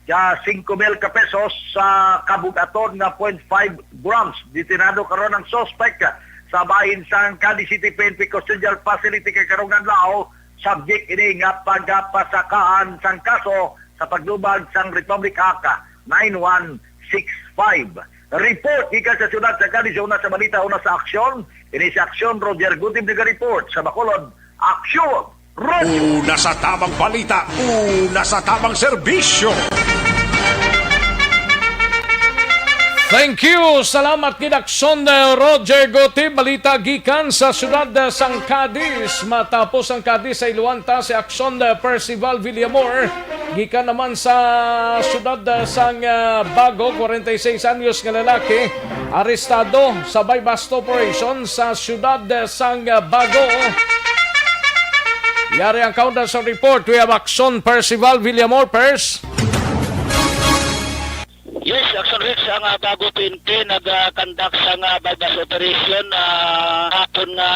sa singko mil ka pesos sa kabug-aton nga point five grams. Detenado karon ang suspect sa bahin sang Cadiz City P N P Custodial Facility kay karong adlaw, subject ini nga pagapasakaan sang kaso sa paglubag sang Republic Act nine one six five. Report gikan sa siyudad sa Cadiz, una sa balita, una sa aksyon. Ini sa aksyon, Roger Gutib naga-report. Sa Bacolod, Aksyon Radyo. Una sa tabang balita, una sa tabang serbisyo. Thank you. Salamat gid, Aksyon, eh, Roger Gutib. Balita gikan sa siyudad, eh, sang Cadiz. Matapos ang Cadiz, sa iluwanta si Aksyon, eh, Percival Villamor. Gikan naman sa siyudad, eh, sang, eh, Bago, kwarenta y seis anyos nga lalaki, arestado sa buy-bust operation sa siyudad, eh, sang, eh, Bago. Yari ang kaundan sa report. We have Aksyon Percival Villamor, Pers. Yes, Action Rex, ang, ah, Bago P N P nag-conduct sang, ah, buy-bust operation, ah, hapon nga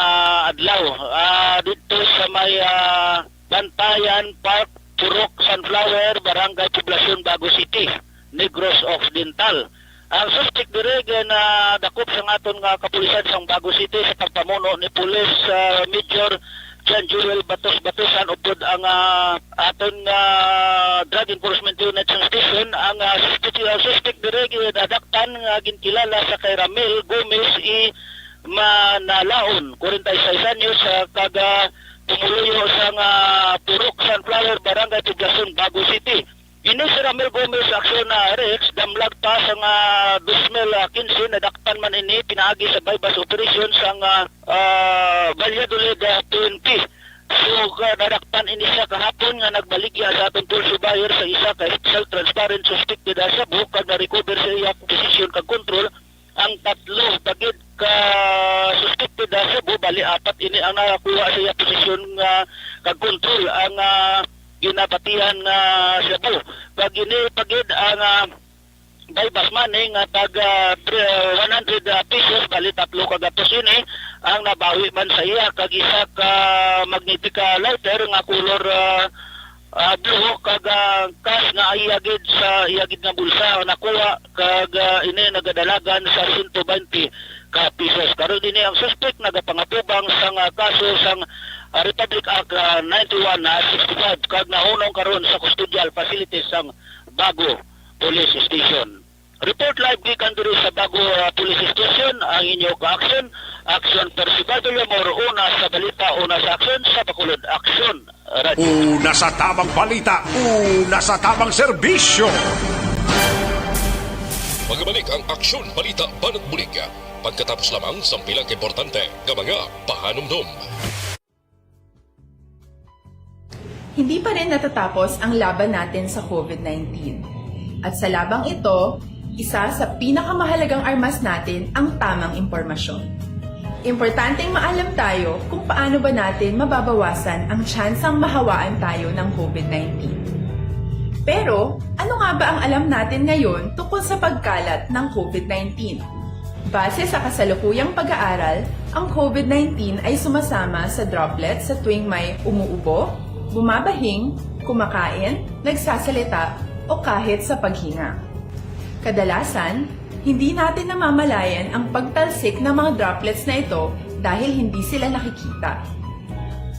adlaw. Ah, dito sa may, ah, Bantayan Park, Purok Sunflower, Barangay Poblacion, Bago City, Negros Occidental. Ang suspect diri ginadakop sang aton nga kapulisan sang Bago City sa pagpamuno ni Police, ah, Major John Joel Batos Batusan, upod ang, ah, aton nga Drug Enforcement Unit sang station. Ang, ah, suspect, ang suspect diri ginadakpan nga ginkilala sa kay Ramil Gomez E. Manalaon, kwarenta y seis anyos, ah, kag, ah, pumuluyo sang, ah, Purok Sunflower, Barangay Poblacion, Bago City. Ini si Ramil Gomez, Aksyon, ah, Rex, damlag pa sang, ah, dos mil quince, nadakpan man ini pinaagi sa buy-bust operation sang, ah, ah, Valladolid, ah, P N P. So, ka-, nadakpan ini siya kahapon nga nagbaligya sa aton pulso buyer sa isa ka Hetzal transparent suspected, ah, shabu, kag na-recover sa iya posisyon kag kontrol ang tatlo pa gid ka suspected, ah, shabu, bali apat ini ang nakuha sa iya posisyon nga kag kontrol ang, ah, ginapatihan nga shabu. Kag ini pa gid ang, ah, buy-bust money nga tag, ah, three, one hundred, ah, pesos, bali tatlo ka gatos ini ang nabawi man sa iya, kag isa ka magnetic, ah, lighter nga color, ah, ah, blue, kag, ah, cash nga iya gid sa iya gid nga bulsa nakuha, kag, ah, ini nagadalagan sa sento baynte ka pesos. Karon ini ang suspek nagapangatubang sang, ah, kaso sang, ah, Republic Act, ah, ninety-one sixty-five, kag nahunong karon sa custodial facility sang Bago Police Station. Report live gikan diri sa Bago, ah, Police Station, ang inyo ka-aksyon, Aksyon Percival Villamor, una sa balita, una sa aksyon, sa Bacolod Aksyon Radyo. Una sa tabang balita, una sa tabang serbisyo. Magbalik ang Aksyon Balita Banat Bulig. Pagkatapos lamang sang pila ka importante nga mga pahanumdom. Hindi pa rin natatapos ang laban natin sa COVID nineteen. At sa labang ito, isa sa pinakamahalagang armas natin ang tamang impormasyon. Importanteng maalam tayo kung paano ba natin mababawasan ang tsansang mahawaan tayo ng COVID nineteen. Pero, ano nga ba ang alam natin ngayon tungkol sa pagkalat ng COVID nineteen? Base sa kasalukuyang pag-aaral, ang COVID nineteen ay sumasama sa droplets sa tuwing may umuubo, bumabahing, kumakain, nagsasalita, o kahit sa paghinga. Kadalasan, hindi natin namamalayan ang pagtalsik ng mga droplets na ito dahil hindi sila nakikita.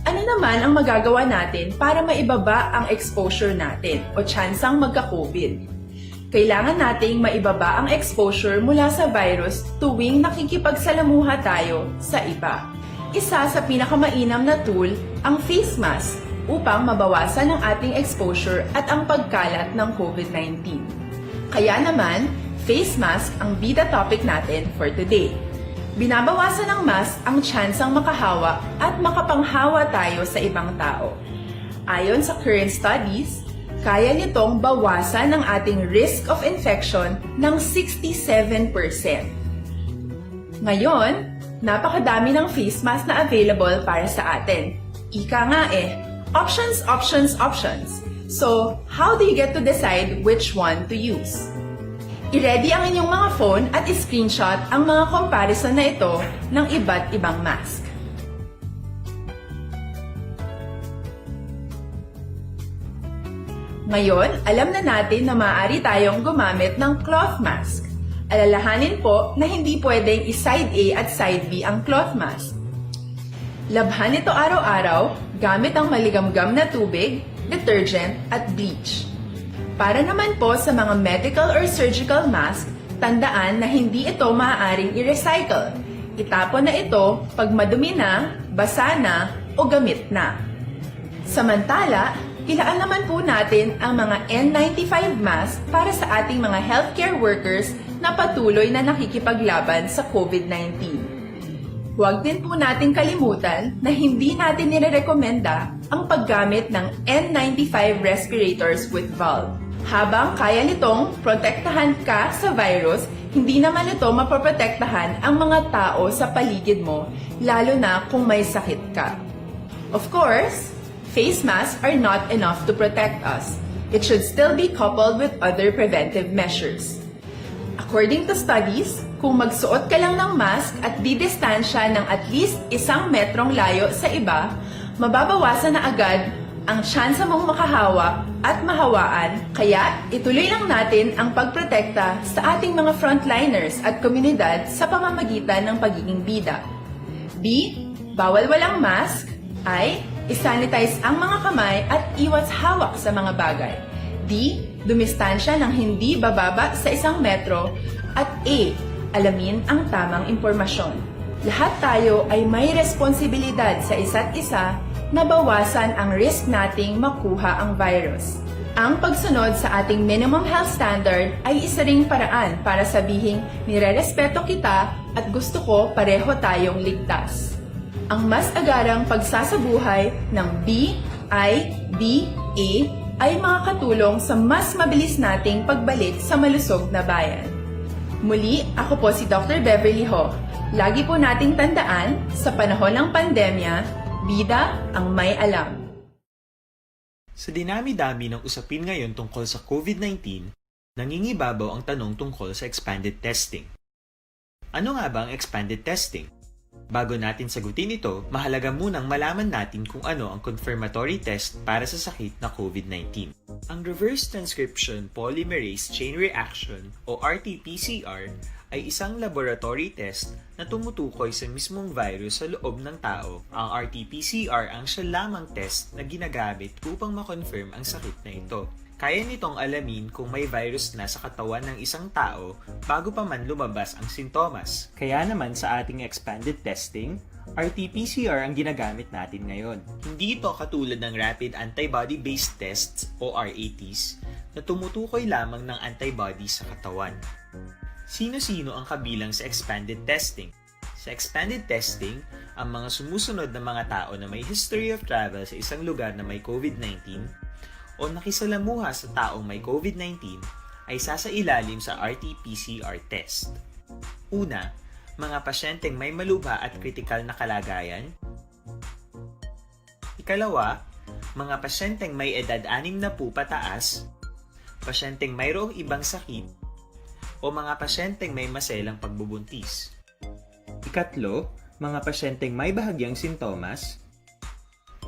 Ano naman ang magagawa natin para maibaba ang exposure natin o tsansang magka-COVID? Kailangan nating maibaba ang exposure mula sa virus tuwing nakikipagsalamuha tayo sa iba. Isa sa pinakamainam na tool ang face mask upang mabawasan ang ating exposure at ang pagkalat ng COVID nineteen. Kaya naman, face mask ang bida topic natin for today. Binabawasan ng mask ang tsansang makahawa at makapanghawa tayo sa ibang tao. Ayon sa current studies, kaya nitong bawasan ang ating risk of infection ng sixty-seven percent. Ngayon, napakadami ng face mask na available para sa atin. Ika nga eh, options, options, options. So, how do you get to decide which one to use? I-ready ang inyong mga phone at i-screenshot ang mga comparison na ito ng iba't ibang mask. Ngayon, alam na natin na maaari tayong gumamit ng cloth mask. Alalahanin po na hindi pwedeng i-side A at side B ang cloth mask. Labhan ito araw-araw gamit ang maligamgam na tubig, detergent, at bleach. Para naman po sa mga medical or surgical mask, tandaan na hindi ito maaaring i-recycle. Itapon na ito pag madumi na, basa na, o gamit na. Samantala, ilaan naman po natin ang mga N ninety-five mask para sa ating mga healthcare workers na patuloy na nakikipaglaban sa COVID nineteen. Huwag din po nating kalimutan na hindi natin nirerekomenda ang paggamit ng N ninety-five respirators with valve. Habang kaya nitong protektahan ka sa virus, hindi naman ito mapoprotektahan ang mga tao sa paligid mo, lalo na kung may sakit ka. Of course, face masks are not enough to protect us. It should still be coupled with other preventive measures. According to studies, kung magsuot ka lang ng mask at didistansya ng at least isang metrong layo sa iba, mababawasan na agad ang tsansa mong makahawa at mahawaan, kaya ituloy lang natin ang pagprotekta sa ating mga frontliners at komunidad sa pamamagitan ng pagiging bida. B, bawal walang mask. I, isanitize ang mga kamay at iwas hawak sa mga bagay. D, dumistansya ng hindi bababa sa isang metro. At E, alamin ang tamang impormasyon. Lahat tayo ay may responsibilidad sa isa't isa na bawasan ang risk nating makuha ang virus. Ang pagsunod sa ating minimum health standard ay isa ring paraan para sabihing nirerespeto kita at gusto ko pareho tayong ligtas. Ang mas agarang pagsasabuhay ng B I D A ay makakatulong sa mas mabilis nating pagbalik sa malusog na bayan. Muli, ako po si Doctor Beverly Ho. Lagi po nating tandaan, sa panahon ng pandemya, bida ang may alam. Sa dinami-dami ng usapin ngayon tungkol sa COVID nineteen, nangingibabaw ang tanong tungkol sa expanded testing. Ano nga ba ang expanded testing? Bago natin sagutin ito, mahalaga munang malaman natin kung ano ang confirmatory test para sa sakit na COVID nineteen. Ang reverse transcription polymerase chain reaction o R T P C R ay isang laboratory test na tumutukoy sa mismong virus sa loob ng tao. Ang R T P C R ang siya lamang test na ginagamit upang ma-confirm ang sakit na ito. Kaya nitong alamin kung may virus na sa katawan ng isang tao bago pa man lumabas ang sintomas. Kaya naman sa ating expanded testing, R T P C R ang ginagamit natin ngayon. Hindi ito katulad ng rapid antibody-based tests o R A Ts na tumutukoy lamang ng antibody sa katawan. Sino-sino ang kabilang sa expanded testing? Sa expanded testing, ang mga sumusunod na mga tao na may history of travel sa isang lugar na may COVID nineteen o nakisalamuha sa taong may COVID nineteen ay sasailalim sa R T P C R test. Una, mga pasyenteng may malubha at kritikal na kalagayan. Ikalawa, mga pasyenteng may edad anim na po pataas, pasyenteng mayroong ibang sakit, o mga pasyenteng may maselang pagbubuntis. Ikatlo, mga pasyenteng may bahagyang sintomas.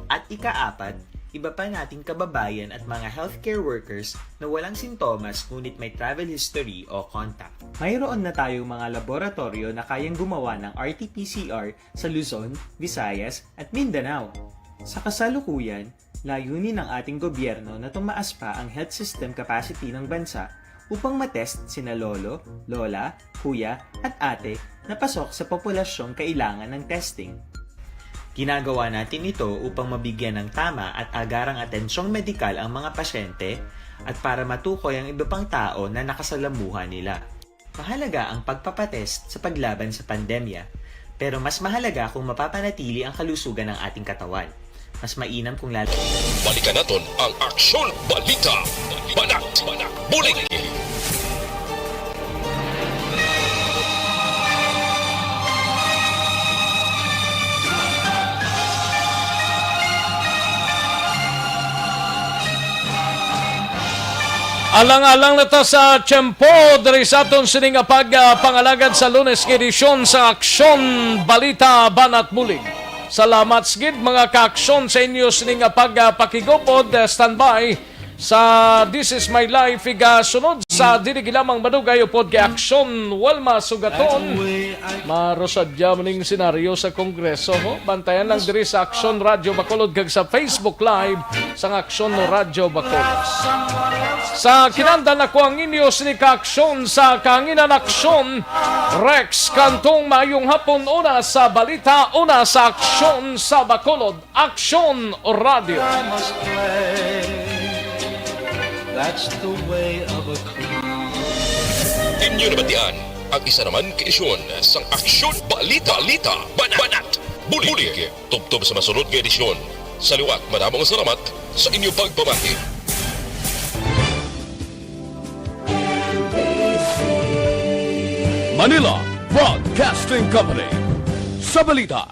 At ikaapat, iba pa nating kababayan at mga healthcare workers na walang sintomas ngunit may travel history o contact. Mayroon na tayong mga laboratoryo na kayang gumawa ng R T P C R sa Luzon, Visayas, at Mindanao. Sa kasalukuyan, layunin ng ating gobyerno na tumaas pa ang health system capacity ng bansa upang matest sina lolo, lola, kuya, at ate na pasok sa populasyong kailangan ng testing. Ginagawa natin ito upang mabigyan ng tama at agarang atensyong medikal ang mga pasyente at para matukoy ang iba pang tao na nakasalamuha nila. Mahalaga ang pagpapatest sa paglaban sa pandemya, pero mas mahalaga kung mapapanatili ang kalusugan ng ating katawan. Mas mainam kung lalo. Balikan naton ang Aksyon Balita. Banat, bulig. Alang-alang na ta sa tiyempo diri sa aton sining nga pag, ah, pangalagad sa Lunes nga edisyon sa Aksyon Balita Banat Bulig. Salamat sa gid, mga ka-aksyon, sa inyo sining nga pag, ah, pakigupod. Ah, standby sa This Is My Life, igasunod sa dili lamang madugay upod kay Aksyon Walma Sugaton. Marosadya maning senaryo sa Kongreso, ho? Bantayan lang diri sa Aksyon Radyo Bacolod kag sa Facebook Live sang Aksyon Radyo Bacolod. Sa kinandan ako ang inyo sini ka-aksyon sa Kahanginan Aksyon, Rex Cantong. Maayong hapon, una sa balita, una sa aksyon sa Bacolod, Aksyon Radyo. I must play. That's the way of a clown. Inyo nabatian ang isa naman ka edisyon sang Aksyon Balita, Balita, Banat, Banat, Bulig. Tubtob sa masunod nga edisyon. Sa liwat, madamo nga salamat sa inyo pagpamati. Manila Broadcasting Company. Sa balita,